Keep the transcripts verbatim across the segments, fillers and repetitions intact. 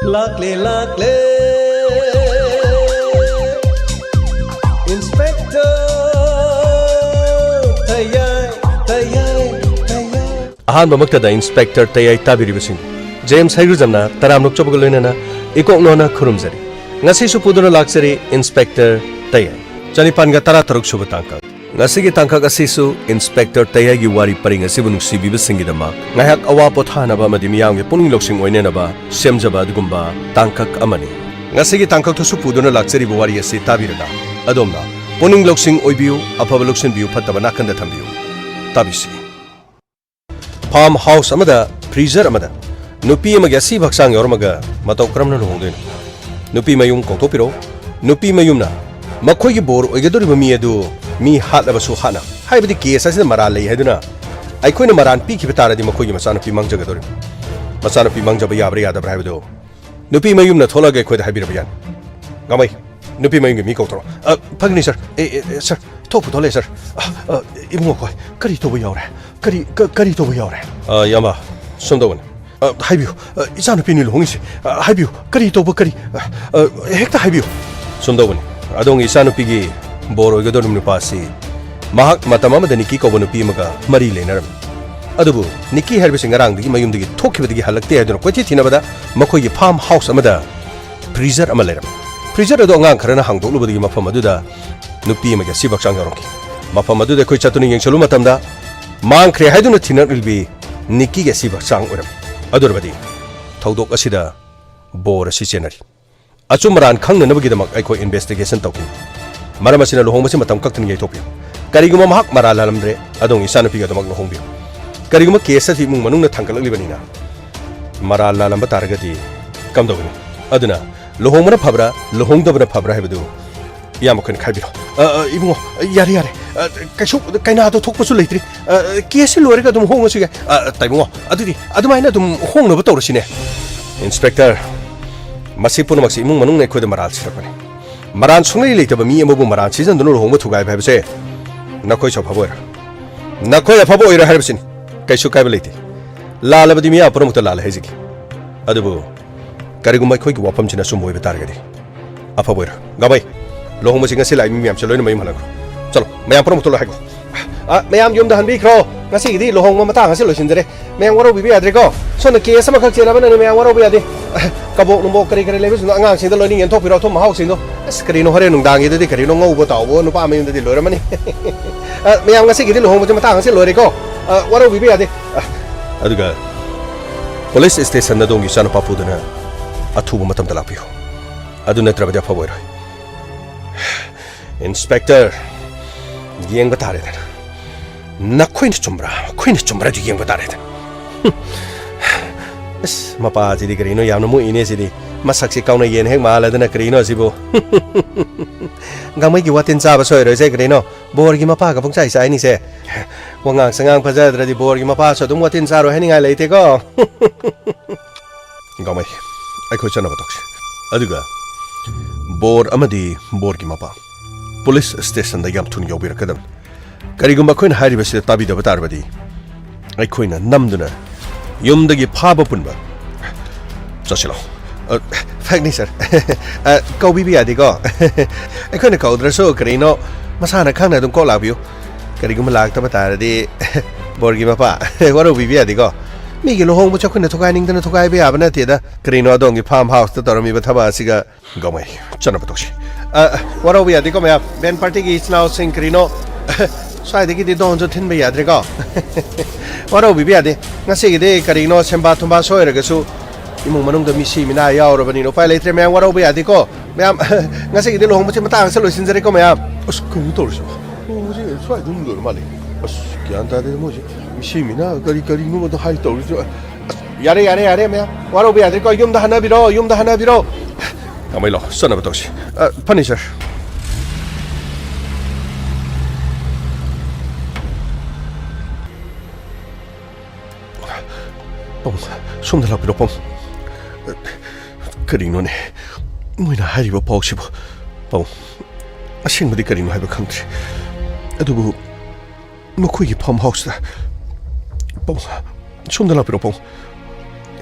ꯂꯥꯛꯂꯦ, ꯂꯥꯛꯂꯦ, Inspector ꯇꯌꯥꯏ, ꯇꯌꯥꯏ, ꯇꯌꯥꯏ꯫ ꯑꯍꯥꯟꯕꯃꯛꯇꯗ Inspector ꯇꯌꯥꯏ ꯇꯥꯕꯤꯔꯤꯕꯁꯤꯡ, James ꯍꯩꯒ꯭ꯔꯨꯖꯝꯅ ꯇꯔꯥꯝꯅ ꯑꯣꯛꯆꯕꯒ ꯂꯣꯏꯅꯅ ꯏꯀꯣꯛ ꯅꯣꯟꯅ ꯈꯨꯔꯨꯝꯖꯔꯤ꯫ ꯉꯁꯤꯁꯨ ꯄꯨꯗꯨꯅ ꯂꯥꯛꯆꯔꯤ Inspector ꯇꯌꯥꯏ꯫ ꯆꯅꯤꯄꯥꯟꯒ ꯇꯔꯥꯇꯔꯨꯛ ꯁꯨꯕ ꯇꯥꯡꯀꯛ꯫ ꯉꯁꯤꯒꯤ ꯇꯥꯡꯀꯛ ꯑꯁꯤꯁꯨ Inspector ꯇꯌꯥꯏꯒꯤ ꯋꯥꯔꯤ ꯄꯔꯤꯡ ꯑꯁꯤꯕꯨ ꯅꯨꯡꯁꯤꯕꯤꯕꯁꯤꯡꯒꯤꯗꯃꯛ ꯉꯥꯏꯍꯥꯛ ꯑꯋꯥ ꯄꯣꯊꯥꯅꯕ ꯑꯃꯗꯤ ꯃꯤꯌꯥꯝꯒꯤ ꯄꯨꯛꯅꯤꯡ ꯂꯧꯁꯤꯡ ꯑꯣꯏꯅꯅꯕ ꯁꯦꯝꯖꯕ ꯑꯗꯨꯒꯨꯝꯕ ꯇꯥꯡꯀꯛ ꯑꯃꯅꯤ꯫ ꯉꯁꯤꯒꯤ ꯇꯥꯡꯀꯛꯇꯁꯨ ꯄꯨꯗꯨꯅ ꯂꯥꯛꯆꯔꯤꯕ ꯋꯥꯔꯤ ꯑꯁꯤ ꯇꯥꯕꯤꯔꯒ ꯑꯗꯣꯝꯅ ꯄꯨꯛꯅꯤꯡ ꯂꯧꯁꯤꯡ ꯑꯣꯏꯕꯤꯌꯨ, ꯑꯐꯕ ꯂꯧꯁꯤꯟꯕꯤꯌꯨ, ꯐꯠꯇꯕ ꯅꯥꯀꯟꯗ ꯊꯝꯕꯤꯌꯨ꯫ ꯇꯥꯕꯤꯁꯤ꯫ ꯐꯥꯔꯝ ꯍꯥꯎꯁ ꯑꯃꯗ ꯐ꯭ꯔꯤꯖꯔ ꯑꯃꯗ ꯅꯨꯄꯤ ꯑꯃꯒꯤ ꯑꯁꯤꯕ ꯍꯛꯆꯥꯡ ꯌꯥꯎꯔꯝꯃꯒ ꯃꯇꯧ ꯀꯔꯝꯅ ꯂꯨꯍꯣꯡꯗꯣꯏꯅꯣ? ꯅꯨꯄꯤ ꯃꯌꯨꯝ ꯀꯧꯊꯣꯛꯄꯤꯔꯣ꯫ ꯅꯨꯄꯤ ꯃꯌꯨꯝꯅ ꯃꯈꯣꯏꯒꯤ ꯕꯣꯔ ꯑꯣꯏꯒꯗꯧꯔꯤꯕ ꯃꯤ ꯑꯗꯨ ꯃꯤ ꯍꯥꯠꯂꯕꯁꯨ ꯍꯥꯠꯅ, ꯍꯥꯏꯕꯗꯤ ꯀꯦꯁ ꯑꯁꯤꯗ ꯃꯔꯥꯜ ꯂꯩ ꯍꯥꯏꯗꯨꯅ ꯑꯩꯈꯣꯏꯅ ꯃꯔꯥꯜ ꯄꯤꯈꯤꯕ ꯇꯥꯔꯗꯤ ꯃꯈꯣꯏꯒꯤ ꯃꯆꯥꯅꯨꯄꯤ ꯃꯥꯡꯖꯒꯗꯧꯔꯤꯕꯅꯤ꯫ ꯃꯆꯥꯅꯨꯄꯤ ꯃꯥꯡꯖꯕ ꯌꯥꯕ꯭ꯔꯥ ꯌꯥꯗꯕ꯭ꯔꯥ ꯍꯥꯏꯕꯗꯨ ꯅꯨꯄꯤ ꯃꯌꯨꯝꯅ ꯊꯣꯛꯂꯒ ꯑꯩꯈꯣꯏꯗ ꯍꯥꯏꯕꯤꯔꯕ ꯌꯥꯅꯤ꯫ ꯉꯥꯃꯩ, ꯅꯨꯄꯤ ꯃꯌꯨꯝꯒꯤ ꯃꯤ ꯀꯧꯊꯣꯔꯛꯑꯣ꯫ ꯑ, ꯐꯒꯅꯤ ꯁꯥꯔ꯫ ꯑꯦ, ꯑꯦ, ꯑꯦ, ꯁꯥꯔ, ꯊꯣꯛꯄꯨ ꯊꯣꯛꯂꯛꯑꯦ ꯁꯥꯔ꯫ ꯑ, ꯑ, ꯏꯕꯨꯡꯉꯣ ꯈꯣꯏ, ꯀꯔꯤ ꯇꯧꯕ ꯌꯥꯎꯔꯦ? ꯀꯔꯤ, ꯀ-, ꯀꯔꯤ ꯇꯧꯕ ꯌꯥꯎꯔꯦ? ꯑ, ꯏꯌꯥꯝꯕ, ꯁꯨꯝ ꯇꯧꯕꯅꯤ꯫ ꯑ, ꯍꯥꯏꯕꯤꯌꯨ꯫ ꯑ, ꯏꯆꯥꯅꯨꯄꯤꯅꯤ ꯂꯨꯍꯣꯡꯉꯤꯁꯦ꯫ ꯑ, ꯍꯥꯏꯕꯤꯌꯨ꯫ ꯀꯔꯤ ꯇꯧꯕ, ꯀꯔꯤ? ꯑ, ꯑ, ꯍꯦꯛꯇ ꯍꯥꯏꯕꯤꯌꯨ꯫ ꯁꯨꯝ ꯇꯧꯕꯅꯤ꯫ ꯑꯗꯣꯝꯒꯤ ꯏꯆꯥꯅꯨꯄꯤꯒꯤ ꯕꯣꯔ ꯑꯣꯏꯒꯗꯧꯔꯤꯕ ꯅꯨꯄꯥ ꯑꯁꯤ ꯃꯍꯥꯛ ꯃꯇꯝ ꯑꯃꯗ ꯅꯤꯛꯀꯤ ꯀꯧꯕ ꯅꯨꯄꯤ ꯑꯃꯒ ꯃꯔꯤ ꯂꯩꯅꯔꯝꯃꯤ꯫ ꯑꯗꯨꯕꯨ ꯅꯤꯛꯀꯤ ꯍꯥꯏꯔꯤꯕꯁꯤ ꯉꯔꯥꯡꯗꯒꯤ ꯃꯌꯨꯝꯗꯒꯤ ꯊꯣꯛꯈꯤꯕꯗꯒꯤ ꯍꯜꯂꯛꯇꯦ ꯍꯥꯏꯗꯨꯅ ꯀꯣꯏꯊꯤ ꯊꯤꯅꯕꯗ ꯃꯈꯣꯏꯒꯤ ꯐꯥꯔꯝ ꯍꯥꯎꯁ ꯑꯃꯗ ꯐ꯭ꯔꯤꯖꯔ ꯑꯃ ꯂꯩꯔꯝꯃꯤ꯫ ꯐ꯭ꯔꯤꯖꯔ ꯑꯗꯨ ꯑꯉꯥꯡ ꯈꯔꯅ ꯍꯥꯡꯗꯣꯛꯂꯨꯕꯗꯒꯤ ꯃꯐꯝ ꯑꯗꯨꯗ ꯅꯨꯄꯤ ꯑꯃꯒꯤ ꯑꯁꯤꯕ ꯍꯛꯆꯥꯡ ꯌꯥꯎꯔꯝꯈꯤ꯫ ꯃꯐꯝ ꯑꯗꯨꯗ ꯑꯩꯈꯣꯏ ꯆꯠꯇꯨꯅ ꯌꯦꯡꯁꯤꯜꯂꯨ ꯃꯇꯝꯗ ꯃꯥꯡꯈ꯭ꯔꯦ ꯍꯥꯏꯗꯨꯅ ꯊꯤꯅꯔꯛꯂꯤꯕꯤ ꯅꯤꯛꯀꯤꯒꯤ ꯑꯁꯤꯕ ꯍꯛꯆꯥꯡ ꯑꯣꯏꯔꯝꯃꯤ꯫ ꯑꯗꯨ ꯑꯣꯏꯔꯕꯗꯤ ꯊꯧꯗꯣꯛ ꯑꯁꯤꯗ ꯕꯣꯔ ꯑꯁꯤ ꯆꯦꯟꯅꯔꯤ꯫ ꯑꯆꯨꯝ ꯑꯔꯥꯟ ꯈꯪꯅꯅꯕꯒꯤꯗꯃꯛ ꯑꯩꯈꯣꯏ ꯏꯟꯚꯦꯁꯇꯤꯒꯦꯁꯟ ꯇꯧꯈꯤ꯫ ꯃꯔꯝ ꯑꯁꯤꯅ ꯂꯨꯍꯣꯡꯕꯁꯤ ꯃꯇꯝ ꯀꯛꯇꯅ ꯌꯩꯊꯣꯛꯄꯤꯌꯨ꯫ ꯀꯔꯤꯒꯨꯝꯕ ꯃꯍꯥꯛ ꯃꯔꯥꯜ ꯂꯥꯜꯂꯝꯗ꯭ꯔꯦ, ꯑꯗꯣꯝꯒꯤ ꯏꯆꯥꯅꯨꯄꯤꯒ ꯑꯗꯨꯃꯛ ꯂꯨꯍꯣꯡꯕꯤꯌꯨ꯫ ꯀꯔꯤꯒꯨꯝꯕ ꯀꯦꯁ ꯑꯁꯤ ꯏꯃꯨꯡ ꯃꯅꯨꯡꯅ ꯊꯥꯡꯒꯠꯂꯛꯂꯤꯕꯅꯤꯅ ꯃꯔꯥꯜ ꯂꯥꯜꯂꯝꯕ ꯇꯥꯔꯒꯗꯤ ꯀꯝꯗꯧꯒꯅꯤ? ꯑꯗꯨꯅ ꯂꯨꯍꯣꯡꯕꯅ ꯐꯕ꯭ꯔꯥ, ꯂꯨꯍꯣꯡꯗꯕꯅ ꯐꯕ꯭ꯔꯥ ꯍꯥꯏꯕꯗꯨ ꯏꯌꯥꯝꯕ ꯑꯩꯈꯣꯏꯅ ꯈꯥꯏꯕꯤꯔꯣ꯫ ꯑ, ꯑ, ꯏꯕꯨꯡꯉꯣ, ꯑ, ꯌꯥꯔꯦ, ꯌꯥꯔꯦ꯫ ꯑ, ꯀꯩꯁꯨ ꯀꯩꯅꯥꯗꯣ ꯊꯣꯛꯄꯁꯨ ꯂꯩꯇ꯭ꯔꯤ꯫ ꯑ, ꯀꯦꯁꯁꯤ ꯂꯣꯏꯔꯒ ꯑꯗꯨꯝ ꯍꯣꯡꯉꯁꯨ ꯌꯥꯏ꯫ ꯑ, ꯇꯥꯏꯕꯨꯡꯉꯣ, ꯑꯗꯨꯗꯤ ꯑꯗꯨꯃꯥꯏꯅ ꯑꯗꯨꯝ ꯍꯣꯡꯅꯕ ꯇꯧꯔꯁꯤꯅꯦ꯫ ꯏꯟꯁꯄꯦꯛꯇꯔ, ꯃꯁꯤ ꯄꯨꯝꯅꯃꯛꯁꯤ ꯏꯃꯨꯡ ꯃꯅꯨꯡꯅ ꯑꯩꯈꯣꯏꯗ ꯃꯔꯥꯜ ꯁꯤꯔꯛꯄꯅꯤ꯫ ꯃꯔꯥꯜ ꯁꯨꯡꯂꯩ ꯂꯩꯇꯕ ꯃꯤ ꯑꯃꯕꯨ ꯃꯔꯥꯜ ꯁꯤꯖꯤꯟꯅꯗꯨꯅ ꯂꯨꯍꯣꯡꯕ ꯊꯨꯒꯥꯏꯕ ꯍꯥꯏꯕꯁꯦ ꯅꯈꯣꯏꯁꯨ ꯑꯐꯕ ꯑꯣꯏꯔꯣꯏ꯫ ꯅꯈꯣꯏ ꯑꯐꯕ ꯑꯣꯏꯔꯣꯏ ꯍꯥꯏꯔꯤꯕꯁꯤꯅꯤ꯫ ꯀꯩꯁꯨ ꯀꯥꯏꯕ ꯂꯩꯇꯦ꯫ ꯂꯥꯜꯂꯕꯗꯤ ꯃꯤꯌꯥꯝ ꯄꯨꯝꯅꯃꯛꯇ ꯂꯥꯜꯂꯦ ꯍꯥꯏꯖꯒꯦ꯫ ꯑꯗꯨꯕꯨ ꯀꯔꯤꯒꯨꯝꯕ ꯑꯩꯈꯣꯏꯒꯤ ꯋꯥꯐꯝꯁꯤꯅ ꯑꯆꯨꯝꯕ ꯑꯣꯏꯕ ꯇꯥꯔꯒꯗꯤ ꯑꯐꯕ ꯑꯣꯏꯔꯣꯏ꯫ ꯒꯥꯃꯩ, ꯂꯨꯍꯣꯡꯕꯁꯤ ꯉꯁꯤ ꯂꯥꯛꯏ ꯃꯤ ꯃꯌꯥꯝꯁꯦ ꯂꯣꯏꯅ ꯃꯌꯨꯝ ꯍꯜꯂꯛꯈ꯭ꯔꯣ꯫ ꯆꯠꯂꯣ, ꯃꯌꯥꯝ ꯄꯨꯝꯅꯃꯛꯇ ꯂꯣꯏ ꯍꯥꯏꯈꯣ꯫ ꯑ, ꯃꯌꯥꯝ ꯌꯨꯝꯗ ꯍꯟꯕꯤꯈ꯭ꯔꯣ꯫ ꯉꯁꯤꯒꯤꯗꯤ ꯂꯨꯍꯣꯡꯕ ꯃꯇꯥꯡ ꯑꯁꯤ ꯂꯣꯏꯁꯤꯟꯖꯔꯦ꯫ ꯃꯌꯥꯝ ꯋꯥꯔꯧꯕꯤꯕ ꯌꯥꯗ꯭ꯔꯦꯀꯣ꯫ ꯁꯣꯝꯗ ꯀꯦꯁ ꯑꯃꯈꯛ ꯆꯦꯜꯂꯕꯅꯅꯦ, ꯃꯌꯥꯝ ꯋꯥꯔꯧꯕ ꯌꯥꯗꯦ꯫ ꯑ, ꯀꯕꯣꯛ ꯅꯨꯡꯕꯣꯛ ꯀꯔꯤ ꯀꯔꯤ ꯂꯩꯕꯁꯤꯡꯗꯣ ꯑꯉꯥꯡꯁꯤꯡꯗ ꯂꯣꯏꯅ ꯌꯦꯟꯊꯣꯛꯄꯤꯔꯣ, ꯑꯊꯨꯝ ꯑꯍꯥꯎꯁꯤꯡꯗꯣ꯫ ꯑꯁ, ꯀꯔꯤꯅꯣ ꯍꯣꯔꯦꯟ ꯅꯨꯡꯗꯥꯡꯒꯤꯗꯨꯗꯤ ꯀꯔꯤꯅꯣ ꯉꯧꯕ ꯇꯥꯎꯕ ꯅꯨꯄꯥ ꯃꯌꯨꯝꯗꯗꯤ ꯂꯣꯏꯔꯝꯃꯅꯤ꯫ ꯑ, ꯃꯌꯥꯝ ꯉꯁꯤꯒꯤꯗꯤ ꯂꯨꯍꯣꯡꯕꯁꯦ ꯃꯇꯥꯡ ꯑꯁꯤ ꯂꯣꯏꯔꯦꯀꯣ꯫ ꯑ, ꯋꯥꯔꯧꯕꯤꯕ ꯌꯥꯗꯦ꯫ ꯑ, ꯑꯗꯨꯒ ꯄꯨꯂꯤꯁ ꯁ꯭ꯇꯦꯁꯟꯗ ꯑꯗꯣꯝꯒꯤ ꯏꯆꯥꯅꯨꯄꯥ ꯄꯨꯗꯨꯅ ꯑꯊꯨꯕ ꯃꯇꯝꯗ ꯂꯥꯛꯄꯤꯌꯨ꯫ ꯑꯗꯨ ꯅꯠꯇ꯭ꯔꯕꯗꯤ ꯑꯐꯕ ꯑꯣꯏꯔꯣꯏ꯫ ꯏꯟꯁꯄꯦꯛꯇꯔ, ꯌꯦꯡꯕ ꯇꯥꯔꯦꯗꯅ꯫ ꯅꯈꯣꯏꯅ ꯆꯨꯝꯕ꯭ꯔꯥ, ꯑꯩꯈꯣꯏꯅ ꯆꯨꯝꯕ꯭ꯔꯥ, ꯑꯗꯨ ꯌꯦꯡꯕ ꯇꯥꯔꯦꯗꯅ꯫ ꯑꯁ, ꯃꯄꯥꯁꯤꯗꯤ ꯀꯔꯤꯅꯣ ꯌꯥꯝꯅ ꯃꯨꯛꯏꯅꯦ ꯁꯤꯗꯤ꯫ ꯃꯁꯛꯁꯤ ꯀꯥꯎꯅ ꯌꯦꯟ ꯍꯦꯛ ꯃꯥꯜꯂꯗꯅ ꯀꯔꯤꯅꯣ ꯑꯁꯤꯕꯨ? ꯒꯥꯡꯃꯩꯒꯤ ꯋꯥꯇꯤꯟ ꯆꯥꯕ ꯁꯣꯏꯔꯣꯏꯁꯦ ꯀꯔꯤꯅꯣ? ꯕꯣꯔꯒꯤ ꯃꯄꯥꯒ ꯄꯨꯡꯆꯥꯏ ꯆꯥꯏꯅꯤꯁꯦ꯫ ꯋꯥꯉꯥꯡ ꯁꯉꯥꯡ ꯐꯖꯗ꯭ꯔꯗꯤ ꯕꯣꯔꯒꯤ ꯃꯄꯥꯁꯨ ꯑꯗꯨꯝ ꯋꯥꯇꯤꯟ ꯆꯥꯔꯣꯏ ꯍꯥꯏꯅꯤꯡꯉꯥꯏ ꯂꯩꯇꯦꯀꯣ꯫ ꯒꯥꯡꯃꯩ, ꯑꯩꯈꯣꯏ ꯆꯠꯅꯕ ꯇꯧꯁꯤ꯫ ꯑꯗꯨꯒ ꯕꯣꯔ ꯑꯃꯗꯤ ꯕꯣꯔꯒꯤ ꯃꯄꯥ ꯄꯨꯂꯤꯁ ꯁ꯭ꯇꯦꯁꯟꯗ ꯌꯥꯝ ꯊꯨꯅ ꯌꯧꯕꯤꯔꯛꯀꯗꯕꯅꯤ꯫ ꯀꯔꯤꯒꯨꯝꯕ ꯑꯩꯈꯣꯏꯅ ꯍꯥꯏꯔꯤꯕꯁꯤꯗ ꯇꯥꯕꯤꯗꯕ ꯇꯥꯔꯕꯗꯤ ꯑꯩꯈꯣꯏꯅ ꯅꯝꯗꯨꯅ ꯌꯨꯝꯗꯒꯤ ꯐꯥꯕ ꯄꯨꯟꯕ꯫ ꯆꯠꯁꯤꯜꯂꯣ꯫ ꯑ, ꯐꯦꯛꯅꯤ, ꯁꯥꯔ꯫ ꯑ, ꯀꯧꯕꯤꯕ ꯌꯥꯗꯦꯀꯣ? ꯑꯩꯈꯣꯏꯅ ꯀꯧꯗ꯭ꯔꯁꯨ ꯀꯔꯤꯅꯣ ꯃꯁꯥꯅ ꯈꯪꯅ ꯑꯗꯨꯝ ꯀꯣꯛ ꯂꯥꯛꯄꯤꯌꯨ꯫ ꯀꯔꯤꯒꯨꯝꯕ ꯂꯥꯛꯇꯕ ꯇꯥꯔꯗꯤ ꯕꯣꯔꯒꯤ ꯃꯄꯥ, ꯋꯥꯔꯧꯕꯤꯕ ꯌꯥꯗꯦꯀꯣ? ꯃꯤꯒꯤ ꯂꯨꯍꯣꯡꯕꯁꯨ ꯑꯩꯈꯣꯏꯅ ꯊꯨꯒꯥꯏꯅꯤꯡꯗꯅ ꯊꯨꯒꯥꯏꯕ ꯌꯥꯕ ꯅꯠꯇꯦꯗ꯫ ꯀꯔꯤꯅꯣ ꯑꯗꯣꯝꯒꯤ ꯐꯥꯔꯝ ꯍꯥꯎꯁꯇ ꯇꯧꯔꯝꯃꯤꯕ ꯊꯕꯛ ꯑꯁꯤꯒ? ꯒꯥꯡꯃꯩ, ꯆꯠꯅꯕ ꯇꯧꯁꯤ꯫ ꯑ, ꯋꯥꯔꯧꯕ ꯌꯥꯗꯦꯀꯣ ꯃꯌꯥꯝ? ꯕꯦꯟ ꯄꯥꯔꯇꯤꯒꯤ ꯏꯆꯤꯟ ꯏꯅꯥꯎꯁꯤꯡ ꯀꯔꯤꯅꯣ ꯁ꯭ꯋꯥꯏꯗꯒꯤꯗꯤ ꯗꯣꯟꯁꯨ ꯊꯤꯟꯕ ꯌꯥꯗ꯭ꯔꯦꯀꯣ? ꯋꯥꯔꯧꯕꯤꯕ ꯌꯥꯗꯦ꯫ ꯉꯁꯤꯒꯤꯗꯤ ꯀꯔꯤꯅꯣ ꯁꯦꯝꯕꯥ ꯊꯨꯝꯕꯥ ꯁꯣꯏꯔꯒꯁꯨ ꯏꯃꯨꯡ ꯃꯅꯨꯡꯗ ꯃꯤꯁꯤ ꯃꯤꯅꯥ ꯌꯥꯎꯔꯕꯅꯤꯅ ꯎꯄꯥꯏ ꯂꯩꯇ꯭ꯔꯦ ꯃꯌꯥꯝ, ꯋꯥꯔꯧꯕ ꯌꯥꯗꯦꯀꯣ? ꯃꯌꯥꯝ, ꯉꯁꯤꯒꯤꯗꯤ ꯂꯨꯍꯣꯡꯕꯁꯤ ꯃꯇꯥꯡ ꯑꯁꯤꯗ ꯂꯣꯏꯁꯤꯟꯖꯔꯦꯀꯣ ꯃꯌꯥꯝ꯫ ꯑꯁ, ꯀꯩꯅꯣ ꯇꯧꯔꯤꯁꯤꯕꯣ? ꯂꯨꯍꯣꯡꯕꯁꯦ ꯁ꯭ꯋꯥꯏꯗ ꯑꯗꯨꯝ ꯂꯣꯏꯔ ꯃꯥꯜꯂꯦ꯫ ꯑꯁ, ꯒ꯭ꯌꯥꯟ ꯇꯥꯗꯦ ꯃꯣꯏꯁꯦ꯫ ꯃꯤꯁꯤ ꯃꯤꯅꯥ ꯀꯔꯤ ꯀꯔꯤꯅꯣ ꯑꯗꯣ ꯍꯥꯏ ꯇꯧꯔꯤꯁꯤꯕꯣ? ꯑꯁ, ꯌꯥꯔꯦ, ꯌꯥꯔꯦ, ꯌꯥꯔꯦ ꯃꯌꯥꯝ, ꯋꯥꯔꯧꯕ ꯌꯥꯗ꯭ꯔꯦꯀꯣ꯫ ꯌꯨꯝꯗ ꯍꯟꯅꯕꯤꯔꯣ, ꯌꯨꯝꯗ ꯍꯟꯅꯕꯤꯔꯣ꯫ ꯒꯥꯡꯃꯩ ꯂꯥꯛꯑꯣ, ꯆꯠꯅꯕ ꯇꯧꯁꯤ꯫ ꯑ, ꯐꯅꯤ, ꯁꯥꯔ꯫ ꯄꯥꯕꯨꯡ, ꯁꯣꯝꯗ ꯂꯥꯛꯄꯤꯔꯣ, ꯄꯥꯕꯨꯡ꯫ ꯀꯔꯤꯅꯣꯅꯦ ꯃꯣꯏꯅ ꯍꯥꯏꯔꯤꯕ ꯄꯥꯎꯁꯤꯕꯨ? ꯄꯥꯕꯨꯡ, ꯑꯁꯦꯡꯕꯗꯤ ꯀꯔꯤꯅꯣ ꯍꯥꯏꯕ ꯈꯪꯗ꯭ꯔꯦ, ꯑꯗꯨꯕꯨ ꯃꯈꯣꯏꯒꯤ ꯐꯥꯔꯝ ꯍꯥꯎꯁꯇ꯫ ꯄꯥꯕꯨꯡ, ꯁꯣꯝꯗ ꯂꯥꯛꯄꯤꯔꯣ, ꯄꯥꯕꯨꯡ꯫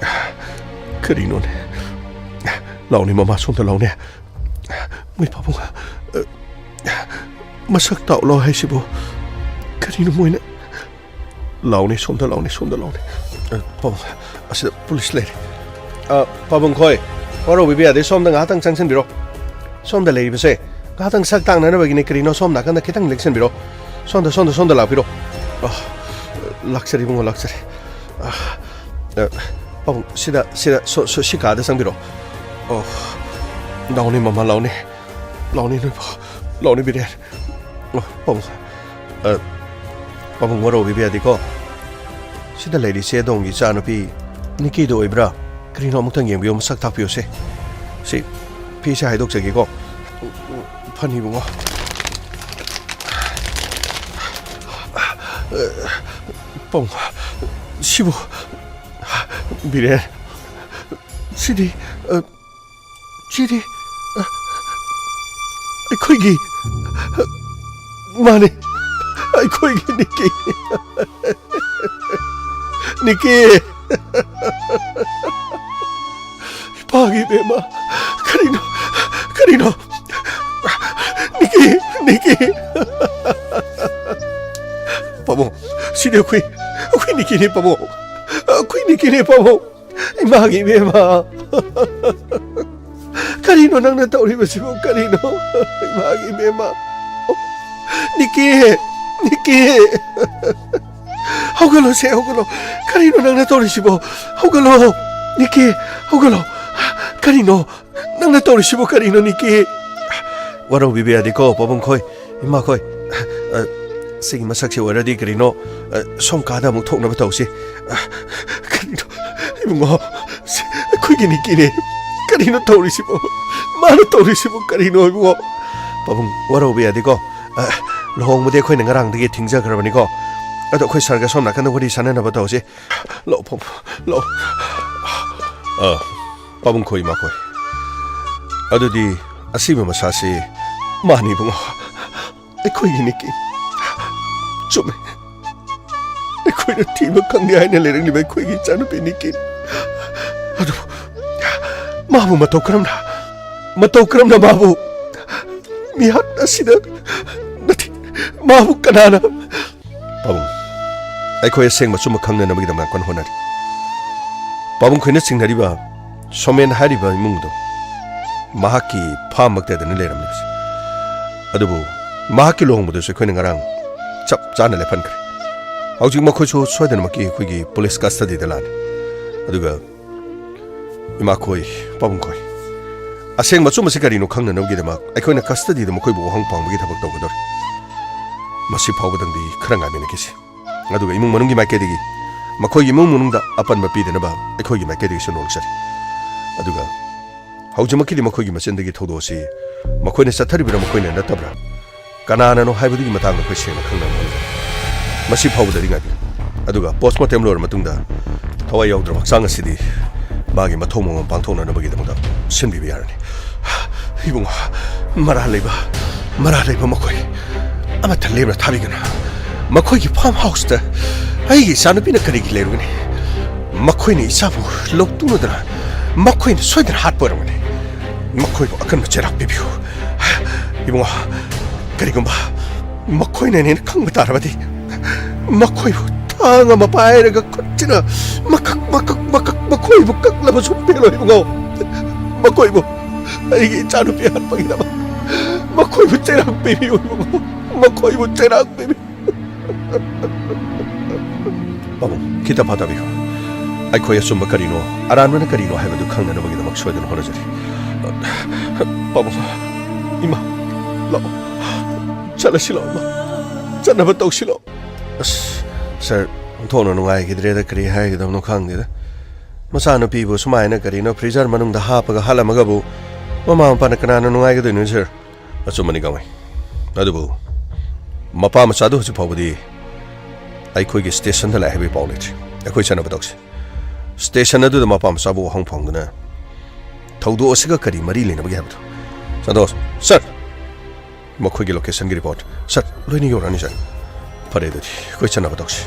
ꯀꯔꯤꯅꯣꯅꯦ? ꯂꯥꯎꯅꯦ, ꯃꯃꯥ, ꯁꯣꯝꯗ ꯂꯥꯎꯅꯦ꯫ ꯃꯣꯏ ꯄꯥꯕꯨꯡ, ꯑ, ꯃꯁꯛ ꯇꯥꯛꯎ ꯂꯥꯎ ꯍꯥꯏꯁꯤꯕꯨ ꯀꯔꯤꯅꯣ ꯃꯣꯏꯅ? ꯂꯥꯎꯅꯦ, ꯁꯣꯝꯗ ꯂꯥꯎꯅꯦ, ꯁꯣꯝꯗ ꯂꯥꯎꯅꯦ꯫ ꯑ, ꯄꯥꯕꯨꯡ, ꯑꯁꯤꯗ ꯄꯨꯂꯤꯁ ꯂꯩꯔꯦ꯫ ꯑ, ꯄꯥꯕꯨꯡ ꯈꯣꯏ, ꯋꯥꯔꯧꯕꯤꯕ ꯌꯥꯗꯦ, ꯁꯣꯝꯗ ꯉꯥꯏꯍꯥꯛꯇꯪ ꯆꯪꯁꯤꯟꯕꯤꯔꯣ꯫ ꯁꯣꯝꯗ ꯂꯩꯔꯤꯕꯁꯦ ꯉꯥꯏꯍꯥꯛꯇꯪ ꯁꯛ ꯇꯥꯛꯅꯅꯕꯒꯤꯅꯦ, ꯀꯔꯤꯅꯣ ꯁꯣꯝ ꯅꯥꯀꯟꯗ ꯈꯤꯇꯪ ꯂꯦꯡꯁꯤꯟꯕꯤꯔꯣ꯫ ꯁꯣꯝꯗ, ꯁꯣꯝꯗ, ꯁꯣꯝꯗ ꯂꯥꯛꯄꯤꯔꯣ꯫ ꯑ, ꯂꯥꯛꯆꯔꯦ ꯏꯕꯨꯡꯉꯣ, ꯂꯥꯛꯆꯔꯦ꯫ ꯑ, ꯑ, ꯄꯥꯕꯨꯡ, ꯁꯤꯗ, ꯁꯤꯗ, ꯁꯣ-, ꯁꯣ-, ꯁꯤ ꯀꯥꯗ ꯆꯪꯕꯤꯔꯣ꯫ ꯑꯣ, ꯂꯥꯎꯅꯦ ꯃꯃꯥ, ꯂꯥꯎꯅꯦ꯫ ꯂꯥꯎꯅꯦ ꯅꯣꯏꯕꯣ, ꯂꯥꯎꯅꯦ ꯕꯤꯔꯦꯟ꯫ ꯑꯣ, ꯄꯥꯕꯨꯡ, ꯑ, ꯄꯥꯕꯨꯡ ꯋꯥꯔꯧꯕꯤꯕ ꯌꯥꯗꯦꯀꯣ꯫ ꯁꯤꯗ ꯂꯩꯔꯤꯁꯦ ꯑꯗꯣꯝꯒꯤ ꯏꯆꯥꯅꯨꯄꯤ ꯅꯤꯀꯤꯗꯣ ꯑꯣꯏꯕ꯭ꯔꯥ? ꯀꯔꯤꯅꯣ ꯑꯃꯨꯛꯇꯪ ꯌꯦꯡꯕꯤꯌꯨ, ꯃꯁꯛ ꯇꯥꯛꯄꯤꯌꯨꯁꯦ꯫ ꯁꯤ, ꯐꯤꯁꯦ ꯍꯥꯏꯗꯣꯛꯆꯒꯦꯀꯣ꯫ ꯐꯅꯤ ꯏꯕꯨꯡꯉꯣ꯫ ꯄꯥꯕꯨꯡ, ꯁꯤꯕꯨ, ꯕꯤꯔꯦꯟ, ꯁꯤꯗꯤ, ꯑ, ꯁꯤꯗꯤ, ꯑ, ꯑꯩꯈꯣꯏꯒꯤ, ꯑ, ꯃꯥꯅꯦ, ꯑꯩꯈꯣꯏꯒꯤ ꯅꯤꯀꯤ꯫ ꯅꯤꯀꯤ꯫ ꯏꯄꯥꯒꯤ ꯏꯕꯦꯝꯃ, ꯀꯔꯤꯅꯣ, ꯀꯔꯤꯅꯣ? ꯅꯤꯀꯤ, ꯅꯤꯀꯤ꯫ ꯄꯥꯕꯨꯡ, ꯁꯤꯗꯤ ꯑꯩꯈꯣꯏ, ꯑꯩꯈꯣꯏ ꯅꯤꯀꯤꯅꯦ ꯄꯥꯕꯨꯡ, ꯑꯩꯈꯣꯏ ꯅꯤꯀꯤꯅꯦ ꯄꯥꯕꯨꯡ꯫ ꯏꯃꯥꯒꯤ ꯏꯕꯦꯝꯃ꯫ ꯀꯔꯤꯅꯣ ꯅꯪꯅ ꯇꯧꯔꯤꯕꯁꯤꯕꯨ? ꯀꯔꯤꯅꯣ? ꯏꯃꯥꯒꯤ ꯏꯕꯦꯝꯃ꯫ ꯅꯤꯀꯤ! ꯅꯤꯀꯤ! ꯍꯧꯒꯠꯂꯣꯁꯦ, ꯍꯧꯒꯠꯂꯣ꯫ ꯀꯔꯤꯅꯣ ꯅꯪꯅ ꯇꯧꯔꯤꯁꯤꯕꯣ? ꯍꯧꯒꯠꯂꯣ꯫ ꯅꯤꯀꯤ, ꯍꯧꯒꯠꯂꯣ꯫ ꯀꯔꯤꯅꯣ? ꯅꯪꯅ ꯇꯧꯔꯤꯁꯤꯕꯨ ꯀꯔꯤꯅꯣ, ꯅꯤꯀꯤ? ꯋꯥꯔꯧꯕꯤꯕ ꯌꯥꯗꯦꯀꯣ, ꯄꯥꯕꯨꯡ ꯈꯣꯏ, ꯏꯃꯥ ꯈꯣꯏ꯫ ꯑ, ꯁꯤꯒꯤ ꯃꯁꯛꯁꯤ ꯑꯣꯏꯔꯗꯤ ꯀꯔꯤꯅꯣ, ꯑ, ꯁꯣꯝ ꯀꯥꯗ ꯑꯃꯨꯛ ꯊꯣꯛꯅꯕ ꯇꯧꯁꯤ꯫ ꯑ, ꯀꯔꯤꯅꯣ, ꯏꯕꯨꯡꯉꯣ, ꯁꯤ ꯑꯩꯈꯣꯏꯒꯤ ꯅꯤꯀꯤꯅꯦ꯫ ꯀꯔꯤꯅꯣ ꯇꯧꯔꯤꯁꯤꯕꯨ? ꯃꯥꯅ ꯇꯧꯔꯤꯁꯤꯕꯨ ꯀꯔꯤꯅꯣ, ꯏꯕꯨꯡꯉꯣ? ꯄꯥꯕꯨꯡ, ꯋꯥꯔꯧꯕ ꯌꯥꯗꯦꯀꯣ꯫ ꯑ, ꯂꯨꯍꯣꯡꯕꯗꯤ ꯑꯩꯈꯣꯏꯅ ꯉꯔꯥꯡꯗꯒꯤ ꯊꯤꯡꯖꯈ꯭ꯔꯕꯅꯤꯀꯣ꯫ ꯑꯗꯣ ꯑꯩꯈꯣꯏ ꯁꯥꯔꯒ ꯁꯣꯝ ꯅꯥꯀꯟꯗ ꯋꯥꯔꯤ ꯁꯥꯟꯅꯅꯕ ꯇꯧꯁꯤ꯫ ꯂꯥꯛꯑꯣ, ꯄꯥꯕꯨꯡ, ꯂꯥꯛꯑꯣ꯫ ꯑ, ꯄꯥꯕꯨꯡ ꯈꯣꯏ, ꯏꯃꯥ ꯈꯣꯏ꯫ ꯑꯗꯨꯗꯤ ꯑꯁꯤꯕ ꯃꯁꯥꯁꯤ ꯃꯥꯅꯤ, ꯏꯕꯨꯡꯉꯣ꯫ ꯑꯩꯈꯣꯏꯒꯤ ꯅꯤꯀꯤ꯫ ꯆꯨꯝꯃꯦ꯫ ꯑꯩꯈꯣꯏꯅ ꯊꯤꯕ ꯈꯪꯗꯦ ꯍꯥꯏꯅ ꯂꯩꯔꯛꯂꯤꯕ ꯑꯩꯈꯣꯏꯒꯤ ꯏꯆꯥꯅꯨꯄꯤ ꯅꯤꯀꯤ꯫ ꯑꯗꯨꯕꯨ ꯃꯥꯕꯨ ꯃꯇꯧ ꯀꯔꯝꯅ, ꯃꯇꯧ ꯀꯔꯝꯅ ꯃꯥꯕꯨ ꯃꯤꯍꯥꯠ ꯑꯁꯤꯗ ꯅꯠꯇꯦ, ꯃꯥꯕꯨ ꯀꯅꯥꯅ? ꯄꯥꯕꯨꯡ, ꯑꯩꯈꯣꯏ ꯑꯁꯦꯡꯕ ꯑꯆꯨꯝꯕ ꯈꯪꯅꯅꯕꯒꯤꯗꯃꯛ ꯀꯟꯅ ꯍꯣꯠꯅꯔꯤ꯫ ꯄꯥꯕꯨꯡ ꯈꯣꯏꯅ ꯆꯤꯡꯅꯔꯤꯕ ꯁꯣꯃꯦꯟ ꯍꯥꯏꯔꯤꯕ ꯏꯃꯨꯡꯗꯣ ꯃꯍꯥꯛꯀꯤ ꯐꯥꯝ ꯃꯛꯇꯗꯅꯤ ꯂꯩꯔꯝꯂꯤꯕꯁꯦ꯫ ꯑꯗꯨꯕꯨ ꯃꯍꯥꯛꯀꯤ ꯂꯨꯍꯣꯡꯕꯗꯨꯁꯨ ꯑꯩꯈꯣꯏꯅ ꯉꯔꯥꯡ ꯆꯞ ꯆꯥꯅ ꯂꯦꯞꯍꯟꯈ꯭ꯔꯦ꯫ ꯍꯧꯖꯤꯛ ꯃꯈꯣꯏꯁꯨ ꯁꯣꯏꯗꯅꯃꯛꯀꯤ ꯑꯩꯈꯣꯏꯒꯤ ꯄꯨꯂꯤꯁ ꯀꯁꯇꯗꯤꯗ ꯂꯥꯛꯑꯅꯤ꯫ ꯑꯗꯨꯒ ꯏꯃꯥꯈꯣꯏ, ꯄꯥꯕꯨꯡꯈꯣꯏ, ꯑꯁꯦꯡꯕ ꯑꯆꯨꯝꯕꯁꯤ ꯀꯔꯤꯅꯣ ꯈꯪꯅꯅꯕꯒꯤꯗꯃꯛ ꯑꯩꯈꯣꯏꯅ ꯀꯁꯇꯗꯤꯗ ꯃꯈꯣꯏꯕꯨ ꯋꯥꯍꯪ ꯄꯥꯡꯕꯒꯤ ꯊꯕꯛ ꯇꯧꯒꯗꯧꯔꯤ꯫ ꯃꯁꯤ ꯐꯥꯎꯕꯗꯪꯗꯤ ꯈꯔ ꯉꯥꯏꯃꯤꯟꯅꯈꯤꯁꯤ꯫ ꯑꯗꯨꯒ ꯏꯃꯨꯡ ꯃꯅꯨꯡꯒꯤ ꯃꯥꯏꯀꯩꯗꯒꯤ, ꯃꯈꯣꯏꯒꯤ ꯏꯃꯨꯡ ꯃꯅꯨꯡꯗ ꯑꯄꯟꯕ ꯄꯤꯗꯅꯕ ꯑꯩꯈꯣꯏꯒꯤ ꯃꯥꯏꯀꯩꯗꯒꯤꯁꯨ ꯅꯣꯜꯂꯛꯆꯔꯤ꯫ ꯑꯗꯨꯒ ꯍꯧꯖꯤꯛꯃꯛꯀꯤꯗꯤ ꯃꯈꯣꯏꯒꯤ ꯃꯆꯤꯟꯗꯒꯤ ꯊꯧꯗꯣꯛ ꯑꯁꯤ ꯃꯈꯣꯏꯅ ꯆꯠꯊꯔꯤꯕ꯭ꯔꯥ ꯃꯈꯣꯏꯅ ꯅꯠꯇꯕ꯭ꯔꯥ, ꯀꯅꯥꯅꯅꯣ ꯍꯥꯏꯕꯗꯨꯒꯤ ꯃꯇꯥꯡꯗ ꯑꯩꯈꯣꯏ ꯁꯦꯡꯅ ꯈꯪꯅꯕ ꯍꯣꯠꯅꯖꯔꯤ꯫ ꯃꯁꯤ ꯐꯥꯎꯕꯗꯗꯤ ꯉꯥꯏꯕꯤꯌꯨ꯫ ꯑꯗꯨꯒ ꯄꯣꯁꯃꯣꯔꯇꯦꯝ ꯂꯣꯏꯔ ꯃꯇꯨꯡꯗ ꯊꯋꯥꯏ ꯌꯥꯎꯗ꯭ꯔꯕ ꯍꯛꯆꯥꯡ ꯑꯁꯤꯗꯤ ꯃꯥꯒꯤ ꯃꯊꯧ ꯃꯉꯝ ꯄꯥꯡꯊꯣꯛꯅꯅꯕꯒꯤꯗꯃꯛꯇ ꯁꯤꯟꯕꯤꯕ ꯌꯥꯔꯅꯤ꯫ ꯏꯕꯨꯡꯉꯣ, ꯃꯔꯥꯜ ꯂꯩꯕ, ꯃꯔꯥꯜ ꯂꯩꯕ ꯃꯈꯣꯏ ꯑꯃꯠꯇ ꯂꯦꯝꯅ ꯊꯥꯕꯤꯒꯅꯨ꯫ ꯃꯈꯣꯏꯒꯤ ꯐꯥꯝ ꯍꯥꯎꯁꯇ ꯑꯩꯒꯤ ꯏꯆꯥꯅꯨꯄꯤꯅ ꯀꯔꯤꯒꯤ ꯂꯩꯔꯨꯒꯅꯤ? ꯃꯈꯣꯏꯅ ꯏꯆꯥꯕꯨ ꯂꯧꯇꯨꯅꯗꯅ ꯃꯈꯣꯏꯅ ꯁꯣꯏꯗꯅ ꯍꯥꯠꯄ ꯑꯣꯏꯔꯝꯒꯅꯤ꯫ ꯃꯈꯣꯏꯕꯨ ꯑꯀꯟꯕ ꯆꯩꯔꯥꯛ ꯄꯤꯕꯤꯌꯨ꯫ ꯏꯕꯨꯡꯉꯣ, ꯀꯔꯤꯒꯨꯝꯕ ꯃꯈꯣꯏꯅꯅꯦꯅ ꯈꯪꯕ ꯇꯥꯔꯕꯗꯤ, ꯃꯈꯣꯏꯕꯨ ꯊꯥꯡ ꯑꯃ ꯄꯥꯏꯔꯒ ꯈꯨꯠꯁꯤꯅ ꯃꯀꯛ, ꯃꯀꯛ, ꯃꯀꯛ, ꯃꯈꯣꯏꯕꯨ ꯀꯛꯂꯕꯁꯨ ꯄꯦꯜꯂꯣꯏ, ꯏꯕꯨꯡꯉꯣ꯫ ꯃꯈꯣꯏꯕꯨ ꯑꯩꯒꯤ ꯏꯆꯥꯅꯨꯄꯤ ꯍꯥꯠꯄꯒꯤꯗꯃꯛ ꯃꯈꯣꯏꯕꯨ ꯆꯩꯔꯥꯛ ꯄꯤꯕꯤꯌꯨ, ꯏꯕꯨꯡꯉꯣ꯫ ꯃꯈꯣꯏꯕꯨ ꯆꯩꯔꯥꯛ ꯄꯤꯕꯤꯌꯨ꯫ ꯄꯥꯕꯨꯡ, ꯈꯤꯇ ꯐꯥꯊꯕꯤꯌꯨ꯫ ꯑꯩꯈꯣꯏ ꯑꯆꯨꯝꯕ ꯀꯔꯤꯅꯣ, ꯑꯔꯥꯟꯕꯅ ꯀꯔꯤꯅꯣ ꯍꯥꯏꯕꯗꯨ ꯈꯪꯅꯅꯕꯒꯤꯗꯃꯛ ꯁꯣꯏꯗꯅ ꯍꯣꯠꯅꯖꯔꯤ꯫ ꯄꯥꯕꯨꯡ, ꯏꯃꯥ, ꯂꯥꯛꯑꯣ꯫ ꯆꯠꯂꯁꯤ ꯂꯥꯛꯑꯣ, ꯏꯃꯥ꯫ ꯆꯠꯅꯕ ꯇꯧꯁꯤ ꯂꯥꯛꯑꯣ꯫ ꯑꯁ, ꯁꯥꯔ, ꯑꯣꯟꯊꯣꯛꯅ ꯅꯨꯡꯉꯥꯏꯈꯤꯗ꯭ꯔꯦꯗ, ꯀꯔꯤ ꯍꯥꯏꯒꯗꯕꯅꯣ ꯈꯪꯗꯦꯗ꯫ ꯃꯆꯥꯅꯨꯄꯤꯕꯨ ꯁꯨꯃꯥꯏꯅ ꯀꯔꯤꯅꯣ ꯐ꯭ꯔꯤꯖꯔ ꯃꯅꯨꯡꯗ ꯍꯥꯞꯄꯒ ꯍꯥꯠꯂꯝꯃꯒꯕꯨ ꯃꯃꯥ ꯃꯄꯥꯅ ꯀꯅꯥꯅ ꯅꯨꯡꯉꯥꯏꯒꯗꯣꯏꯅꯣ, ꯁꯥꯔ? ꯑꯆꯨꯝꯕꯅꯤ, ꯒꯥꯡꯃꯩ꯫ ꯑꯗꯨꯕꯨ ꯃꯄꯥ ꯃꯆꯥꯗꯨ ꯍꯧꯖꯤꯛ ꯐꯥꯎꯕꯗꯤ ꯑꯩꯈꯣꯏꯒꯤ ꯁ꯭ꯇꯦꯁꯟꯗ ꯂꯥꯛꯑꯦ ꯍꯥꯏꯕꯒꯤ ꯄꯥꯎ ꯂꯩꯇ꯭ꯔꯤ꯫ ꯑꯩꯈꯣꯏ ꯆꯠꯅꯕ ꯇꯧꯁꯤ꯫ ꯁ꯭ꯇꯦꯁꯟ ꯑꯗꯨꯗ ꯃꯄꯥ ꯃꯆꯥꯕꯨ ꯋꯥꯍꯪ ꯐꯪꯗꯨꯅ ꯊꯧꯗꯣꯛ ꯑꯁꯤꯒ ꯀꯔꯤ ꯃꯔꯤ ꯂꯩꯅꯕꯒꯦ ꯍꯥꯏꯕꯗꯨ꯫ ꯁꯟꯇꯣꯁ, ꯁꯥꯔ! ꯃꯈꯣꯏꯒꯤ ꯂꯣꯀꯦꯁꯟꯒꯤ ꯔꯤꯄꯣꯔꯠ꯫ ꯁꯥꯔ, ꯂꯣꯏꯅ ꯌꯧꯔꯛꯑꯅꯤ, ꯁꯥꯔ꯫ ꯐꯔꯦ, ꯑꯗꯨꯗꯤ ꯑꯩꯈꯣꯏ ꯆꯠꯅꯕ ꯇꯧꯁꯤ꯫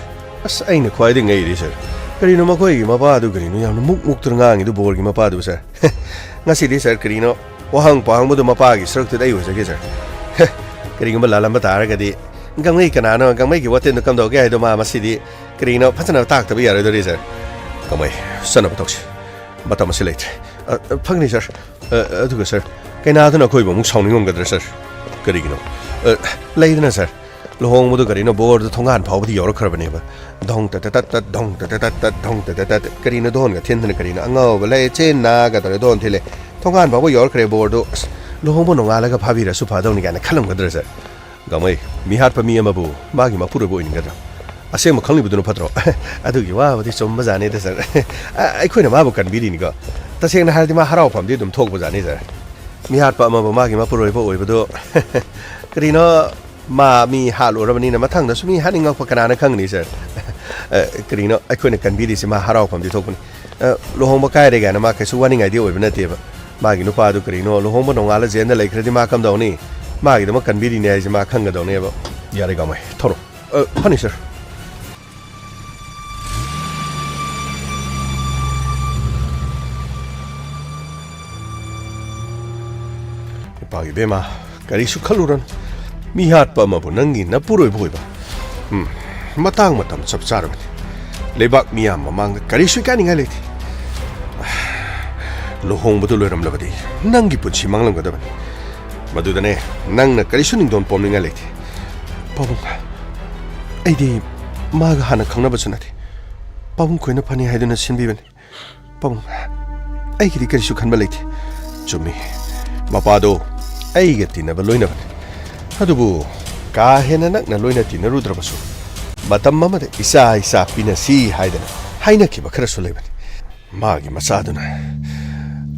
ꯑꯁ, ꯑꯩꯅ ꯈ꯭ꯋꯥꯏꯗꯒꯤ ꯉꯛꯏꯗꯤ, ꯁꯥꯔ, ꯀꯔꯤꯅꯣ ꯃꯈꯣꯏꯒꯤ ꯃꯄꯥꯗꯨ, ꯀꯔꯤꯅꯣ ꯌꯥꯝꯅ ꯃꯨꯛ ꯃꯨꯛꯇꯨꯅ ꯉꯥꯡꯉꯤꯗꯨ, ꯕꯣꯔꯒꯤ ꯃꯄꯥꯗꯨꯕꯨ, ꯁꯥꯔ? ꯉꯁꯤꯗꯤ, ꯁꯥꯔ, ꯀꯔꯤꯅꯣ ꯋꯥꯍꯪ ꯄꯥꯎꯍꯪꯕꯗꯨ ꯃꯄꯥꯒꯤ ꯁꯔꯨꯛꯇꯨꯗ ꯑꯩ ꯑꯣꯏꯖꯒꯦ, ꯁꯥꯔ꯫ ꯀꯔꯤꯒꯨꯝꯕ ꯂꯥꯜꯂꯝꯕ ꯇꯥꯔꯒꯗꯤ, ꯒꯥꯡꯃꯩ ꯀꯅꯥꯅꯣ, ꯒꯥꯡꯃꯩꯒꯤ ꯋꯥꯇꯦꯟꯗꯨ ꯀꯝꯗꯧꯒꯦ ꯍꯥꯏꯗꯣ ꯃꯥ ꯃꯁꯤꯗꯤ, ꯀꯔꯤꯅꯣ, ꯐꯖꯅ ꯇꯥꯛꯇꯕ ꯌꯥꯔꯣꯏꯗꯧꯔꯤ, ꯁꯥꯔ꯫ ꯒꯥꯡꯃꯩ, ꯆꯠꯅꯕ ꯇꯧꯁꯤ꯫ ꯃꯇꯝ ꯑꯁꯤ ꯂꯩꯇ꯭ꯔꯦ꯫ ꯑ, ꯑ, ꯐꯒꯅꯤ, ꯁꯥꯔ꯫ ꯑ, ꯑꯗꯨꯒ, ꯁꯥꯔ, ꯀꯩꯅꯥꯗꯨꯅ ꯑꯩꯈꯣꯏꯕꯨ ꯑꯃꯨꯛ ꯁꯥꯎꯅꯤꯡꯉꯝꯒꯗ꯭ꯔꯥ, ꯁꯥꯔ? ꯀꯔꯤꯒꯤꯅꯣ? ꯑ, ꯂꯩꯗꯅ, ꯁꯥꯔ, ꯂꯨꯍꯣꯡꯕꯗꯨ ꯀꯔꯤꯅꯣ, ꯕꯣꯔꯗꯨ ꯊꯣꯡꯒꯥꯟ ꯐꯥꯎꯕꯗꯤ ꯌꯧꯔꯛꯈ꯭ꯔꯕꯅꯦꯕ꯫ ꯙꯣꯡ ꯇꯠ ꯇꯠ ꯇꯠ ꯇꯠ, ꯙꯣꯡ ꯇꯠ ꯇꯠ ꯇꯠ ꯇꯠ, ꯙꯣꯡ ꯇꯠ ꯇꯠ ꯇꯠ ꯇꯠ꯫ ꯀꯔꯤꯅꯣ ꯙꯣꯟꯒ ꯊꯤꯟꯗꯅ, ꯀꯔꯤꯅꯣ ꯑꯉꯥꯎꯕ ꯂꯩ, ꯆꯦꯟ ꯅꯥꯒ ꯇꯧꯔꯦ, ꯙꯣꯟ ꯊꯤꯜꯂꯦ꯫ ꯊꯣꯡꯒꯥꯟ ꯐꯥꯎꯕ ꯌꯧꯔꯛꯈ꯭ꯔꯦ ꯕꯣꯔꯗꯨ꯫ ꯑꯁ, ꯂꯨꯍꯣꯡꯕ ꯅꯣꯡꯉꯥꯜꯂꯒ ꯐꯥꯕꯤꯔꯁꯨ ꯐꯗꯧꯅꯤ ꯀꯥꯏꯅ ꯈꯜꯂꯝꯒꯗ꯭ꯔꯥ, ꯁꯥꯔ? ꯒꯥꯡꯃꯩ, ꯃꯤꯍꯥꯠꯄ ꯃꯤ ꯑꯃꯕꯨ ꯃꯥꯒꯤ ꯃꯄꯨꯔꯣꯏꯕ ꯑꯣꯏꯅꯤꯡꯒꯗ꯭ꯔꯥ? ꯑꯁꯦꯡꯕ ꯈꯪꯂꯤꯕꯗꯨꯅ ꯐꯠꯇ꯭ꯔꯣ? ꯑꯗꯨꯒꯤ ꯋꯥꯕꯨꯗꯤ ꯆꯨꯝꯕꯖꯥꯠꯅꯤꯗ, ꯁꯥꯔ꯫ ꯑ, ꯑꯩꯈꯣꯏꯅ ꯃꯥꯕꯨ ꯀꯟꯕꯤꯔꯤꯅꯤꯀꯣ꯫ ꯇꯁꯦꯡꯅ ꯍꯥꯏꯔꯗꯤ ꯃꯥ ꯍꯔꯥꯎꯐꯝꯗꯤ ꯑꯗꯨꯝ ꯊꯣꯛꯄꯖꯥꯠꯅꯤ, ꯁꯥꯔ꯫ ꯃꯤꯍꯥꯠꯄ ꯑꯃꯕꯨ ꯃꯥꯒꯤ ꯃꯄꯨꯔꯣꯏꯕ ꯑꯣꯏꯕꯗꯨ, ꯀꯔꯤꯅꯣ, ꯃꯥ ꯃꯤ ꯍꯥꯠꯂꯨꯔꯕꯅꯤꯅ ꯃꯊꯪꯗꯁꯨ ꯃꯤ ꯍꯥꯠꯅꯤꯡꯉꯛꯄ ꯀꯅꯥꯅ ꯈꯪꯅꯤ, ꯁꯥꯔ? ꯑ, ꯀꯔꯤꯅꯣ ꯑꯩꯈꯣꯏꯅ ꯀꯟꯕꯤꯔꯤꯁꯤ? ꯃꯥ ꯍꯔꯥꯎꯐꯝꯗꯤ ꯊꯣꯛꯄꯅꯤ꯫ ꯑ, ꯂꯨꯍꯣꯡꯕ ꯀꯥꯏꯔꯦ ꯀꯥꯏꯅ ꯃꯥ ꯀꯩꯁꯨ ꯋꯥꯅꯤꯡꯉꯥꯏꯗꯤ ꯑꯣꯏꯕ ꯅꯠꯇꯦꯕ꯫ ꯃꯥꯒꯤ ꯅꯨꯄꯥꯗꯨ ꯀꯔꯤꯅꯣ, ꯂꯨꯍꯣꯡꯕ ꯅꯣꯡꯉꯥꯜꯂ ꯖꯦꯜꯗ ꯂꯩꯈ꯭ꯔꯗꯤ ꯃꯥ ꯀꯝꯗꯧꯅꯤ? ꯃꯥꯒꯤꯗꯃꯛ ꯀꯟꯕꯤꯔꯤꯅꯦ ꯍꯥꯏꯁꯦ ꯃꯥ ꯈꯪꯒꯗꯧꯅꯦꯕ꯫ ꯌꯥꯔꯦ, ꯒꯥꯡꯃꯩ, ꯊꯧꯔꯣ꯫ ꯑ, ꯐꯅꯤ, ꯁꯥꯔ꯫ ꯏꯄꯥꯒꯤ ꯕꯦꯝꯃ, ꯀꯔꯤꯁꯨ ꯈꯜꯂꯨꯔꯅꯨ꯫ ꯃꯤꯍꯥꯠꯄ ꯑꯃꯕꯨ ꯅꯪꯒꯤ ꯅꯄꯨꯔꯣꯏꯕ ꯑꯣꯏꯕ, ꯎꯝ, ꯃꯇꯥꯡ ꯃꯇꯝ ꯆꯞ ꯆꯥꯔꯕꯅꯤ꯫ ꯂꯩꯕꯥꯛ ꯃꯤꯌꯥꯝ ꯃꯃꯥꯡꯗ ꯀꯔꯤꯁꯨ ꯏꯀꯥꯏꯅꯤꯡꯉꯥꯏ ꯂꯩꯇꯦ꯫ ꯂꯨꯍꯣꯡꯕꯗꯨ ꯂꯣꯏꯔꯝꯂꯕꯗꯤ ꯅꯪꯒꯤ ꯄꯨꯟꯁꯤ ꯃꯥꯡꯂꯝꯒꯗꯕꯅꯤ꯫ ꯃꯗꯨꯗꯅꯦ ꯅꯪꯅ ꯀꯔꯤꯁꯨ ꯅꯤꯡꯗꯣꯟ ꯄꯣꯝꯅꯤꯡꯉꯥꯏ ꯂꯩꯇꯦ꯫ ꯄꯥꯕꯨꯡ, ꯑꯩꯗꯤ ꯃꯥꯒ ꯍꯥꯟꯅ ꯈꯪꯅꯕꯁꯨ ꯅꯠꯇꯦ꯫ ꯄꯥꯕꯨꯡ ꯈꯣꯏꯅ ꯐꯅꯤ ꯍꯥꯏꯗꯨꯅ ꯁꯤꯟꯕꯤꯕꯅꯤ꯫ ꯄꯥꯕꯨꯡ, ꯑꯩꯒꯤꯗꯤ ꯀꯔꯤꯁꯨ ꯈꯟꯕ ꯂꯩꯇꯦ꯫ ꯆꯨꯝꯃꯤ, ꯃꯄꯥꯗꯣ ꯑꯩꯒ ꯇꯤꯟꯅꯕ ꯂꯣꯏꯅꯕꯅꯤ꯫ ꯑꯗꯨꯕꯨ ꯀꯥ ꯍꯦꯟꯅ ꯅꯛꯅ ꯂꯣꯏꯅ ꯇꯤꯟꯅꯔꯨꯗ꯭ꯔꯕꯁꯨ, ꯃꯇꯝ ꯑꯃꯗ ꯏꯆꯥ ꯏꯆꯥ ꯄꯤꯅꯁꯤ ꯍꯥꯏꯗꯅ ꯍꯥꯏꯅꯈꯤꯕ ꯈꯔꯁꯨ ꯂꯩꯕꯅꯤ꯫ ꯃꯥꯒꯤ ꯃꯆꯥꯗꯨꯅ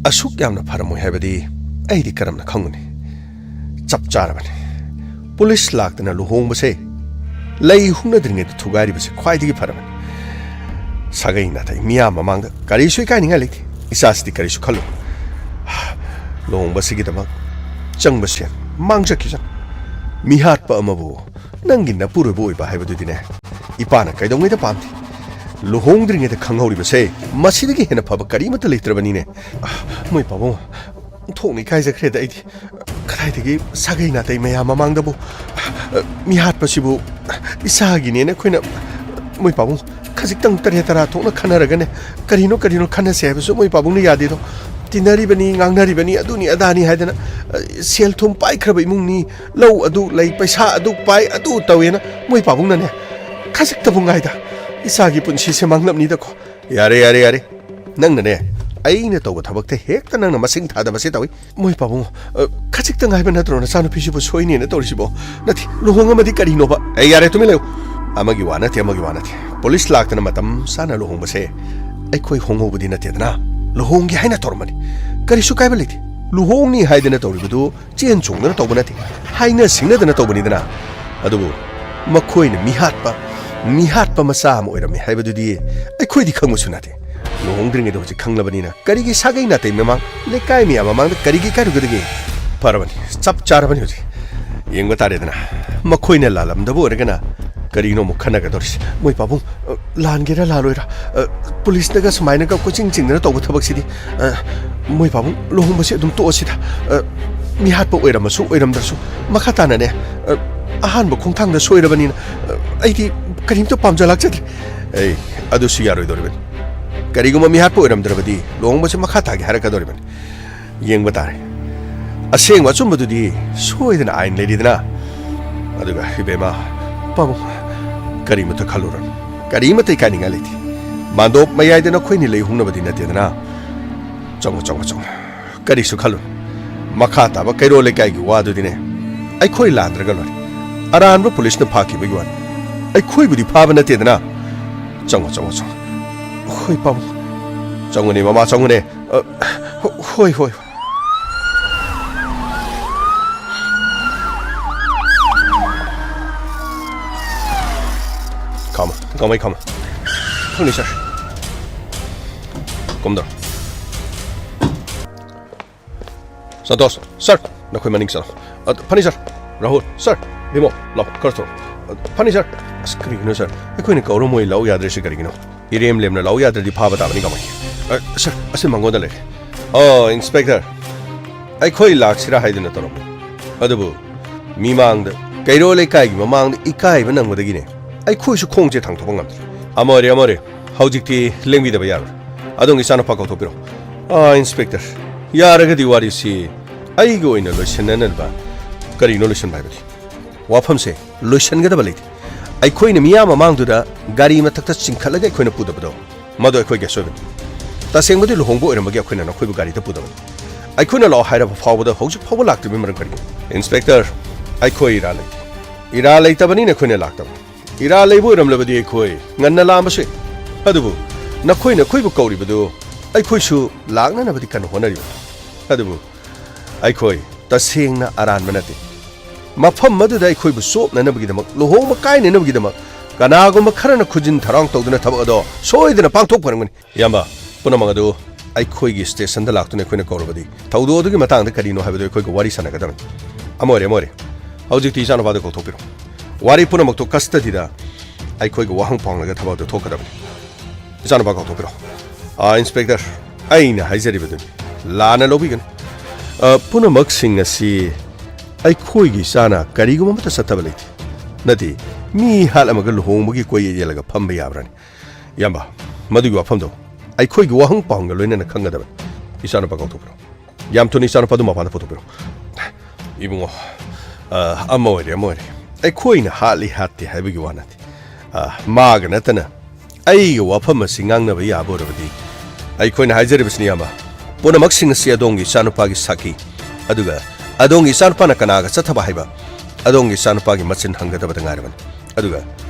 ꯑꯁꯨꯛ ꯌꯥꯝꯅ ꯐꯔꯝꯃꯣꯏ ꯍꯥꯏꯕꯗꯤ ꯑꯩꯗꯤ ꯀꯔꯝꯅ ꯈꯪꯒꯅꯤ? ꯆꯞ ꯆꯥꯔꯕꯅꯤ꯫ ꯄꯨꯂꯤꯁ ꯂꯥꯛꯇꯅ ꯂꯨꯍꯣꯡꯕꯁꯦ, ꯂꯩ ꯍꯨꯛꯅꯗ꯭ꯔꯤꯉꯩꯗ ꯊꯨꯒꯥꯏꯔꯤꯕꯁꯦ ꯈ꯭ꯋꯥꯏꯗꯒꯤ ꯐꯔꯕꯅꯤ꯫ ꯁꯥꯒꯩ ꯅꯥꯇꯩ ꯃꯤꯌꯥꯝ ꯃꯃꯥꯡꯗ ꯀꯔꯤꯁꯨ ꯏꯀꯥꯏꯅꯤꯡꯉꯥꯏ ꯂꯩꯇꯦ꯫ ꯏꯆꯥꯁꯤꯗꯤ ꯀꯔꯤꯁꯨ ꯈꯜꯂꯨ꯫ ꯂꯨꯍꯣꯡꯕꯁꯤꯒꯤꯗꯃꯛ ꯆꯪꯕ ꯁꯦꯟ ꯃꯥꯡꯖꯈꯤꯁꯅꯨ꯫ ꯃꯤꯍꯥꯠꯄ ꯑꯃꯕꯨ ꯅꯪꯒꯤ ꯅꯄꯨꯔꯣꯏꯕ ꯑꯣꯏꯕ ꯍꯥꯏꯕꯗꯨꯗꯤꯅꯦ, ꯏꯄꯥꯅ ꯀꯩꯗꯧꯉꯩꯗ ꯄꯥꯝꯗꯦ꯫ ꯂꯨꯍꯣꯡꯗ꯭ꯔꯤꯉꯩꯗ ꯈꯪꯍꯧꯔꯤꯕꯁꯦ, ꯃꯁꯤꯗꯒꯤ ꯍꯦꯟꯅ ꯐꯕ ꯀꯔꯤꯃꯠꯇ ꯂꯩꯇ꯭ꯔꯕꯅꯤꯅꯦ꯫ ꯃꯣꯏ ꯄꯥꯕꯨꯡ, ꯊꯣꯛꯅ ꯏꯀꯥꯏꯖꯈ꯭ꯔꯦꯗ ꯑꯩꯗꯤ꯫ ꯀꯗꯥꯏꯗꯒꯤ ꯁꯥꯒꯩ ꯅꯥꯇꯩ ꯃꯌꯥꯝ ꯃꯃꯥꯡꯗꯕꯨ ꯃꯤꯍꯥꯠꯄꯁꯤꯕꯨ ꯏꯁꯥꯒꯤꯅꯦꯅ ꯑꯩꯈꯣꯏꯅ, ꯃꯣꯏ ꯄꯥꯕꯨꯡ, ꯈꯖꯤꯛꯇꯪ ꯇꯔꯦꯠ ꯇꯔꯥ ꯊꯣꯛꯅ ꯈꯟꯅꯔꯒꯅꯦ, ꯀꯔꯤꯅꯣ ꯀꯔꯤꯅꯣ ꯈꯟꯅꯁꯦ ꯍꯥꯏꯕꯁꯨ ꯃꯣꯏ ꯄꯥꯕꯨꯡꯅ ꯌꯥꯗꯦꯗꯣ꯫ ꯇꯤꯟꯅꯔꯤꯕꯅꯤ, ꯉꯥꯡꯅꯔꯤꯕꯅꯤ, ꯑꯗꯨꯅꯤ ꯑꯗꯥꯅꯤ ꯍꯥꯏꯗꯅ, ꯑ, ꯁꯦꯜ ꯊꯨꯝ ꯄꯥꯏꯈ꯭ꯔꯕ ꯏꯃꯨꯡꯅꯤ, ꯂꯧ ꯑꯗꯨ ꯂꯩ, ꯄꯩꯁꯥ ꯑꯗꯨ ꯄꯥꯏ, ꯑꯗꯨ ꯇꯧꯋꯦꯅ ꯃꯣꯏ ꯄꯥꯕꯨꯡꯅꯅꯦ, ꯈꯖꯤꯛꯇꯕꯨ ꯉꯥꯏꯗ ꯏꯆꯥꯒꯤ ꯄꯨꯟꯁꯤꯁꯦ ꯃꯥꯡꯂꯝꯅꯤꯗꯀꯣ꯫ ꯌꯥꯔꯦ, ꯌꯥꯔꯦ, ꯌꯥꯔꯦ꯫ ꯅꯪꯅꯅꯦ, ꯑꯩꯅ ꯇꯧꯕ ꯊꯕꯛꯇ ꯍꯦꯛꯇ ꯅꯪꯅ ꯃꯁꯤꯡ ꯊꯥꯗꯕꯁꯦ ꯇꯧꯏ꯫ ꯃꯣꯏ ꯄꯥꯕꯨꯡ, ꯑ, ꯈꯖꯤꯛꯇ ꯉꯥꯏꯕ ꯅꯠꯇ꯭ꯔꯣ ꯅꯆꯥꯅꯨꯄꯤꯁꯤꯕꯨ ꯁꯣꯏꯅꯦꯅ ꯇꯧꯔꯤꯁꯤꯕꯣ? ꯅꯠꯇꯦ, ꯂꯨꯍꯣꯡꯉꯝꯃꯗꯤ ꯀꯔꯤꯅꯣꯕ? ꯑꯦ, ꯌꯥꯔꯦ, ꯇꯨꯃꯤꯟ ꯂꯩꯌꯨ꯫ ꯑꯃꯒꯤ ꯋꯥ ꯅꯠꯇꯦ, ꯑꯃꯒꯤ ꯋꯥ ꯅꯠꯇꯦ꯫ ꯄꯨꯂꯤꯁ ꯂꯥꯛꯇꯅ ꯃꯇꯝ ꯆꯥꯅ ꯂꯨꯍꯣꯡꯕꯁꯦ ꯑꯩꯈꯣꯏ ꯍꯣꯡꯍꯧꯕꯗꯤ ꯅꯠꯇꯦꯗꯅ꯫ ꯂꯨꯍꯣꯡꯒꯦ ꯍꯥꯏꯅ ꯇꯧꯔꯝꯕꯅꯤ꯫ ꯀꯔꯤꯁꯨ ꯀꯥꯏꯕ ꯂꯩꯇꯦ꯫ ꯂꯨꯍꯣꯡꯅꯤ ꯍꯥꯏꯗꯅ ꯇꯧꯔꯤꯕꯗꯨ ꯆꯦꯟ ꯆꯣꯡꯗꯅ ꯇꯧꯕ ꯅꯠꯇꯦ, ꯍꯥꯏꯅ ꯁꯤꯡꯅꯗꯅ ꯇꯧꯕꯅꯤꯗꯅ꯫ ꯑꯗꯨꯕꯨ ꯃꯈꯣꯏꯅ ꯃꯤꯍꯥꯠꯄ, ꯃꯤꯍꯥꯠꯄ ꯃꯆꯥ ꯑꯃ ꯑꯣꯏꯔꯝꯃꯤ ꯍꯥꯏꯕꯗꯨꯗꯤ ꯑꯩꯈꯣꯏꯗꯤ ꯈꯪꯕꯁꯨ ꯅꯠꯇꯦ꯫ ꯂꯨꯍꯣꯡꯗ꯭ꯔꯤꯉꯩꯗ ꯍꯧꯖꯤꯛ ꯈꯪꯂꯕꯅꯤꯅ ꯀꯔꯤꯒꯤ ꯁꯥꯒꯩ ꯅꯥꯇꯩ ꯃꯃꯥꯡ, ꯂꯩꯀꯥꯏ ꯃꯌꯥꯝ ꯃꯃꯥꯡꯗ ꯀꯔꯤꯒꯤ ꯏꯀꯥꯏꯔꯨꯒꯗꯒꯦ? ꯐꯔꯕꯅꯤ, ꯆꯞ ꯆꯥꯔꯕꯅꯤ ꯍꯧꯖꯤꯛ꯫ ꯌꯦꯡꯕ ꯇꯥꯔꯦꯗꯅ, ꯃꯈꯣꯏꯅ ꯂꯥꯜꯂꯝꯗꯕ ꯑꯣꯏꯔꯒꯅ ꯀꯔꯤꯅꯣ ꯑꯃꯨꯛ ꯈꯟꯅꯒꯗꯧꯔꯤꯁꯦ? ꯃꯣꯏ ꯄꯥꯕꯨꯡ, ꯑ, ꯂꯥꯟꯒꯦꯔꯥ ꯂꯥꯜꯂꯣꯏꯔꯥ, ꯑ, ꯄꯨꯂꯤꯁꯅꯒ ꯁꯨꯃꯥꯏꯅꯒ ꯀꯣꯏꯆꯤꯡ ꯆꯤꯡꯗꯅ ꯇꯧꯕ ꯊꯕꯛꯁꯤꯗꯤ, ꯑ, ꯃꯣꯏ ꯄꯥꯕꯨꯡ, ꯂꯨꯍꯣꯡꯕꯁꯤ ꯑꯗꯨꯝ ꯇꯣꯛꯑꯁꯤꯗ꯫ ꯑ, ꯃꯤꯍꯥꯠꯄ ꯑꯣꯏꯔꯝꯃꯁꯨ ꯑꯣꯏꯔꯝꯗ꯭ꯔꯁꯨ, ꯃꯈꯥ ꯇꯥꯅꯅꯦ, ꯑ, ꯑꯍꯥꯟꯕ ꯈꯣꯡꯊꯥꯡꯗ ꯁꯣꯏꯔꯕꯅꯤꯅ, ꯑ, ꯑꯩꯗꯤ ꯀꯔꯤꯝꯇ ꯄꯥꯝꯖ ꯂꯥꯛꯆꯗ꯭ꯔꯦ꯫ ꯑꯩ, ꯑꯗꯨꯁꯨ ꯌꯥꯔꯣꯏꯗꯧꯔꯤꯕꯅꯤ꯫ ꯀꯔꯤꯒꯨꯝꯕ ꯃꯤꯍꯥꯠꯄ ꯑꯣꯏꯔꯝꯗ꯭ꯔꯕꯗꯤ ꯂꯨꯍꯣꯡꯕꯁꯤ ꯃꯈꯥ ꯇꯥꯒꯦ ꯍꯥꯏꯔꯛꯀꯗꯧꯔꯤꯕꯅꯤ꯫ ꯌꯦꯡꯕ ꯇꯥꯔꯦ꯫ ꯑꯁꯦꯡꯕ ꯑꯆꯨꯝꯕꯗꯨꯗꯤ ꯁꯣꯏꯗꯅ ꯑꯥꯏꯟ ꯂꯩꯔꯤꯗꯅ꯫ ꯑꯗꯨꯒ ꯏꯕꯦꯝꯃ, ꯄꯥꯕꯨꯡ, ꯀꯔꯤꯃꯠꯇ ꯈꯜꯂꯨꯔꯅꯨ꯫ ꯀꯔꯤꯃꯠꯇ ꯏꯀꯥꯏꯅꯤꯡꯉꯥꯏ ꯂꯩꯇꯦ꯫ ꯃꯥꯟꯗꯣꯞ ꯃꯌꯥꯏꯗ ꯅꯈꯣꯏꯅꯤ ꯂꯩ ꯍꯨꯝꯅꯕꯗꯤ ꯅꯠꯇꯦꯗꯅ꯫ ꯆꯪꯉꯣ, ꯆꯪꯉꯣ, ꯆꯪꯉꯣ꯫ ꯀꯔꯤꯁꯨ ꯈꯜꯂꯨꯅꯨ꯫ ꯃꯈꯥ ꯇꯥꯕ ꯀꯩꯔꯣꯜ ꯂꯩꯀꯥꯏꯒꯤ ꯋꯥꯗꯨꯗꯤꯅꯦ, ꯑꯩꯈꯣꯏ ꯂꯥꯟꯗ꯭ꯔꯒ ꯂꯣꯏꯔꯦ꯫ ꯑꯔꯥꯟꯕ ꯄꯨꯂꯤꯁꯅ ꯐꯥꯈꯤꯕꯒꯤ ꯋꯥꯅꯤ꯫ ꯑꯩꯈꯣꯏꯕꯨꯗꯤ ꯐꯥꯕ ꯅꯠꯇꯦꯗꯅ꯫ ꯆꯪꯉꯣ, ꯆꯪꯉꯣ, ꯆꯪꯉꯣ꯫ ꯍꯣꯏ, ꯄꯥꯕꯨꯡ꯫ ꯆꯪꯉꯨꯅꯦ, ꯃꯃꯥ, ꯆꯪꯉꯨꯅꯦ꯫ ꯑ, ꯍꯣ-, ꯍꯣꯏ, ꯍꯣꯏ꯫ ꯈꯥꯝꯃꯣ, ꯀꯃꯥꯏ ꯈꯥꯝꯃꯣ? ꯐꯅꯤ, ꯁꯥꯔ꯫ ꯀꯨꯝꯗꯔꯣ꯫ ꯁꯟꯇꯣꯁ, ꯁꯥꯔ, ꯅꯈꯣꯏ ꯃꯅꯤꯡ ꯆꯠꯂꯣ꯫ ꯑ, ꯐꯅꯤ, ꯁꯥꯔ꯫ ꯔꯥꯍꯨꯜ, ꯁꯥꯔ꯫ ꯚꯤꯃꯣ, ꯂꯥꯎ, ꯈꯔ ꯊꯣꯔꯛꯑꯣ꯫ ꯑ, ꯐꯅꯤ, ꯁꯥꯔ꯫ ꯑꯁ, ꯀꯔꯤꯒꯤꯅꯣ ꯁꯥꯔ? ꯑꯩꯈꯣꯏꯅ ꯀꯧꯔ ꯃꯣꯏ ꯂꯥꯛꯎ ꯌꯥꯗ꯭ꯔꯤꯁꯤ ꯀꯔꯤꯒꯤꯅꯣ? ꯏꯔꯦꯝ ꯂꯦꯝꯅ ꯂꯥꯛꯎ ꯌꯥꯗ꯭ꯔꯗꯤ ꯐꯥꯕ ꯇꯥꯕꯅꯤ, ꯀꯃꯥꯏ? ꯑ, ꯁꯥꯔ, ꯑꯁꯤ ꯃꯉꯣꯟꯗ ꯂꯩꯔꯦ꯫ ꯑꯣ, ꯏꯟꯁꯄꯦꯛꯇꯔ, ꯑꯩꯈꯣꯏ ꯂꯥꯛꯁꯤꯔꯥ ꯍꯥꯏꯗꯨꯅ ꯇꯧꯔꯝꯕꯅꯤ꯫ ꯑꯗꯨꯕꯨ ꯃꯤꯃꯥꯡꯗ, ꯀꯩꯔꯣꯜ ꯂꯩꯀꯥꯏꯒꯤ ꯃꯃꯥꯡꯗ ꯏꯀꯥꯏꯕ ꯅꯪꯕꯗꯒꯤꯅꯦ ꯑꯩꯈꯣꯏꯁꯨ ꯈꯣꯡꯁꯦ ꯊꯥꯡꯗꯣꯛꯄ ꯉꯝꯗ꯭ꯔꯦ꯫ ꯑꯃ ꯑꯣꯏꯔꯦ, ꯑꯃ ꯑꯣꯏꯔꯦ, ꯍꯧꯖꯤꯛꯇꯤ ꯂꯦꯡꯕꯤꯗꯕ ꯌꯥꯔꯣꯏ꯫ ꯑꯗꯣꯝꯒꯤ ꯏꯆꯥꯅꯨꯄꯥ ꯀꯧꯊꯣꯛꯄꯤꯔꯣ꯫ ꯑꯥ, ꯏꯟꯁꯄꯦꯛꯇꯔ, ꯌꯥꯔꯒꯗꯤ ꯋꯥꯔꯤꯁꯤ ꯑꯩꯒꯤ ꯑꯣꯏꯅ ꯂꯣꯏꯁꯤꯟꯅꯅꯕ꯫ ꯀꯔꯤꯅꯣ ꯂꯣꯏꯁꯤꯟꯕ ꯍꯥꯏꯕꯗꯤ? ꯋꯥꯐꯝꯁꯦ ꯂꯣꯏꯁꯤꯟꯒꯗꯕ ꯂꯩꯇꯦ꯫ ꯑꯩꯈꯣꯏꯅ ꯃꯤꯌꯥꯝ ꯃꯃꯥꯡꯗꯨꯗ ꯒꯥꯔꯤ ꯃꯊꯛꯇ ꯆꯤꯡꯈꯠꯂꯒ ꯑꯩꯈꯣꯏꯅ ꯄꯨꯗꯕꯗꯣ, ꯃꯗꯨ ꯑꯩꯈꯣꯏꯒꯤ ꯑꯁꯣꯏꯕꯅꯤ꯫ ꯇꯁꯦꯡꯕꯗꯤ ꯂꯨꯍꯣꯡꯕ ꯑꯣꯏꯔꯝꯕꯒꯤ ꯑꯩꯈꯣꯏꯅ ꯅꯈꯣꯏꯕꯨ ꯒꯥꯔꯤꯗ ꯄꯨꯗꯕꯅꯤ꯫ ꯑꯩꯈꯣꯏꯅ ꯂꯥꯛꯑꯣ ꯍꯥꯏꯔꯕ ꯐꯥꯎꯕꯗ ꯍꯧꯖꯤꯛ ꯐꯥꯎꯕ ꯂꯥꯛꯇ꯭ꯔꯤꯕꯒꯤ ꯃꯔꯝ ꯀꯔꯤꯒꯤꯅꯣ? ꯏꯟꯁꯄꯦꯛꯇꯔ, ꯑꯩꯈꯣꯏ ꯏꯔꯥ ꯂꯩꯇꯦ꯫ ꯏꯔꯥ ꯂꯩꯇꯕꯅꯤꯅ ꯑꯩꯈꯣꯏꯅ ꯂꯥꯛꯇꯕꯅꯤ꯫ ꯏꯔꯥ ꯂꯩꯕ ꯑꯣꯏꯔꯝꯂꯕꯗꯤ ꯑꯩꯈꯣꯏ ꯉꯟꯅ ꯂꯥꯛꯑꯝꯕꯁꯨ ꯌꯥꯏ꯫ ꯑꯗꯨꯕꯨ ꯅꯈꯣꯏꯅ ꯑꯩꯈꯣꯏꯕꯨ ꯀꯧꯔꯤꯕꯗꯨ ꯑꯩꯈꯣꯏꯁꯨ ꯂꯥꯛꯅꯅꯕꯗꯤ ꯀꯟꯅ ꯍꯣꯠꯅꯔꯤꯕꯅꯤ꯫ ꯑꯗꯨꯕꯨ ꯑꯩꯈꯣꯏ ꯇꯁꯦꯡꯅ ꯑꯔꯥꯟꯕ ꯅꯠꯇꯦ꯫ ꯃꯐꯝ ꯑꯗꯨꯗ ꯑꯩꯈꯣꯏꯕꯨ ꯆꯣꯞꯅꯅꯕꯒꯤꯗꯃꯛ, ꯂꯨꯍꯣꯡꯕ ꯀꯥꯏꯅꯅꯕꯒꯤꯗꯃꯛ ꯀꯅꯥꯒꯨꯝꯕ ꯈꯔꯅ ꯈꯨꯖꯤꯟ ꯊꯔꯥꯡ ꯇꯧꯗꯨꯅ ꯊꯕꯛ ꯑꯗꯣ ꯁꯣꯏꯗꯅ ꯄꯥꯡꯊꯣꯛꯄ ꯑꯣꯏꯔꯝꯒꯅꯤ꯫ ꯏꯌꯥꯝꯕ, ꯄꯨꯝꯅꯃꯛ ꯑꯗꯨ ꯑꯩꯈꯣꯏꯒꯤ ꯁ꯭ꯇꯦꯁꯟꯗ ꯂꯥꯛꯇꯨꯅ ꯑꯩꯈꯣꯏꯅ ꯀꯧꯔꯕꯗꯤ ꯊꯧꯗꯣꯛ ꯑꯗꯨꯒꯤ ꯃꯇꯥꯡꯗ ꯀꯔꯤꯅꯣ ꯍꯥꯏꯕꯗꯨ ꯑꯩꯈꯣꯏꯒ ꯋꯥꯔꯤ ꯁꯥꯟꯅꯒꯗꯕꯅꯤ꯫ ꯑꯃ ꯑꯣꯏꯔꯦ, ꯑꯃ ꯑꯣꯏꯔꯦ꯫ ꯍꯧꯖꯤꯛꯇꯤ ꯏꯆꯥꯅꯨꯄꯥꯗ ꯀꯧꯊꯣꯛꯄꯤꯔꯣ꯫ ꯋꯥꯔꯤ ꯄꯨꯝꯅꯃꯛꯇꯨ ꯀꯁꯇꯗꯤꯗ ꯑꯩꯈꯣꯏꯒ ꯋꯥꯍꯪ ꯐꯥꯎꯅꯔꯒ ꯊꯕꯛ ꯑꯗꯨ ꯊꯣꯛꯀꯗꯕꯅꯤ꯫ ꯏꯆꯥꯅꯨꯄꯥ ꯀꯧꯊꯣꯛꯄꯤꯔꯣ꯫ ꯑꯥ, ꯏꯟꯁꯄꯦꯛꯇꯔ, ꯑꯩꯅ ꯍꯥꯏꯖꯔꯤꯕꯗꯨꯅꯤ꯫ ꯂꯥꯟꯅ ꯂꯧꯕꯤꯒꯅꯨ꯫ ꯑ, ꯄꯨꯝꯅꯃꯛꯁꯤꯡ ꯑꯁꯤ ꯑꯩꯈꯣꯏꯒꯤ ꯏꯆꯥꯅ ꯀꯔꯤꯒꯨꯝꯕ ꯑꯃꯠꯇ ꯆꯠꯊꯕ ꯂꯩꯇꯦ꯫ ꯅꯠꯇꯦ, ꯃꯤ ꯍꯥꯠꯂꯝꯃꯒ ꯂꯨꯍꯣꯡꯕꯒꯤ ꯀꯣꯏꯌꯦꯠ ꯌꯦꯠꯂꯒ ꯐꯝꯕ ꯌꯥꯕ꯭ꯔꯥꯅꯦ? ꯏꯌꯥꯝꯕ, ꯃꯗꯨꯒꯤ ꯋꯥꯐꯝꯗꯣ ꯑꯩꯈꯣꯏꯒꯤ ꯋꯥꯍꯪ ꯄꯥꯎꯍꯪꯒ ꯂꯣꯏꯅꯅ ꯈꯪꯒꯗꯕꯅꯤ꯫ ꯏꯆꯥꯅꯨꯄꯥ ꯀꯧꯊꯣꯛꯄꯤꯔꯣ꯫ ꯌꯥꯝ ꯊꯨꯅ ꯏꯆꯥꯅꯨꯄꯥꯗꯨ ꯃꯄꯥꯟꯗ ꯄꯨꯊꯣꯛꯄꯤꯔꯣ꯫ ꯏꯕꯨꯡꯉꯣ, ꯑ, ꯑꯃ ꯑꯣꯏꯔꯦ, ꯑꯃ ꯑꯣꯏꯔꯦ꯫ ꯑꯩꯈꯣꯏꯅ ꯍꯥꯠꯂꯤ ꯍꯥꯠꯇꯦ ꯍꯥꯏꯕꯒꯤ ꯋꯥ ꯅꯠꯇꯦ꯫ ꯑ, ꯃꯥꯒ ꯅꯠꯇꯅ ꯑꯩꯒ ꯋꯥꯐꯝ ꯑꯁꯤ ꯉꯥꯡꯅꯕ ꯌꯥꯕ ꯑꯣꯏꯔꯕꯗꯤ ꯑꯩꯈꯣꯏꯅ ꯍꯥꯏꯖꯔꯤꯕꯁꯤꯅꯤ, ꯏꯌꯥꯝꯕ꯫ ꯄꯨꯝꯅꯃꯛꯁꯤꯡ ꯑꯁꯤ ꯑꯗꯣꯝꯒꯤ ꯏꯆꯥꯅꯨꯄꯥꯒꯤ ꯁꯥꯈꯤ꯫ ꯑꯗꯨꯒ ꯑꯗꯣꯝꯒꯤ ꯏꯆꯥꯅꯨꯄꯥꯅ ꯀꯅꯥꯒ ꯆꯠꯊꯕ ꯍꯥꯏꯕ ꯑꯗꯣꯝꯒꯤ ꯏꯆꯥꯅꯨꯄꯥꯒꯤ ꯃꯆꯤꯟ ꯍꯪꯒꯗꯕꯗ ꯉꯥꯏꯔꯕꯅꯤ꯫ ꯑꯗꯨꯒ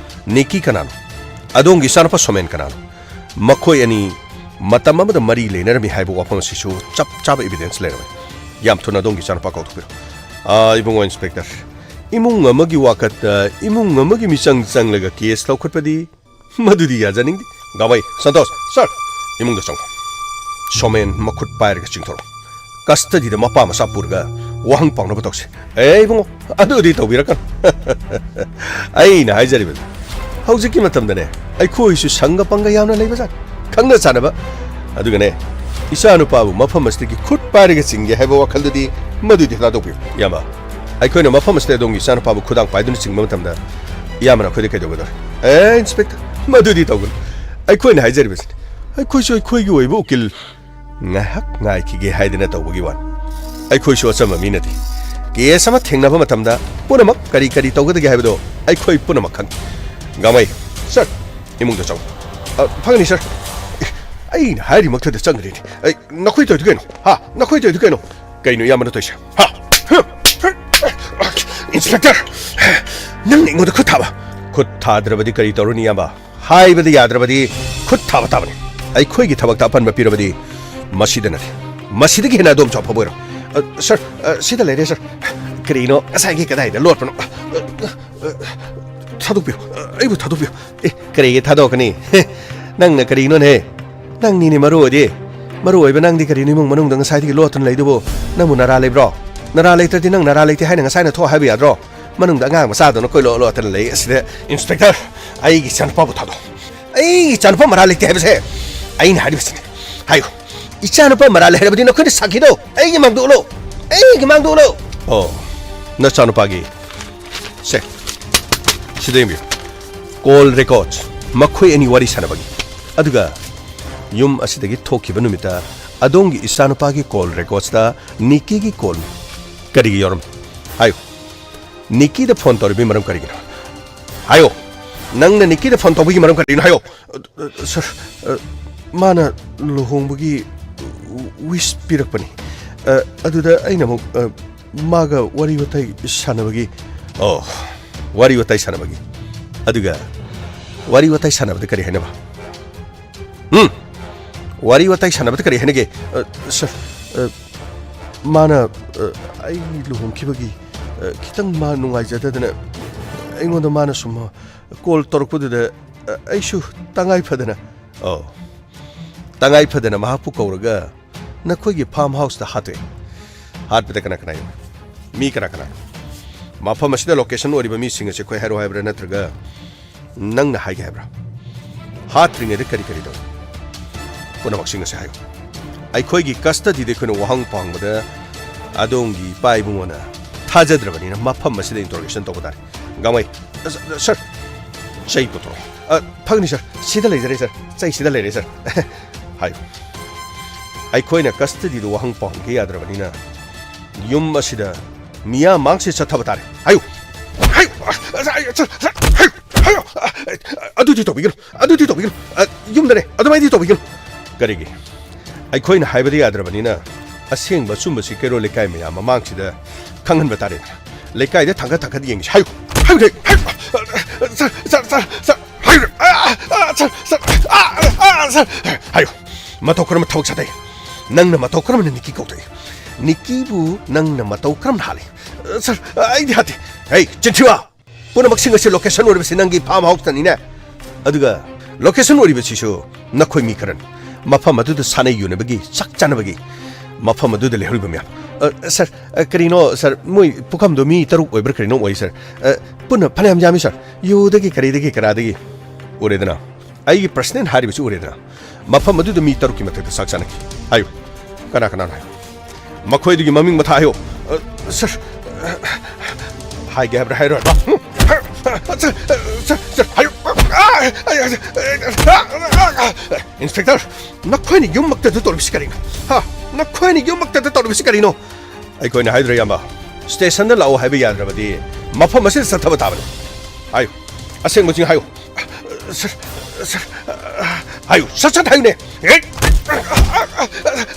ꯅꯤꯀꯤ ꯀꯅꯥꯅꯣ? ꯑꯗꯣꯝꯒꯤ ꯏꯆꯥꯅꯨꯄꯥ ꯁꯣꯃꯦꯟ ꯀꯅꯥꯅꯣ? ꯃꯈꯣꯏ ꯑꯅꯤ ꯃꯇꯝ ꯑꯃꯗ ꯃꯔꯤ ꯂꯩꯅꯔꯝꯃꯤ ꯍꯥꯏꯕ ꯋꯥꯐꯝ ꯑꯁꯤꯁꯨ ꯆꯞ ꯆꯥꯕ evidence ꯂꯩꯔꯕꯅꯤ꯫ ꯌꯥꯝ ꯊꯨꯅ ꯑꯗꯣꯝꯒꯤ ꯏꯆꯥꯅꯨꯄꯥ ꯀꯧꯊꯣꯛꯄꯤꯔꯣ꯫ ꯑꯥ, ꯏꯕꯨꯡꯉꯣ ꯏꯟꯁꯄꯦꯛꯇꯔ, ꯏꯃꯨꯡ ꯑꯃꯒꯤ ꯋꯥꯀꯠꯇ ꯏꯃꯨꯡ ꯑꯃꯒꯤ ꯃꯤꯆꯪ ꯆꯪꯂꯒ case ꯂꯧꯈꯠꯄꯗꯤ ꯃꯗꯨꯗꯤ ꯌꯥꯖꯅꯤꯡꯗꯦ꯫ ꯒꯥꯕꯩ, ꯁꯟꯇꯣꯁ, ꯁꯥꯔ, ꯏꯃꯨꯡꯗ ꯆꯪꯉꯣ꯫ ꯁꯣꯃꯦꯟ ꯃꯈꯨꯠ ꯄꯥꯏꯔꯒ ꯆꯤꯡꯊꯣꯔꯛꯑꯣ꯫ Custodyꯗ ꯃꯄꯥ ꯃꯆꯥ ꯄꯨꯔꯒ ꯋꯥꯍꯪ ꯄꯥꯎꯅꯕ ꯇꯧꯁꯤ꯫ ꯑꯦ ꯏꯕꯨꯡꯉꯣ, ꯑꯗꯨꯗꯤ ꯇꯧꯕꯤꯔꯛꯀꯅꯨ꯫ ꯑꯩꯅ ꯍꯥꯏꯖꯔꯤꯕꯗꯨ, ꯍꯧꯖꯤꯛꯀꯤ ꯃꯇꯝꯗꯅꯦ, ꯑꯩꯈꯣꯏꯁꯨ ꯁꯪꯒ ꯄꯪꯒ ꯌꯥꯝꯅ ꯂꯩꯕꯖꯥꯠꯅꯤ, ꯈꯪꯅ ꯆꯥꯟꯅꯕ꯫ ꯑꯗꯨꯒꯅꯦ, ꯏꯆꯥꯅꯨꯄꯥꯕꯨ ꯃꯐꯝ ꯑꯁꯤꯗꯒꯤ ꯈꯨꯠ ꯄꯥꯏꯔꯒ ꯆꯤꯡꯒꯦ ꯍꯥꯏꯕ ꯋꯥꯈꯜꯗꯨꯗꯤ ꯃꯗꯨꯗꯤ ꯊꯥꯗꯣꯛꯄꯤꯌꯨ, ꯏꯌꯥꯝꯕ꯫ ꯑꯩꯈꯣꯏꯅ ꯃꯐꯝ ꯑꯁꯤꯗ ꯑꯗꯣꯝꯒꯤ ꯏꯆꯥꯅꯨꯄꯥꯕꯨ ꯈꯨꯗꯥꯡ ꯄꯥꯏꯗꯨꯅ ꯆꯤꯡꯕ ꯃꯇꯝꯗ ꯏꯌꯥꯝꯕꯅ ꯑꯩꯈꯣꯏꯗ ꯀꯩꯗꯧꯒꯗꯧꯔꯤ? ꯑꯦ, ꯏꯟꯁꯄꯦꯛꯇꯔ, ꯃꯗꯨꯗꯤ ꯇꯧꯒꯅꯨ꯫ ꯑꯩꯈꯣꯏꯅ ꯍꯥꯏꯖꯔꯤꯕꯁꯤꯅꯤ, ꯑꯩꯈꯣꯏꯁꯨ ꯑꯩꯈꯣꯏꯒꯤ ꯑꯣꯏꯕ ꯎꯀꯤꯜ ꯉꯥꯏꯍꯥꯛ ꯉꯥꯏꯈꯤꯒꯦ ꯍꯥꯏꯗꯅ ꯇꯧꯕꯒꯤ ꯋꯥꯅꯤ꯫ ꯑꯩꯈꯣꯏꯁꯨ ꯑꯆꯝꯕ ꯃꯤ ꯅꯠꯇꯦ꯫ ꯀꯦꯁ ꯑꯃ ꯊꯦꯡꯅꯕ ꯃꯇꯝꯗ ꯄꯨꯝꯅꯃꯛ ꯀꯔꯤ ꯀꯔꯤ ꯇꯧꯒꯗꯒꯦ ꯍꯥꯏꯕꯗꯣ ꯑꯩꯈꯣꯏ ꯄꯨꯝꯅꯃꯛ ꯈꯪꯏ꯫ ꯒꯥꯡꯃꯩ, ꯁꯔ, ꯏꯃꯨꯡꯗ ꯆꯪꯉꯨ꯫ ꯑ, ꯐꯒꯅꯤ, ꯁꯔ꯫ ꯑꯦ, ꯑꯩꯅ ꯍꯥꯏꯔꯤꯃꯛꯇꯗ ꯆꯪꯈ꯭ꯔꯦꯅꯦ꯫ ꯑꯩ, ꯅꯈꯣꯏ ꯇꯧꯔꯤꯗꯨ ꯀꯩꯅꯣ? ꯍꯥ? ꯅꯈꯣꯏ ꯇꯧꯔꯤꯗꯨ ꯀꯩꯅꯣ? ꯀꯩꯅꯣ ꯏꯌꯥꯝꯕꯅ ꯇꯧꯔꯤꯁꯦ? ꯍꯥ? ꯏꯟꯁꯄꯦꯛꯇꯔ, ꯅꯪꯅ ꯑꯩꯉꯣꯟꯗ ꯈꯨꯠ ꯊꯥꯕ? ꯈꯨꯠ ꯊꯥꯗ꯭ꯔꯕꯗꯤ ꯀꯔꯤ ꯇꯧꯔꯨꯅꯤ, ꯏꯌꯥꯝꯕ? ꯍꯥꯏꯕꯗ ꯌꯥꯗ꯭ꯔꯕꯗꯤ ꯈꯨꯠ ꯊꯥꯕ ꯇꯥꯕꯅꯤ꯫ ꯑꯩꯈꯣꯏꯒꯤ ꯊꯕꯛꯇ ꯑꯄꯟꯕ ꯄꯤꯔꯕꯗꯤ ꯃꯁꯤꯗ ꯅꯠꯇꯦ, ꯃꯁꯤꯗꯒꯤ ꯍꯦꯟꯅ ꯑꯗꯣꯝꯁꯨ ꯑꯐꯕ ꯑꯣꯏꯔꯣ꯫ ꯑ, ꯁꯔ, ꯑ, ꯁꯤꯗ ꯂꯩꯔꯦ, ꯁꯔ꯫ ꯀꯔꯤꯅꯣ ꯉꯁꯥꯏꯒꯤ ꯀꯗꯥꯏꯗ ꯂꯣꯠꯄꯅꯣ? ꯑ, ꯑ, ꯑ, ꯊꯥꯗꯣꯛꯄꯤꯌꯨ꯫ ꯑ, ꯑꯩꯕꯨ ꯊꯥꯗꯣꯛꯄꯤꯌꯨ꯫ ꯑꯦ, ꯀꯔꯤꯒꯤ ꯊꯥꯗꯣꯛꯀꯅꯤ? ꯍꯦ, ꯅꯪꯅ ꯀꯔꯤꯅꯣꯅꯦ? ꯅꯪꯅꯤꯅꯦ ꯃꯔꯨ ꯑꯣꯏꯗꯤ꯫ ꯃꯔꯨ ꯑꯣꯏꯕ ꯅꯪꯗꯤ ꯀꯔꯤꯅꯣ ꯏꯃꯨꯡ ꯃꯅꯨꯡꯗ ꯉꯁꯥꯏꯗꯒꯤ ꯂꯣꯠꯇꯨꯅ ꯂꯩꯗꯨꯕꯨ? ꯅꯪꯕꯨ ꯅꯔꯥ ꯂꯩꯕ꯭ꯔꯣ? ꯅꯔꯥ ꯂꯩꯇ꯭ꯔꯗꯤ ꯅꯪ ꯅꯔꯥ ꯂꯩꯇꯦ ꯍꯥꯏꯅ ꯉꯁꯥꯏꯅ ꯊꯣꯛ ꯍꯥꯏꯕ ꯌꯥꯗ꯭ꯔꯣ? ꯃꯅꯨꯡꯗ ꯑꯉꯥꯡ ꯃꯆꯥꯗꯧꯅ ꯀꯣꯏꯂꯣꯠ ꯂꯣꯠꯇꯅ ꯂꯩ ꯑꯁꯤꯗ꯫ ꯏꯟꯁꯄꯦꯛꯇꯔ, ꯑꯩꯒꯤ ꯏꯆꯥꯅꯨꯄꯥꯕꯨ ꯊꯥꯗꯣꯛ꯫ ꯑꯩꯒꯤ ꯏꯆꯥꯅꯨꯄꯥ ꯃꯔꯥ ꯂꯩꯇꯦ ꯍꯥꯏꯕꯁꯦ ꯑꯩꯅ ꯍꯥꯏꯔꯤꯕꯁꯤꯅꯤ꯫ ꯍꯥꯏꯌꯨ, ꯏꯆꯥꯅꯨꯄꯥ ꯃꯔꯥ ꯂꯩ ꯍꯥꯏꯔꯕꯗꯤ ꯅꯈꯣꯏꯅ ꯁꯥꯈꯤꯗꯣ ꯑꯩꯒꯤ ꯃꯥꯡꯗ ꯎꯠꯂꯣ, ꯑꯩꯒꯤ ꯃꯥꯡꯗ ꯎꯠꯂꯣ꯫ ꯑꯣ, ꯅꯆꯥꯅꯨꯄꯥꯒꯤ, ꯁꯦ, ꯁꯤꯗ ꯌꯦꯡꯕꯤꯌꯨ, ꯀꯣꯜ ꯔꯦꯀꯣꯔꯗ, ꯃꯈꯣꯏ ꯑꯅꯤ ꯋꯥꯔꯤ ꯁꯥꯟꯅꯕꯒꯤ꯫ ꯑꯗꯨꯒ ꯌꯨꯝ ꯑꯁꯤꯗꯒꯤ ꯊꯣꯛꯈꯤꯕ ꯅꯨꯃꯤꯠꯇ ꯑꯗꯣꯝꯒꯤ ꯏꯆꯥꯅꯨꯄꯥꯒꯤ ꯀꯣꯜ ꯔꯦꯀꯣꯔꯗꯁꯇ ꯅꯤꯛꯀꯤꯒꯤ ꯀꯣꯜ ꯀꯔꯤꯒꯤ ꯌꯥꯎꯔꯝꯃꯤ? ꯍꯥꯏꯌꯨ, ꯅꯤꯛꯀꯤꯗ ꯐꯣꯟ ꯇꯧꯔꯤꯕꯒꯤ ꯃꯔꯝ ꯀꯔꯤꯒꯤꯅꯣ? ꯍꯥꯏꯌꯣ, ꯅꯪꯅ ꯅꯤꯛꯀꯤꯗ ꯐꯣꯟ ꯇꯧꯕꯒꯤ ꯃꯔꯝ ꯀꯔꯤꯒꯤꯅꯣ? ꯍꯥꯏꯌꯣ꯫ ꯑ, ꯑ, ꯁꯔ, ꯑ, ꯃꯥꯅ ꯂꯨꯍꯣꯡꯕꯒꯤ ꯋꯤꯁ ꯄꯤꯔꯛꯄꯅꯤ꯫ ꯑ, ꯑꯗꯨꯗ ꯑꯩꯅ ꯑꯃꯨꯛ, ꯑ, ꯃꯥꯒ ꯋꯥꯔꯤ ꯋꯥꯇꯥꯏ ꯁꯥꯟꯅꯕꯒꯤ꯫ ꯑꯣ, ꯋꯥꯔꯤ ꯋꯥꯇꯥꯏ ꯁꯥꯟꯅꯕꯒꯤ꯫ ꯑꯗꯨꯒ ꯋꯥꯔꯤ ꯋꯥꯇꯥꯏ ꯁꯥꯟꯅꯕꯗ ꯀꯔꯤ ꯍꯥꯏꯅꯕ? ꯎꯝ, ꯋꯥꯔꯤ ꯋꯥꯇꯥꯏ ꯁꯥꯟꯅꯕꯗ ꯀꯔꯤ ꯍꯥꯏꯅꯒꯦ? ꯑ, ꯁꯔ, ꯑ, ꯃꯥꯅ, ꯑ, ꯑꯩ ꯂꯨꯍꯣꯡꯈꯤꯕꯒꯤ, ꯑ, ꯈꯤꯇꯪ ꯃꯥ ꯅꯨꯡꯉꯥꯏꯖꯗꯗꯅ ꯑꯩꯉꯣꯟꯗ ꯃꯥꯅ ꯁꯨꯝ ꯀꯣꯜ ꯇꯧꯔꯛꯄꯗꯨꯗ, ꯑ, ꯑꯩꯁꯨ ꯇꯉꯥꯏ ꯐꯗꯅ, ꯑꯣ, ꯇꯉꯥꯏ ꯐꯗꯅ ꯃꯍꯥꯛꯄꯨ ꯀꯧꯔꯒ ꯅꯈꯣꯏꯒꯤ ꯐꯥꯔꯝ ꯍꯥꯎꯁꯇ ꯍꯥꯠꯇꯣꯛꯑꯦ꯫ ꯍꯥꯠꯄꯗ ꯀꯅꯥ ꯀꯅꯥ ꯌꯥꯎꯏ? ꯃꯤ ꯀꯅꯥ ꯀꯅꯥ? ꯃꯐꯝ ꯑꯁꯤꯗ ꯂꯣꯀꯦꯁꯟ ꯑꯣꯏꯔꯤꯕ ꯃꯤꯁꯤꯡ ꯑꯁꯤ ꯑꯩꯈꯣꯏ ꯍꯥꯏꯔꯛꯑꯣ ꯍꯥꯏꯕ꯭ꯔꯥ, ꯅꯠꯇ꯭ꯔꯒ ꯅꯪꯅ ꯍꯥꯏꯒꯦ ꯍꯥꯏꯕ꯭ꯔꯥ? ꯍꯥꯠꯇ꯭ꯔꯤꯉꯩꯗ ꯀꯔꯤ ꯀꯔꯤ ꯇꯧꯏ? ꯄꯨꯝꯅꯃꯛꯁꯤꯡ ꯑꯁꯤ ꯍꯥꯏꯌꯨ꯫ ꯑꯩꯈꯣꯏꯒꯤ ꯀꯁꯇꯗꯤꯗ ꯑꯩꯈꯣꯏꯅ ꯋꯥꯍꯪ ꯄꯥꯡꯕꯗ ꯑꯗꯣꯝꯒꯤ ꯏꯄꯥ ꯏꯕꯨꯡꯉꯣꯅ ꯊꯥꯖꯗ꯭ꯔꯕꯅꯤꯅ ꯃꯐꯝ ꯑꯁꯤꯗ ꯏꯟꯇꯔꯣꯒꯦꯁꯟ ꯇꯧꯕ ꯇꯥꯔꯦ꯫ ꯒꯥꯡꯃꯩ, ꯑ, ꯁ-, ꯁꯔ, ꯆꯩ ꯄꯨꯊꯣꯔꯛꯑꯣ꯫ ꯑ, ꯐꯒꯅꯤ ꯁꯔ, ꯁꯤꯗ ꯂꯩꯖꯔꯦ ꯁꯔ, ꯆꯩ ꯁꯤꯗ ꯂꯩꯔꯦ ꯁꯔ꯫ ꯍꯥꯏꯌꯨ꯫ ꯑꯩꯈꯣꯏꯅ ꯀꯁꯇꯗꯤꯗ ꯋꯥꯍꯪ ꯄꯥꯎꯍꯟꯒꯦ ꯌꯥꯗ꯭ꯔꯕꯅꯤꯅ ꯌꯨꯝ ꯑꯁꯤꯗ ꯃꯤꯌꯥꯝ ꯃꯥꯡꯁꯤ ꯆꯠꯊꯕ ꯇꯥꯔꯦ꯫ ꯍꯥꯏꯌꯨ꯫ ꯍꯥꯏꯌꯨ꯫ ꯑ, ꯑ, ꯁꯔ, ꯁꯔ, ꯍꯥꯏꯌꯨ꯫ ꯍꯥꯏꯌꯨ꯫ ꯑ, ꯑ, ꯑꯗꯨꯗꯤ ꯇꯧꯕꯤꯒꯅꯨ꯫ ꯑꯗꯨꯗꯤ ꯇꯧꯕꯤꯒꯅꯨ꯫ ꯑ, ꯌꯨꯝꯗꯅꯦ꯫ ꯑꯗꯨꯃꯥꯏꯗꯤ ꯇꯧꯕꯤꯒꯅꯨ꯫ ꯀꯔꯤꯒꯤ? ꯑꯩꯈꯣꯏꯅ ꯍꯥꯏꯕꯗꯤ ꯌꯥꯗ꯭ꯔꯕꯅꯤꯅ ꯑꯁꯦꯡꯕ ꯑꯆꯨꯝꯕꯁꯤ ꯀꯩꯔꯣꯜ ꯂꯩꯀꯥꯏ ꯃꯌꯥꯝ ꯃꯃꯥꯡꯁꯤꯗ ꯈꯪꯍꯟꯕ ꯇꯥꯔꯦꯗꯅ꯫ ꯂꯩꯀꯥꯏꯗ ꯊꯥꯡꯒꯠ ꯊꯥꯡꯒꯠ ꯌꯦꯡꯁꯤ꯫ ꯍꯥꯏꯌꯨ꯫ ꯍꯥꯏꯌꯨ꯫ ꯍꯥꯏꯌꯨ꯫ Sir, sir, sir, sir. ꯍꯥꯏꯌꯨ꯫ ꯑ, ꯑ, ꯁꯔ, ꯁꯔ꯫ ꯑ, ꯑ, ꯁꯔ꯫ ꯍꯥꯏꯌꯨ꯫ ꯃꯇꯧ ꯀꯔꯝꯕ ꯊꯕꯛ ꯁꯥꯊꯩ? ꯅꯪꯅ ꯃꯇꯧ ꯀꯔꯝꯅ ꯅꯤꯛꯀꯤ ꯀꯧꯊꯣꯛꯏ? ꯅꯤꯛꯀꯤꯕꯨ ꯅꯪꯅ ꯃꯇꯧ ꯀꯔꯝꯅ ꯍꯥꯠꯂꯤ? ꯑ, ꯁꯔ, ꯑꯩꯗꯤ ꯍꯥꯠꯇꯦ꯫ ꯍꯦ, ꯆꯤꯟꯊꯤꯕ! ꯄꯨꯝꯅꯃꯛꯁꯤꯡ ꯑꯁꯤ ꯂꯣꯀꯦꯁꯟ ꯑꯣꯏꯔꯤꯕꯁꯤ ꯅꯪꯒꯤ ꯐꯥꯔꯝ ꯍꯥꯎꯁꯇꯅꯤꯅꯦ꯫ ꯑꯗꯨꯒ ꯂꯣꯀꯦꯁꯟ ꯑꯣꯏꯔꯤꯕꯁꯤꯁꯨ ꯅꯈꯣꯏ ꯃꯤ ꯈꯔꯅꯤ꯫ ꯃꯐꯝ ꯑꯗꯨꯗ ꯁꯥꯟꯅꯩ ꯌꯣꯟꯅꯕꯒꯤ, ꯆꯥꯛ ꯆꯥꯅꯕꯒꯤ ꯃꯐꯝ ꯑꯗꯨꯗ ꯂꯩꯍꯧꯔꯤꯕ ꯃꯌꯥꯝ꯫ ꯑ, ꯁꯔ, ꯑ, ꯀꯔꯤꯅꯣ, ꯁꯔ, ꯃꯣꯏ ꯄꯨꯈꯝꯗꯣ ꯃꯤ ꯇꯔꯨꯛ ꯑꯣꯏꯕ꯭ꯔꯥ ꯀꯔꯤꯅꯣ ꯑꯣꯏ, ꯁꯔ꯫ ꯑ, ꯄꯨꯟꯅ ꯐꯅꯌꯥꯝ ꯌꯥꯝꯃꯤ, ꯁꯔ꯫ ꯌꯨꯗꯒꯤ ꯀꯔꯤꯗꯒꯤ ꯀꯔꯥꯗꯒꯤ꯫ ꯎꯔꯦꯗꯅ? ꯑꯩꯒꯤ ꯄ꯭ꯔꯁꯅꯦꯟ ꯍꯥꯏꯔꯤꯕꯁꯤ ꯎꯔꯦꯗꯅ? ꯃꯐꯝ ꯑꯗꯨꯗ ꯃꯤ ꯇꯔꯨꯛꯀꯤ ꯃꯊꯛꯇ ꯆꯥꯛ ꯆꯥꯅꯈꯤ꯫ ꯍꯥꯏꯌꯨ꯫ ꯀꯅꯥ ꯀꯅꯥꯅꯣ ꯍꯥꯏꯌꯨ꯫ ꯃꯈꯣꯏꯗꯨꯒꯤ ꯃꯃꯤꯡ ꯃꯊꯥ ꯍꯥꯏꯌꯨ꯫ ꯑ, ꯁꯔ, ꯍꯥꯏꯒꯦ ꯍꯥꯏꯕ꯭ꯔꯥ ꯍꯥꯏꯔꯣꯏ ꯍꯥꯏꯕ꯭ꯔꯥ? ꯁꯔ, ꯁꯔ, ꯁꯔ, ꯍꯥꯏꯌꯨ꯫ ꯏꯟꯁꯄꯦꯛꯇꯔ, ꯅꯈꯣꯏꯅ ꯌꯨꯝꯃꯛꯇꯗ ꯇꯧꯔꯤꯕꯁꯤ ꯀꯔꯤꯅꯣ? ꯍꯥ? ꯅꯈꯣꯏꯅ ꯌꯨꯝꯃꯛꯇꯗ ꯇꯧꯔꯤꯕꯁꯤ ꯀꯔꯤꯅꯣ? ꯑꯩꯈꯣꯏꯅ ꯍꯥꯏꯗ꯭ꯔꯣ, ꯏꯌꯥꯝꯕ? ꯁ꯭ꯇꯦꯁꯟꯗ ꯂꯥꯛꯑꯣ ꯍꯥꯏꯕ ꯌꯥꯗ꯭ꯔꯕꯗꯤ ꯃꯐꯝ ꯑꯁꯤꯗ ꯆꯠꯊꯕ ꯇꯥꯕꯅꯤ꯫ ꯍꯥꯏꯌꯨ꯫ ꯑꯁꯦꯡꯕꯁꯤꯡ ꯍꯥꯏꯌꯨ꯫ ꯁꯔ, ꯁꯔ, ꯍꯥꯏꯌꯨ꯫ ꯁꯠ ꯁꯠ ꯍꯥꯏꯌꯨꯅꯦ꯫ ꯑꯦ!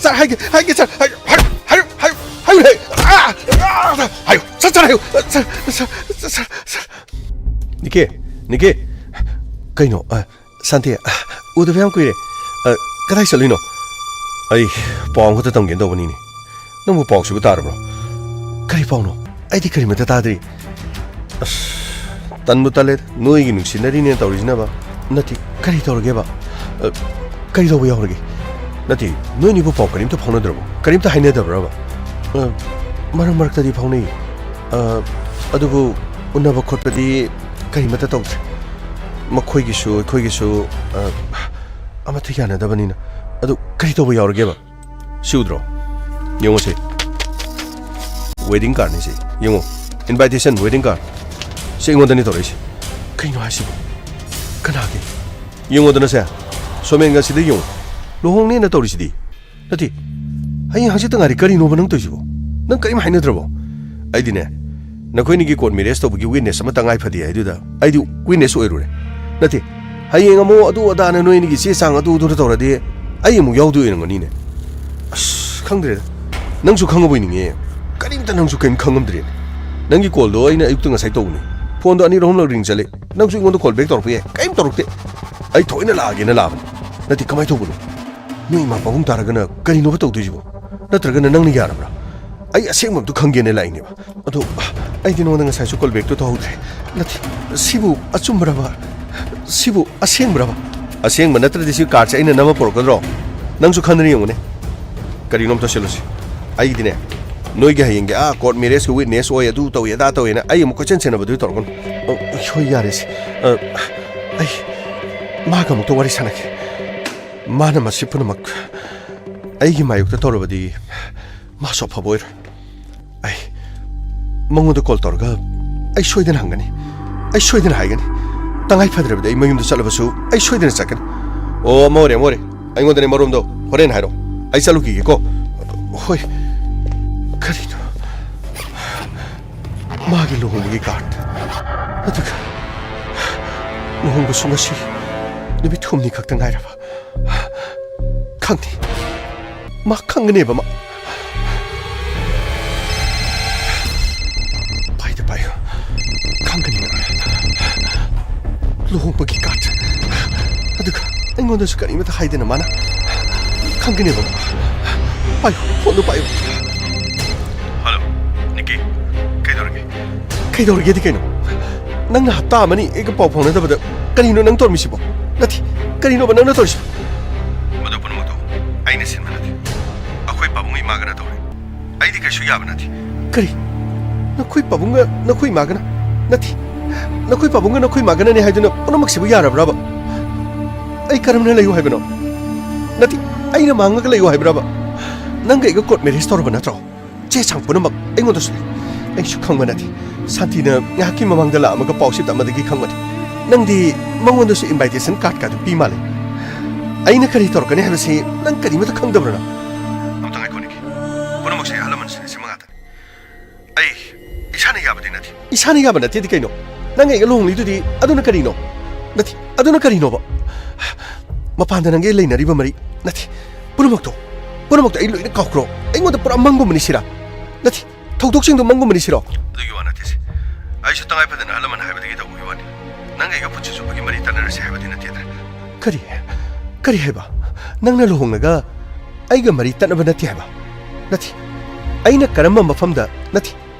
ꯁꯔ, ꯍꯥꯏꯒꯦ, ꯍꯥꯏꯒꯦ, ꯁꯔ꯫ ꯍꯥꯏꯌꯨ, ꯍꯥꯏꯌꯨ, ꯍꯥꯏꯌꯨ, ꯍꯥꯏꯌꯨ, ꯍꯥꯏꯌꯨ, ꯍꯥꯏꯌꯨ, ꯍꯥꯏꯌꯨ꯫ ꯁꯠ ꯁꯠ ꯍꯥꯏꯌꯨ꯫ Sir, sir, sir, sir. ꯅꯤꯀꯤ, ꯅꯤꯀꯤ꯫ ꯀꯩꯅꯣ? ꯑ, ꯁꯥꯟꯇꯤ, ꯑ, ꯎꯗꯕ ꯌꯥꯝ ꯀꯨꯏꯔꯦ꯫ ꯑ, ꯀꯗꯥꯏ ꯆꯠꯂꯨꯏꯅꯣ? ꯑꯩ ꯄꯥꯎ ꯑꯃꯈꯛꯇ ꯇꯝꯒꯦꯅ ꯇꯧꯕꯅꯤꯅꯦ꯫ ꯅꯪꯕꯨ ꯄꯥꯎꯁꯤꯕꯨ ꯇꯥꯔꯕ꯭ꯔꯣ? ꯀꯔꯤ ꯄꯥꯎꯅꯣ? ꯑꯩꯗꯤ ꯀꯔꯤꯃꯠꯇ ꯇꯥꯗ꯭ꯔꯤ꯫ ꯑꯁ, ꯇꯟꯕꯨ ꯇꯜꯂꯦ꯫ ꯅꯣꯏꯒꯤ ꯅꯨꯡꯁꯤꯅꯔꯤꯅꯦꯅ ꯇꯧꯔꯤꯁꯤꯅꯕ꯫ ꯅꯠꯇꯦ, ꯀꯔꯤ ꯇꯧꯔꯒꯦꯕ? ꯑ, ꯀꯔꯤ ꯇꯧꯕ ꯌꯥꯎꯔꯒꯦ? ꯅꯠꯇꯦ, ꯅꯣꯏꯅꯤꯕꯨ ꯄꯥꯎ ꯀꯔꯤꯝꯇ ꯐꯥꯎꯅꯗ꯭ꯔꯕꯣ? ꯀꯔꯤꯝꯇ ꯍꯥꯏꯅꯗꯕ꯭ꯔꯕ? ꯑ, ꯃꯔꯛ ꯃꯔꯛꯇꯗꯤ ꯐꯥꯎꯅꯩ꯫ ꯑ, ꯑꯗꯨꯕꯨ ꯎꯅꯕ ꯈꯣꯠꯄꯗꯤ ꯀꯔꯤꯃꯠꯇ ꯇꯧꯗ꯭ꯔꯦ꯫ ꯃꯈꯣꯏꯒꯤꯁꯨ ꯑꯩꯈꯣꯏꯒꯤꯁꯨ, ꯑ, ꯑꯃꯠꯇ ꯌꯥꯅꯗꯕꯅꯤꯅ꯫ ꯑꯗꯨ ꯀꯔꯤ ꯇꯧꯕ ꯌꯥꯎꯔꯒꯦꯕ? ꯁꯤ ꯎꯗ꯭ꯔꯣ? ꯌꯦꯡꯉꯨꯁꯦ꯫ ꯋꯦꯗꯤꯡ ꯀꯥꯔꯗꯅꯤ ꯁꯤ꯫ ꯌꯦꯡꯉꯨ꯫ Invitation wedding card. ꯁꯤ ꯑꯩꯉꯣꯟꯗꯅꯤ ꯇꯧꯔꯛꯏꯁꯦ꯫ ꯀꯩꯅꯣ ꯍꯥꯏꯁꯤꯕꯣ? ꯀꯅꯥꯒꯤ? ꯌꯦꯡꯉꯣꯗꯅ ꯁꯦ꯫ ꯁꯣꯃꯦꯟꯒ ꯁꯤꯗ ꯌꯦꯡꯉꯨ꯫ ꯂꯨꯍꯣꯡꯅꯦꯅ ꯇꯧꯔꯤꯁꯤꯗꯤ꯫ ꯅꯠꯇꯦ꯫ ꯍꯌꯦꯡ ꯍꯪꯆꯤꯠꯇ ꯉꯥꯏꯔꯤ꯫ ꯀꯔꯤꯅꯣꯕ ꯅꯪ ꯇꯧꯔꯤꯁꯤꯕꯣ? ꯅꯪ ꯀꯔꯤꯝ ꯍꯥꯏꯅꯗ꯭ꯔꯕꯣ? ꯑꯩꯗꯤꯅꯦ, ꯅꯈꯣꯏꯅꯤꯒꯤ ꯀꯣꯔꯠ ꯃꯦꯔꯦꯖ ꯇꯧꯕꯒꯤ ꯋꯤꯠꯅꯦꯁ ꯑꯃ ꯇꯉꯥꯏ ꯐꯗꯦ ꯍꯥꯏꯗꯨꯗ ꯑꯩꯗꯤ ꯋꯤꯠꯅꯦꯁ ꯑꯣꯏꯔꯨꯔꯦ꯫ ꯅꯠꯇꯦ, ꯍꯌꯦꯡ ꯑꯃꯨꯛ ꯑꯗꯨ ꯑꯗꯥꯅ ꯅꯣꯏ ꯑꯅꯤꯒꯤ ꯆꯦ ꯆꯥꯡ ꯑꯗꯨ ꯑꯗꯨꯅ ꯇꯧꯔꯗꯤ ꯑꯩ ꯑꯃꯨꯛ ꯌꯥꯎꯗꯣꯏ ꯑꯣꯏꯔꯝꯒꯅꯤꯅꯦ꯫ ꯑꯁ, ꯈꯪꯗ꯭ꯔꯦꯗ꯫ ꯅꯪꯁꯨ ꯈꯪꯉꯕꯣꯏ ꯅꯤꯡꯉꯦ꯫ ꯀꯔꯤꯝꯇ ꯅꯪꯁꯨ ꯀꯔꯤꯝ ꯈꯪꯉꯝꯗ꯭ꯔꯦꯅꯦ꯫ ꯅꯪꯒꯤ ꯀꯣꯜꯗꯣ ꯑꯩꯅ ꯑꯌꯨꯛꯇ ꯉꯁꯥꯏ ꯇꯧꯕꯅꯦ꯫ ꯐꯣꯟꯗꯣ ꯑꯅꯤꯔꯛ ꯑꯍꯨꯝꯂꯛ ꯔꯤꯡ ꯆꯠꯂꯦ꯫ ꯅꯪꯁꯨ ꯑꯩꯉꯣꯟꯗ ꯀꯣꯜ ꯕꯦꯛ ꯇꯧꯔꯛꯄ ꯌꯥꯏ꯫ ꯀꯔꯤꯝ ꯇꯧꯔꯛꯇꯦ꯫ ꯑꯩ ꯊꯑꯣꯏꯅ ꯂꯥꯛꯑꯒꯦꯅ ꯂꯥꯛꯑꯕꯅꯤ꯫ ꯅꯠꯇꯦ, ꯀꯃꯥꯏꯅ ꯇꯧꯕꯅꯣ? ꯅꯣꯏ ꯏꯃꯥ ꯄꯥꯕꯨꯡ ꯇꯥꯔꯒꯅ ꯀꯔꯤꯅꯣꯕ ꯇꯧꯗꯣꯏꯁꯤꯕꯣ? ꯅꯠꯇ꯭ꯔꯒꯅ ꯅꯪꯅ ꯌꯥꯔꯕ꯭ꯔꯥ? ꯑꯩ ꯑꯁꯦꯡꯕ ꯑꯝꯇ ꯈꯪꯒꯦꯅ ꯂꯥꯛꯏꯅꯦꯕ꯫ ꯑꯗꯣ ꯑꯩꯗꯤ ꯅꯉꯣꯟꯗ ꯉꯁꯥꯏꯁꯨ ꯀꯣꯜ ꯕꯦꯛꯇꯣ ꯇꯧꯍꯧꯗ꯭ꯔꯦ꯫ ꯅꯠꯇꯦ, ꯁꯤꯕꯨ ꯑꯆꯨꯝꯕꯔꯕ? ꯁꯤꯕꯨ ꯑꯁꯦꯡꯕꯔꯕ? ꯑꯁꯦꯡꯕ ꯅꯠꯇ꯭ꯔꯗꯤ ꯁꯤ ꯀꯥꯔꯗꯁꯦ ꯑꯩꯅ ꯅꯝꯃ ꯄꯨꯔꯛꯀꯗ꯭ꯔꯣ? ꯅꯪꯁꯨ ꯈꯟꯗꯅ ꯌꯦꯡꯉꯨꯅꯦ꯫ ꯀꯔꯤꯅꯣꯝꯇ ꯁꯤꯜꯂꯨꯁꯤ꯫ ꯑꯩꯒꯤꯗꯤꯅꯦ, ꯅꯣꯏꯒꯤ ꯍꯌꯦꯡꯒꯤ ꯑꯥ ꯀꯣꯔꯠ ꯃꯦꯔꯦꯖꯀꯤ ꯋꯤꯠꯅꯦꯁ ꯑꯣꯏ, ꯑꯗꯨ ꯇꯧꯏ, ꯑꯗꯥ ꯇꯧꯏꯅ ꯑꯩ ꯑꯃꯨꯛ ꯀꯣꯏꯆꯦꯟ ꯆꯦꯟꯅꯕꯗꯨꯗꯤ ꯇꯧꯔꯛꯀꯅꯨ꯫ ꯑ, ꯍꯣꯏ, ꯌꯥꯔꯦꯁꯦ꯫ ꯑ, ꯑꯩ ꯃꯥꯒ ꯑꯃꯨꯛꯇ ꯋꯥꯔꯤ ꯁꯥꯟꯅꯒꯦ꯫ ꯃꯥꯅ ꯃꯁꯤ ꯄꯨꯝꯅꯃꯛ ꯑꯩꯒꯤ ꯃꯥꯌꯣꯛꯇ ꯇꯧꯔꯕꯗꯤ ꯃꯥꯁꯨ ꯑꯐꯕ ꯑꯣꯏꯔꯣꯏ꯫ ꯑꯩ ꯃꯉꯣꯟꯗ ꯀꯣꯜ ꯇꯧꯔꯒ ꯑꯩ ꯁꯣꯏꯗꯅ ꯍꯪꯒꯅꯤ꯫ ꯑꯩ ꯁꯣꯏꯗꯅ ꯍꯥꯏꯒꯅꯤ꯫ ꯇꯉꯥꯏ ꯐꯗ꯭ꯔꯕꯗꯤ ꯑꯩ ꯃꯌꯨꯝꯗ ꯆꯠꯂꯕꯁꯨ ꯑꯩ ꯁꯣꯏꯗꯅ ꯆꯠꯀꯅꯤ꯫ ꯑꯣ, ꯑꯃ ꯑꯣꯏꯔꯦ, ꯑꯃ ꯑꯣꯏꯔꯦ꯫ ꯑꯩꯉꯣꯟꯗꯅꯦ ꯃꯔꯣꯝꯗꯣ ꯍꯣꯔꯦꯟ ꯍꯥꯏꯔꯣ꯫ ꯑꯩ ꯆꯠꯂꯨꯈꯤꯒꯦꯀꯣ꯫ ꯍꯣꯏ꯫ ꯀꯔꯤꯅꯣ? ꯃꯥꯒꯤ ꯂꯨꯍꯣꯡꯕꯒꯤ ꯀꯥꯔꯗ꯫ ꯑꯗꯨꯒ ꯂꯨꯍꯣꯡꯕꯁꯨ ꯉꯁꯤ ꯅꯨꯃꯤꯠ ꯍꯨꯝꯅꯤ ꯈꯛꯇ ꯉꯥꯏꯔꯕ꯫ ꯈꯪꯅꯤ꯫ ꯃꯥ ꯈꯪꯒꯅꯦꯕ ꯃꯥ꯫ ꯄꯥꯏꯗ ꯄꯥꯏꯌꯨ꯫ ꯈꯪꯒꯅꯤ ꯃꯥ꯫ ꯂꯨꯍꯣꯡꯕꯒꯤ ꯀꯥꯔꯗ꯫ ꯑꯗꯨꯒ ꯑꯩꯉꯣꯟꯗꯁꯨ ꯀꯔꯤꯃꯠꯇ ꯍꯥꯏꯗꯅ ꯃꯥꯅ꯫ ꯈꯪꯒꯅꯦꯕ ꯃꯥ꯫ ꯄꯥꯏꯌꯨ, ꯐꯣꯟꯗꯣ ꯄꯥꯏꯌꯨ꯫ ꯍꯜꯂꯣ, ꯅꯤꯀꯤ꯫ ꯀꯩꯗꯧꯔꯒꯦ? ꯀꯩꯗꯧꯔꯒꯦꯗꯤ ꯀꯩꯅꯣ? ꯅꯪꯅ ꯍꯞꯇꯥ ꯑꯃꯅꯤ ꯑꯩꯒ ꯄꯥꯎ ꯐꯥꯎꯅꯗꯕꯗ ꯀꯔꯤꯅꯣ ꯅꯪ ꯇꯧꯔꯝꯃꯤꯁꯤꯕꯣ? ꯅꯠꯇꯦ, ꯀꯔꯤꯅꯣꯕ ꯅꯪꯅ ꯇꯧꯔꯤꯁꯤꯕꯣ? ꯃꯗꯨ ꯄꯨꯝꯅꯃꯛꯇꯣ ꯑꯩꯅ ꯁꯤꯟꯕ ꯅꯠꯇꯦ꯫ ꯑꯩꯈꯣꯏ ꯄꯥꯕꯨꯡ ꯏꯃꯥꯒꯅ ꯇꯧꯔꯦ꯫ ꯑꯩꯗꯤ ꯀꯩꯁꯨ ꯌꯥꯕ ꯅꯠꯇꯦ꯫ ꯀꯔꯤ? ꯅꯈꯣꯏ ꯄꯥꯕꯨꯡꯒ ꯅꯈꯣꯏ ꯏꯃꯥꯒꯅ? ꯅꯠꯇꯦ, ꯅꯈꯣꯏ ꯄꯥꯕꯨꯡꯒ ꯅꯈꯣꯏ ꯃꯥꯒꯅꯅꯦ ꯍꯥꯏꯗꯨꯅ ꯄꯨꯝꯅꯃꯛꯁꯤꯕꯨ ꯌꯥꯔꯕ꯭ꯔꯕ? ꯑꯩ ꯀꯔꯝꯅ ꯂꯩꯌꯨ ꯍꯥꯏꯕꯅꯣ? ꯅꯠꯇꯦ, ꯑꯩꯅ ꯃꯥꯡꯉꯒ ꯂꯩꯌꯨ ꯍꯥꯏꯕ꯭ꯔꯕ? ꯅꯪꯒ ꯑꯩꯒ ꯀꯣꯔꯠ ꯃꯦꯔꯤꯖ ꯇꯧꯔꯕ ꯅꯠꯇ꯭ꯔꯣ? ꯆꯦ ꯆꯥꯡ ꯄꯨꯝꯅꯃꯛ ꯑꯩꯉꯣꯟꯗꯁꯨ ꯂꯩ꯫ ꯑꯩꯁꯨ ꯈꯪꯕ ꯅꯠꯇꯦ꯫ ꯁꯥꯟꯇꯤꯅ ꯉꯥꯏꯍꯥꯛꯀꯤ ꯃꯃꯥꯡꯗ ꯂꯥꯛꯑꯝꯃꯒ ꯄꯥꯎꯁꯤ ꯇꯝꯕꯗꯒꯤ ꯈꯪꯕꯅꯤ꯫ ꯅꯪꯗꯤ ꯃꯉꯣꯟꯗꯁꯨ ꯏꯟꯚꯥꯏꯇꯦꯁꯟ ꯀꯥꯔꯗ ꯀꯥꯗꯨ ꯄꯤ ꯃꯥꯜꯂꯦ꯫ ꯑꯩꯅ ꯀꯔꯤ ꯇꯧꯔꯛꯀꯅꯤ ꯍꯥꯏꯕꯁꯤ ꯅꯪ ꯀꯔꯤꯃꯠꯇ ꯈꯪꯗꯕ꯭ꯔꯥ ꯅꯪ? ꯑꯝꯇ ꯉꯥꯏꯈꯣ, ꯅꯤꯀꯤ꯫ ꯄꯨꯝꯅꯃꯛꯁꯦ ꯑꯍꯜ ꯂꯃꯟꯁꯤꯡꯅ ꯁꯦꯝꯕ ꯉꯥꯛꯇꯅꯤ꯫ ꯑꯩ ꯏꯁꯥꯅ ꯌꯥꯕꯗꯤ ꯅꯠꯇꯦ꯫ ꯏꯁꯥꯅ ꯌꯥꯕ ꯅꯠꯇꯦꯗꯤ ꯀꯩꯅꯣ? ꯅꯪ ꯑꯩꯒ ꯂꯨꯍꯣꯡꯂꯤꯗꯨꯗꯤ ꯑꯗꯨꯅ ꯀꯔꯤꯅꯣ? ꯅꯠꯇꯦ, ꯑꯗꯨꯅ ꯀꯔꯤꯅꯣꯕ? ꯃꯄꯥꯟꯗ ꯅꯪꯒꯤ ꯂꯩꯅꯔꯤꯕ ꯃꯔꯤ, ꯅꯠꯇꯦ, ꯄꯨꯝꯅꯃꯛꯇꯣ, ꯄꯨꯝꯅꯃꯛꯇꯣ ꯑꯩ ꯂꯣꯏꯅ ꯀꯥꯎꯈ꯭ꯔꯣ꯫ ꯑꯩꯉꯣꯟꯗ ꯄꯨꯔꯥ ꯃꯪꯒꯨꯝꯕꯅꯤ ꯁꯤꯔꯥ? ꯅꯠꯇꯦ, ꯊꯧꯗꯣꯛꯁꯤꯡꯗꯣ ꯃꯪꯒꯨꯝꯕꯅꯤ ꯁꯤꯔꯣ? ꯑꯗꯨꯒꯤ ꯋꯥ ꯅꯠꯇꯦꯁꯦ꯫ ꯑꯩꯁꯨ ꯇꯉꯥꯏ ꯐꯗꯅ ꯑꯍꯜ ꯂꯃꯟ ꯍꯥꯏꯕꯗꯒꯤ ꯇꯧꯕꯒꯤ ꯋꯥꯅꯤ꯫ ꯅꯪ ꯑꯩꯒ ꯄꯨꯟꯁꯤ ꯆꯨꯞꯄꯒꯤ ꯃꯔꯤ ꯇꯠꯅꯔꯁꯦ ꯍꯥꯏꯕꯗꯤ ꯅꯠꯇꯦꯗ꯫ ꯀꯔꯤ? ꯀꯔꯤ ꯍꯥꯏꯕ? ꯅꯪꯅ ꯂꯨꯍꯣꯡꯂꯒ ꯑꯩꯒ ꯃꯔꯤ ꯇꯠꯅꯕ ꯅꯠꯇꯦ ꯍꯥꯏꯕ? ꯅꯠꯇꯦ꯫ ꯑꯩꯅ ꯀꯔꯝꯕ ꯃꯐꯝꯗ, ꯅꯠꯇꯦ,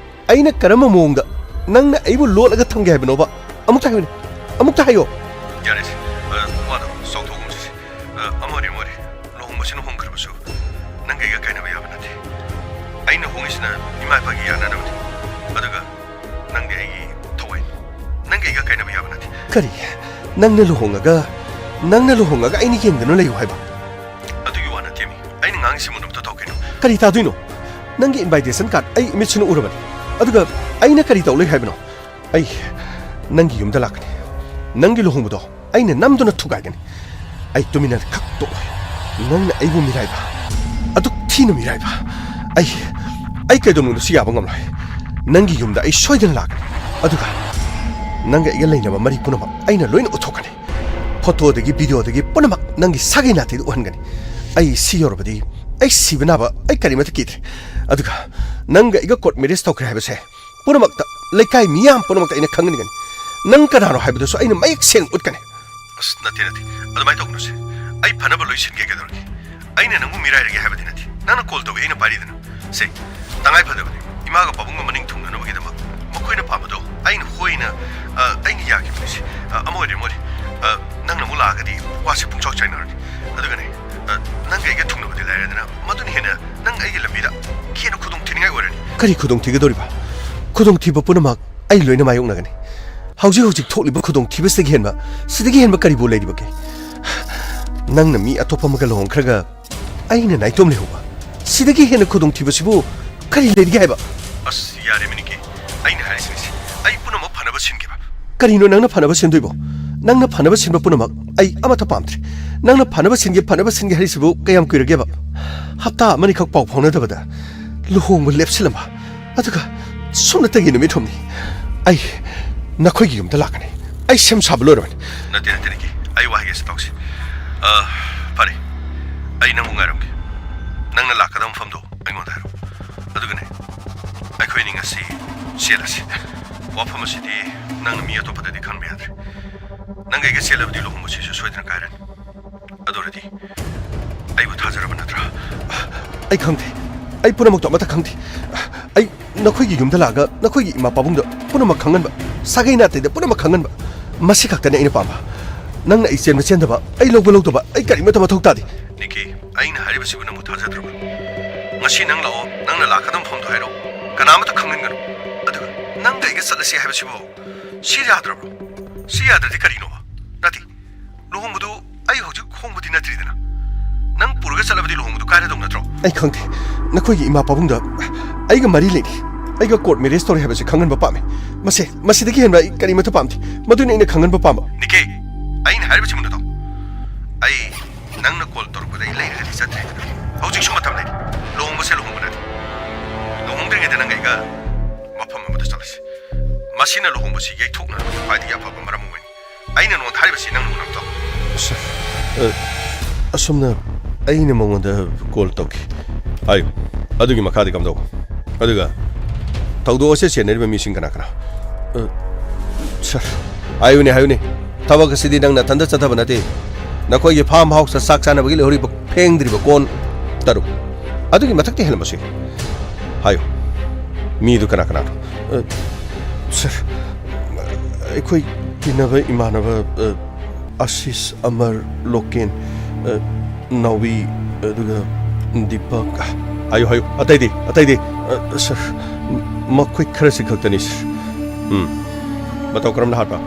ꯑꯩꯅ ꯀꯔꯝꯕ ꯃꯑꯣꯡꯗ ꯅꯪꯅ ꯑꯩꯕꯨ ꯂꯣꯠꯂꯒ ꯊꯝꯒꯦ ꯍꯥꯏꯕꯅꯣꯕ? ꯑꯃꯨꯛꯇ ꯍꯥꯏꯌꯨꯅꯦ꯫ ꯑꯃꯨꯛꯇ ꯍꯥꯏꯌꯣ꯫ ꯌꯥꯔꯦꯁꯦ꯫ ꯑ, ꯋꯥꯗꯣ ꯆꯥꯎꯊꯣꯛꯑꯒꯨꯝꯁꯤꯁꯦ꯫ ꯑ, ꯑꯃ ꯑꯣꯏꯔꯦ, ꯑꯃ ꯑꯣꯏꯔꯦ꯫ ꯂꯨꯍꯣꯡꯕꯁꯤꯅ ꯍꯣꯡꯈ꯭ꯔꯕꯁꯨ ꯅꯪꯒ ꯑꯩꯒ ꯀꯥꯏꯅꯕ ꯌꯥꯕ ꯅꯠꯇꯦ꯫ ꯑꯩꯅ ꯍꯣꯡꯉꯤꯁꯤꯅ ꯏꯃꯥ ꯏꯄꯥꯒꯤ ꯌꯥꯅꯅꯕꯅꯤ꯫ ꯑꯗꯨꯒ ꯅꯪꯗꯤ ꯑꯩꯒꯤ ꯊꯋꯥꯏꯅꯤ꯫ ꯅꯪꯒ ꯑꯩꯒ ꯀꯥꯏꯅꯕ ꯌꯥꯕ ꯅꯠꯇꯦ꯫ ꯀꯔꯤ? ꯅꯪꯅ ꯂꯨꯍꯣꯡꯉꯒ, ꯅꯪꯅ ꯂꯨꯍꯣꯡꯉꯒ ꯑꯩꯅ ꯌꯦꯡꯗꯨꯅ ꯂꯩꯌꯨ ꯍꯥꯏꯕ? ꯑꯗꯨꯒꯤ ꯋꯥ ꯅꯠꯇꯦꯃꯤ꯫ ꯑꯩꯅ ꯉꯥꯡꯉꯤꯁꯤ ꯃꯨꯟꯅ ꯑꯝꯇ ꯇꯥꯎ ꯀꯩꯅꯣ꯫ ꯀꯔꯤ ꯇꯥꯗꯣꯏꯅꯣ? ꯅꯪꯒꯤ ꯏꯟꯚꯥꯏꯇꯦꯁꯟ ꯀꯥꯔꯗ ꯑꯩ ꯏꯃꯤꯠꯁꯤꯅ ꯎꯔꯕꯅꯤ꯫ ꯑꯗꯨꯒ ꯑꯩꯅ ꯀꯔꯤ ꯇꯧ ꯂꯩ ꯍꯥꯏꯕꯅꯣ? ꯑꯩ ꯅꯪꯒꯤ ꯌꯨꯝꯗ ꯂꯥꯛꯀꯅꯤ꯫ ꯅꯪꯒꯤ ꯂꯨꯍꯣꯡꯕꯗꯣ ꯑꯩꯅ ꯅꯝꯗꯨꯅ ꯊꯨꯒꯥꯏꯒꯅꯤ꯫ ꯑꯩ ꯇꯨꯃꯤꯟꯅ ꯈꯛ ꯇꯣꯛꯂꯣꯏ꯫ ꯅꯪꯅ ꯑꯩꯕꯨ ꯃꯤꯔꯥꯏꯕ, ꯑꯗꯨꯛ ꯊꯤꯅ ꯃꯤꯔꯥꯏꯕ꯫ ꯑꯩ, ꯑꯩ ꯀꯩꯗꯧꯅꯨꯡꯗꯁꯨ ꯌꯥꯕ ꯉꯝꯂꯣꯏ꯫ ꯅꯪꯒꯤ ꯌꯨꯝꯗ ꯑꯩ ꯁꯣꯏꯗꯅ ꯂꯥꯛꯀꯅꯤ꯫ ꯑꯗꯨꯒ ꯅꯪꯒ ꯑꯩꯒ ꯂꯩꯅꯕ ꯃꯔꯤ ꯄꯨꯝꯅꯃꯛ ꯑꯩꯅ ꯂꯣꯏꯅ ꯎꯠꯊꯣꯛꯀꯅꯤ꯫ ꯐꯣꯇꯣꯗꯒꯤ, ꯚꯤꯗꯤꯑꯣꯗꯒꯤ ꯄꯨꯝꯅꯃꯛ ꯅꯪꯒꯤ ꯁꯥꯒꯩ ꯅꯥꯇꯩꯗ ꯎꯍꯟꯒꯅꯤ꯫ ꯑꯩ ꯁꯤ ꯌꯧꯔꯕꯗꯤ ꯑꯩ ꯁꯤꯕ ꯅꯥꯕ ꯑꯩ ꯀꯔꯤꯃꯠꯇ ꯀꯤꯗ꯭ꯔꯦ꯫ ꯑꯗꯨꯒ ꯅꯪꯒ ꯑꯩꯒ ꯀꯣꯔꯠ ꯃꯦꯔꯤꯖ ꯇꯧꯈ꯭ꯔꯦ ꯍꯥꯏꯕꯁꯦ ꯄꯨꯝꯅꯃꯛꯇ, ꯂꯩꯀꯥꯏ ꯃꯤꯌꯥꯝ ꯄꯨꯝꯅꯃꯛꯇ ꯑꯩꯅ ꯈꯪꯍꯟꯒꯅꯤ꯫ ꯅꯪ ꯀꯅꯥꯅꯣ ꯍꯥꯏꯕꯗꯨꯁꯨ ꯑꯩꯅ ꯃꯌꯦꯛ ꯁꯦꯡꯅ ꯎꯠꯀꯅꯤ꯫ ꯑꯁ, ꯅꯠꯇꯦ, ꯅꯠꯇꯦ, ꯑꯗꯨꯃꯥꯏꯅ ꯇꯧꯒꯅꯨꯁꯦ꯫ ꯑꯩ ꯐꯅꯕ ꯂꯣꯏ ꯁꯤꯟꯒꯦ, ꯀꯩꯗꯧꯔꯒꯦ? ꯑꯩꯅ ꯅꯪꯕꯨ ꯃꯤꯔꯥꯏꯔꯒꯦ ꯍꯥꯏꯕꯗꯤ ꯅꯠꯇꯦ꯫ ꯅꯪꯅ ꯀꯣꯜ ꯇꯧꯏ, ꯑꯩꯅ ꯄꯥꯏꯔꯤꯗꯅ꯫ ꯁꯦ, ꯇꯉꯥꯏ ꯐꯗꯕꯅꯤ꯫ ꯏꯃꯥꯒ ꯄꯥꯕꯨꯡꯒ ꯃꯅꯤꯡ ꯊꯨꯡꯅꯅꯕꯒꯤꯗꯃꯛ ꯃꯈꯣꯏꯅ ꯄꯥꯝꯕꯗꯣ ꯑꯩꯅ ꯍꯣꯏꯅ, ꯑ, ꯑꯩꯅ ꯌꯥꯈꯤꯕꯅꯤꯁꯦ꯫ ꯑ, ꯑꯃ ꯑꯣꯏꯔꯦ, ꯑꯃ ꯑꯣꯏꯔꯦ꯫ ꯑ, ꯅꯪꯅ ꯑꯃꯨꯛ ꯂꯥꯛꯑꯒꯗꯤ ꯋꯥꯁꯦ ꯄꯨꯡꯆꯥꯎ ꯆꯥꯏꯅꯔꯅꯤ꯫ ꯑꯗꯨꯒꯅꯦ, ꯑ, ꯅꯪꯒ ꯑꯩꯒ ꯊꯨꯡꯅꯕꯗꯤ ꯂꯥꯏꯔꯗꯅ, ꯃꯗꯨꯅ ꯍꯦꯟꯅ ꯅꯪ ꯑꯩꯒꯤ ꯂꯝꯕꯤꯗ ꯍꯦꯟꯅ ꯈꯨꯗꯣꯡ ꯊꯤꯅꯤꯡꯉꯥꯏ ꯑꯣꯏꯔꯅꯤ꯫ ꯀꯔꯤ ꯈꯨꯗꯣꯡ ꯊꯤꯒꯗꯧꯔꯤꯕ? ꯈꯨꯗꯣꯡꯊꯤꯕ ꯄꯨꯝꯅꯃꯛ ꯑꯩ ꯂꯣꯏꯅ ꯃꯥꯌꯣꯛꯅꯒꯅꯤ꯫ ꯍꯧꯖꯤꯛ ꯍꯧꯖꯤꯛ ꯊꯣꯛꯂꯤꯕ ꯈꯨꯗꯣꯡꯊꯤꯕꯁꯤꯗꯒꯤ ꯍꯦꯟꯕ, ꯁꯤꯗꯒꯤ ꯍꯦꯟꯕ ꯀꯔꯤꯕꯨ ꯂꯩꯔꯤꯕꯒꯦ? ꯅꯪꯅ ꯃꯤ ꯑꯇꯣꯞꯄ ꯑꯃꯒ ꯂꯨꯍꯣꯡꯈ꯭ꯔꯒ ꯑꯩꯅ ꯅꯥꯏꯇꯣꯝ ꯂꯩꯍꯧꯕ, ꯁꯤꯗꯒꯤ ꯍꯦꯟꯅ ꯈꯨꯗꯣꯡꯊꯤꯕꯁꯤꯕꯨ ꯀꯔꯤ ꯂꯩꯔꯤꯒꯦ ꯍꯥꯏꯕ? ꯑꯁ, ꯌꯥꯔꯦ ꯃꯤꯅꯤꯀꯤ, ꯑꯩꯅ ꯍꯥꯏꯔꯤꯁꯤꯅꯤꯁꯦ, ꯑꯩ ꯄꯨꯝꯅꯃꯛ ꯐꯅꯕ ꯁꯤꯟꯒꯦꯕ꯫ ꯀꯔꯤꯅꯣ ꯅꯪꯅ ꯐꯅꯕ ꯁꯤꯟꯗꯣꯏꯕꯣ? ꯅꯪꯅ ꯐꯅꯕ ꯁꯤꯟꯕ ꯄꯨꯝꯅꯃꯛ ꯑꯩ ꯑꯃꯠꯇ ꯄꯥꯝꯗ꯭ꯔꯦ꯫ ꯅꯪꯅ ꯐꯅꯕ ꯁꯤꯟꯒꯦ, ꯐꯅꯕ ꯁꯤꯟꯒꯦ ꯍꯥꯏꯔꯤꯁꯤꯕꯨ ꯀꯌꯥꯝ ꯀꯨꯏꯔꯒꯦꯕ? ꯍꯞꯇꯥ ꯑꯃꯅꯤꯈꯛ ꯄꯥꯎ ꯐꯥꯎꯅꯗꯕꯗ ꯂꯨꯍꯣꯡꯕ ꯂꯦꯞꯁꯤꯜꯂꯝꯕ, ꯑꯗꯨꯒ ꯁꯣꯝꯗꯇꯒꯤ ꯅꯨꯃꯤꯠ ꯍꯨꯝꯅꯤ ꯑꯩ ꯅꯈꯣꯏꯒꯤ ꯌꯨꯝꯗ ꯂꯥꯛꯀꯅꯤ꯫ ꯑꯩ ꯁꯦꯝ ꯁꯥꯕ ꯂꯣꯏꯔꯕꯅꯤ꯫ ꯅꯠꯇꯦ, ꯅꯠꯇꯦ, ꯅꯤꯀꯤ꯫ ꯑꯩ ꯋꯥ ꯍꯥꯏꯒꯦ, ꯁꯤ ꯇꯧꯁꯤ꯫ ꯑ, ꯐꯔꯦ꯫ ꯑꯩ ꯅꯪꯕꯨ ꯉꯥꯏꯔꯝꯒꯦ꯫ ꯅꯪꯅ ꯂꯥꯛꯀꯗꯕ ꯃꯐꯝꯗꯣ ꯑꯩꯉꯣꯟꯗ ꯍꯥꯏꯔꯣ꯫ ꯑꯗꯨꯒꯅꯦ, ꯑꯩꯈꯣꯏꯅꯤ ꯉꯁꯤ ꯆꯦꯜꯂꯁꯤ꯫ ꯋꯥꯐꯝ ꯑꯁꯤꯗꯤ ꯅꯪꯅ ꯃꯤ ꯑꯇꯣꯞꯄꯗꯗꯤ ꯈꯪꯕ ꯌꯥꯗ꯭ꯔꯦ꯫ ꯅꯪꯒ ꯑꯩꯒ ꯆꯦꯜꯂꯕꯗꯤ ꯂꯨꯍꯣꯡꯕꯁꯤꯁꯨ ꯁꯣꯏꯗꯅ ꯀꯥꯏꯔꯅꯤ꯫ ꯑꯗꯨ ꯑꯣꯏꯔꯗꯤ ꯑꯩꯕꯨ ꯊꯥꯖꯔꯕ ꯅꯠꯇ꯭ꯔꯥ? ꯑꯩ ꯈꯪꯗꯦ꯫ ꯑꯩ ꯄꯨꯝꯅꯃꯛꯇꯣ ꯑꯃꯠꯇ ꯈꯪꯗꯦ꯫ ꯑꯩ ꯅꯈꯣꯏꯒꯤ ꯌꯨꯝꯗ ꯂꯥꯛꯑꯒ ꯅꯈꯣꯏꯒꯤ ꯏꯃꯥ ꯄꯥꯕꯨꯡꯗ ꯄꯨꯝꯅꯃꯛ ꯈꯪꯍꯟꯕ, ꯁꯥꯒꯩ ꯅꯥꯇꯩꯗ ꯄꯨꯝꯅꯃꯛ ꯈꯪꯍꯟꯕ, ꯃꯁꯤ ꯈꯛꯇꯅꯤ ꯑꯩꯅ ꯄꯥꯝꯕ꯫ ꯅꯪꯅ ꯑꯩ ꯆꯦꯟꯕ ꯆꯦꯟꯗꯕ, ꯑꯩ ꯂꯧꯕ ꯂꯧꯗꯕ, ꯑꯩ ꯀꯔꯤꯃꯠꯇ ꯃꯊꯧ ꯇꯥꯗꯦ꯫ ꯅꯤꯀꯤ, ꯑꯩꯅ ꯍꯥꯏꯔꯤꯕꯁꯤꯕꯨ ꯅꯪꯕꯨ ꯊꯥꯖꯗ꯭ꯔꯕ? ꯉꯁꯤ ꯅꯪ ꯂꯥꯛꯑꯣ, ꯅꯪꯅ ꯂꯥꯛꯀꯗꯕ ꯃꯐꯝꯗꯣ ꯍꯥꯏꯔꯣ, ꯀꯅꯥꯃꯠꯇ ꯈꯪꯍꯟꯒꯅꯨ꯫ ꯑꯗꯨꯒ ꯅꯪꯒ ꯑꯩꯒ ꯆꯠꯂꯁꯤ ꯍꯥꯏꯕꯁꯤꯕꯨ ꯁꯤ ꯌꯥꯗ꯭ꯔꯕ꯭ꯔꯣ? ꯁꯤ ꯌꯥꯗ꯭ꯔꯗꯤ ꯀꯔꯤꯅꯣꯕ? ꯅꯠꯇꯦ, ꯂꯨꯍꯣꯡꯕꯗꯨ ꯑꯩ ꯍꯧꯖꯤꯛ ꯍꯣꯡꯕꯗꯤ ꯅꯠꯇ꯭ꯔꯤꯗꯅ꯫ ꯅꯪ ꯄꯨꯔꯒ ꯆꯠꯂꯕꯗꯤ ꯂꯨꯍꯣꯡꯕꯗꯨ ꯀꯥꯏꯔꯗꯧ ꯅꯠꯇ꯭ꯔꯣ? ꯑꯩ ꯈꯪꯗꯦ꯫ ꯅꯈꯣꯏꯒꯤ ꯏꯃꯥ ꯄꯥꯕꯨꯡꯗ ꯑꯩꯒ ꯃꯔꯤ ꯂꯩꯅꯩ, ꯑꯩꯒ ꯀꯣꯔꯠ ꯃꯦꯔꯦꯖ ꯇꯧꯔꯦ ꯍꯥꯏꯕꯁꯤ ꯈꯪꯍꯟꯕ ꯄꯥꯝꯃꯤ꯫ ꯃꯁꯦ, ꯃꯁꯤꯗꯒꯤ ꯍꯦꯟꯕ ꯑꯩ ꯀꯔꯤꯃꯠꯇ ꯄꯥꯝꯗꯦ꯫ ꯃꯗꯨꯅꯤ ꯑꯩꯅ ꯈꯪꯍꯟꯕ ꯄꯥꯝꯕ꯫ ꯅꯤꯀꯤ, ꯑꯩꯅ ꯍꯥꯏꯔꯤꯕꯁꯤ ꯃꯨꯟꯅ ꯇꯥꯎ꯫ ꯑꯩ ꯅꯪꯅ ꯀꯣꯜ ꯇꯧꯔꯛꯄꯗ ꯑꯩ ꯂꯩꯔꯒꯗꯤ ꯆꯠꯇ꯭ꯔꯦꯗꯅ꯫ ꯍꯧꯖꯤꯛꯁꯨ ꯃꯇꯝ ꯂꯩꯔꯤ꯫ ꯂꯨꯍꯣꯡꯕꯁꯦ ꯂꯨꯍꯣꯡꯕ ꯅꯠꯇꯦ꯫ ꯂꯨꯍꯣꯡꯗ꯭ꯔꯤꯉꯩꯗ ꯅꯪ ꯑꯩꯒ ꯃꯐꯝ ꯑꯃꯗ ꯆꯠꯂꯁꯤ꯫ ꯃꯁꯤꯅ ꯂꯨꯍꯣꯡꯕꯁꯤ ꯌꯩꯊꯣꯛꯅꯅꯕꯒꯤ ꯈ꯭ꯋꯥꯏꯗꯒꯤ ꯑꯐꯕ ꯃꯔꯝ ꯑꯣꯏꯅꯤ꯫ ꯑꯩꯅ ꯅꯉꯣꯟꯗ ꯍꯥꯏꯔꯤꯕꯁꯤ ꯅꯪ ꯅꯨꯡꯉꯥꯏꯇ꯭ꯔꯣ? ꯁꯥꯔ, ꯑ, ꯑꯁꯨꯝꯅ ꯑꯩꯅ ꯃꯉꯣꯟꯗ ꯀꯣꯜ ꯇꯧꯈꯤ꯫ ꯍꯥꯏꯌꯨ꯫ ꯑꯗꯨꯒꯤ ꯃꯈꯥꯗꯤ ꯀꯝꯗꯧꯕ? ꯑꯗꯨꯒ ꯊꯧꯗꯣꯛ ꯑꯁꯤ ꯁꯦꯟꯅꯔꯤꯕ ꯃꯤꯁꯤꯡ ꯀꯅꯥ ꯀꯅꯥ? ꯑ, ꯁꯥꯔ꯫ ꯍꯥꯏꯌꯨꯅꯦ, ꯍꯥꯏꯌꯨꯅꯦ꯫ ꯊꯕꯛ ꯑꯁꯤꯗꯤ ꯅꯪ ꯅꯊꯟꯗ ꯆꯠꯊꯕ ꯅꯠꯇꯦ꯫ ꯅꯈꯣꯏꯒꯤ ꯐꯥꯔꯝ ꯍꯥꯎꯁꯇ ꯆꯥꯛ ꯆꯥꯅꯕꯒꯤ ꯂꯩꯍꯧꯔꯤꯕ ꯐꯦꯡꯗ꯭ꯔꯤꯕ ꯀꯣꯟ ꯇꯔꯨꯛ꯫ ꯑꯗꯨꯒꯤ ꯃꯊꯛꯇ ꯍꯦꯜꯂꯝꯕꯁꯨ ꯌꯥꯏ꯫ ꯍꯥꯏꯌꯨ꯫ ꯃꯤꯗꯨ ꯀꯅꯥ ꯀꯅꯥꯅꯣ? ꯑ, ꯁꯥꯔ, ꯑꯩꯈꯣꯏ ꯇꯤꯟꯅꯕ ꯏꯃꯥꯟꯅꯕ, ꯑ, ꯑꯁꯤꯁ, ꯑꯃꯔ, ꯂꯣꯀꯦꯟ, ꯑ, ꯅꯥꯎꯕꯤ, ꯑꯗꯨꯒ ꯗꯤꯄꯛ꯫ ꯍꯥꯏꯌꯨ, ꯍꯥꯏꯌꯨ꯫ ꯑꯇꯩꯗꯤ? ꯑꯇꯩꯗꯤ? ꯑ, ꯁꯥꯔ, ꯃꯈꯣꯏ ꯈꯔꯁꯤ ꯈꯛꯇꯅꯤ, ꯁꯥꯔ꯫ ꯎꯝ꯫ ꯃꯇꯧ ꯀꯔꯝꯅ ꯍꯥꯠꯄ?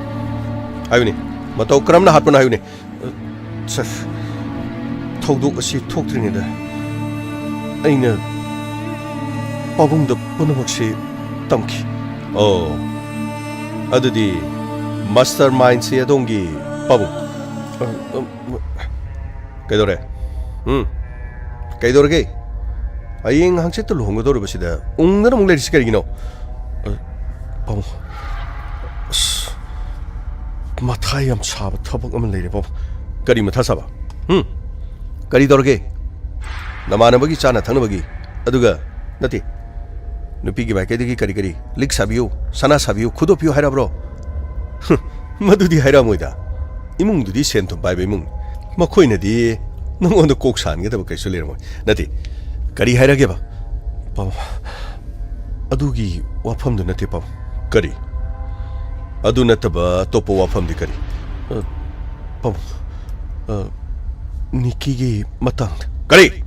ꯍꯥꯏꯌꯨꯅꯦ, ꯃꯇꯧ ꯀꯔꯝꯅ ꯍꯥꯠꯄꯅꯣ ꯍꯥꯏꯌꯨꯅꯦ꯫ ꯑ, ꯁꯥꯔ, ꯊꯧꯗꯣꯛ ꯑꯁꯤ ꯊꯣꯛꯇ꯭ꯔꯤꯉꯩꯗ ꯑꯩꯅ ꯄꯥꯕꯨꯡꯗ ꯄꯨꯝꯅꯃꯛꯁꯤ ꯇꯝꯈꯤ꯫ ꯑꯣ, ꯑꯗꯨꯗꯤ ꯃꯥꯁꯇꯔ ꯃꯥꯏꯟꯁꯤ ꯑꯗꯣꯝꯒꯤ ꯄꯥꯕꯨꯡ? ꯑ, ꯑ, ꯀꯩꯗꯧꯔꯦ? ꯎꯝ? ꯀꯩꯗꯧꯔꯒꯦ? ꯍꯌꯦꯡ ꯍꯪꯆꯤꯠꯇ ꯂꯨꯍꯣꯡꯒꯗꯧꯔꯤꯕꯁꯤꯗ ꯎꯪꯗꯅ ꯑꯃꯨꯛ ꯂꯩꯔꯤꯁꯤ ꯀꯔꯤꯒꯤꯅꯣ? ꯑ, ꯄꯥꯕꯨꯡ, ꯑꯁ, ꯃꯊꯥ ꯌꯥꯝ ꯁꯥꯕ ꯊꯕꯛ ꯑꯃ ꯂꯩꯔꯦ, ꯄꯥꯕꯨꯡ꯫ ꯀꯔꯤ ꯃꯊꯥ ꯁꯥꯕ? ꯎꯝ? ꯀꯔꯤ ꯇꯧꯔꯒꯦ? ꯅꯃꯥꯟꯅꯕꯒꯤ ꯆꯥꯅ ꯊꯛꯅꯕꯒꯤ, ꯑꯗꯨꯒ, ꯅꯠꯇꯦ, ꯅꯨꯄꯤꯒꯤ ꯃꯥꯏꯀꯩꯗꯒꯤ ꯀꯔꯤ ꯀꯔꯤ, ꯂꯤꯛ ꯁꯥꯕꯤꯌꯨ, ꯁꯅꯥ ꯁꯥꯕꯤꯌꯨ, ꯈꯨꯗꯣꯞ ꯄꯤꯌꯨ ꯍꯥꯏꯔꯕ꯭ꯔꯣ? ꯍꯨꯝ, ꯃꯗꯨꯗꯤ ꯍꯥꯏꯔꯛꯑꯝꯃꯣꯏꯗ꯫ ꯏꯃꯨꯡꯗꯨꯗꯤ ꯁꯦꯟ ꯊꯨꯝ ꯄꯥꯏꯕ ꯏꯃꯨꯡꯅꯤ꯫ ꯃꯈꯣꯏꯅꯗꯤ ꯅꯉꯣꯟꯗ ꯀꯣꯛ ꯁꯥꯍꯟꯒꯗꯕ ꯀꯩꯁꯨ ꯂꯩꯔꯝꯃꯣꯏ꯫ ꯅꯠꯇꯦ, ꯀꯔꯤ ꯍꯥꯏꯔꯒꯦꯕ? ꯄꯥꯕꯨꯡ, ꯑꯗꯨꯒꯤ ꯋꯥꯐꯝꯗꯨ ꯅꯠꯇꯦ, ꯄꯥꯕꯨꯡ꯫ ꯀꯔꯤ? ꯑꯗꯨ ꯅꯠꯇꯕ ꯑꯇꯣꯞꯄ ꯋꯥꯐꯝꯗꯤ ꯀꯔꯤ? ꯑ, ꯄꯥꯕꯨꯡ, ꯑ, ꯅꯤꯛꯀꯤꯒꯤ ꯃꯇꯥꯡꯗ꯫ ꯀꯔꯤ?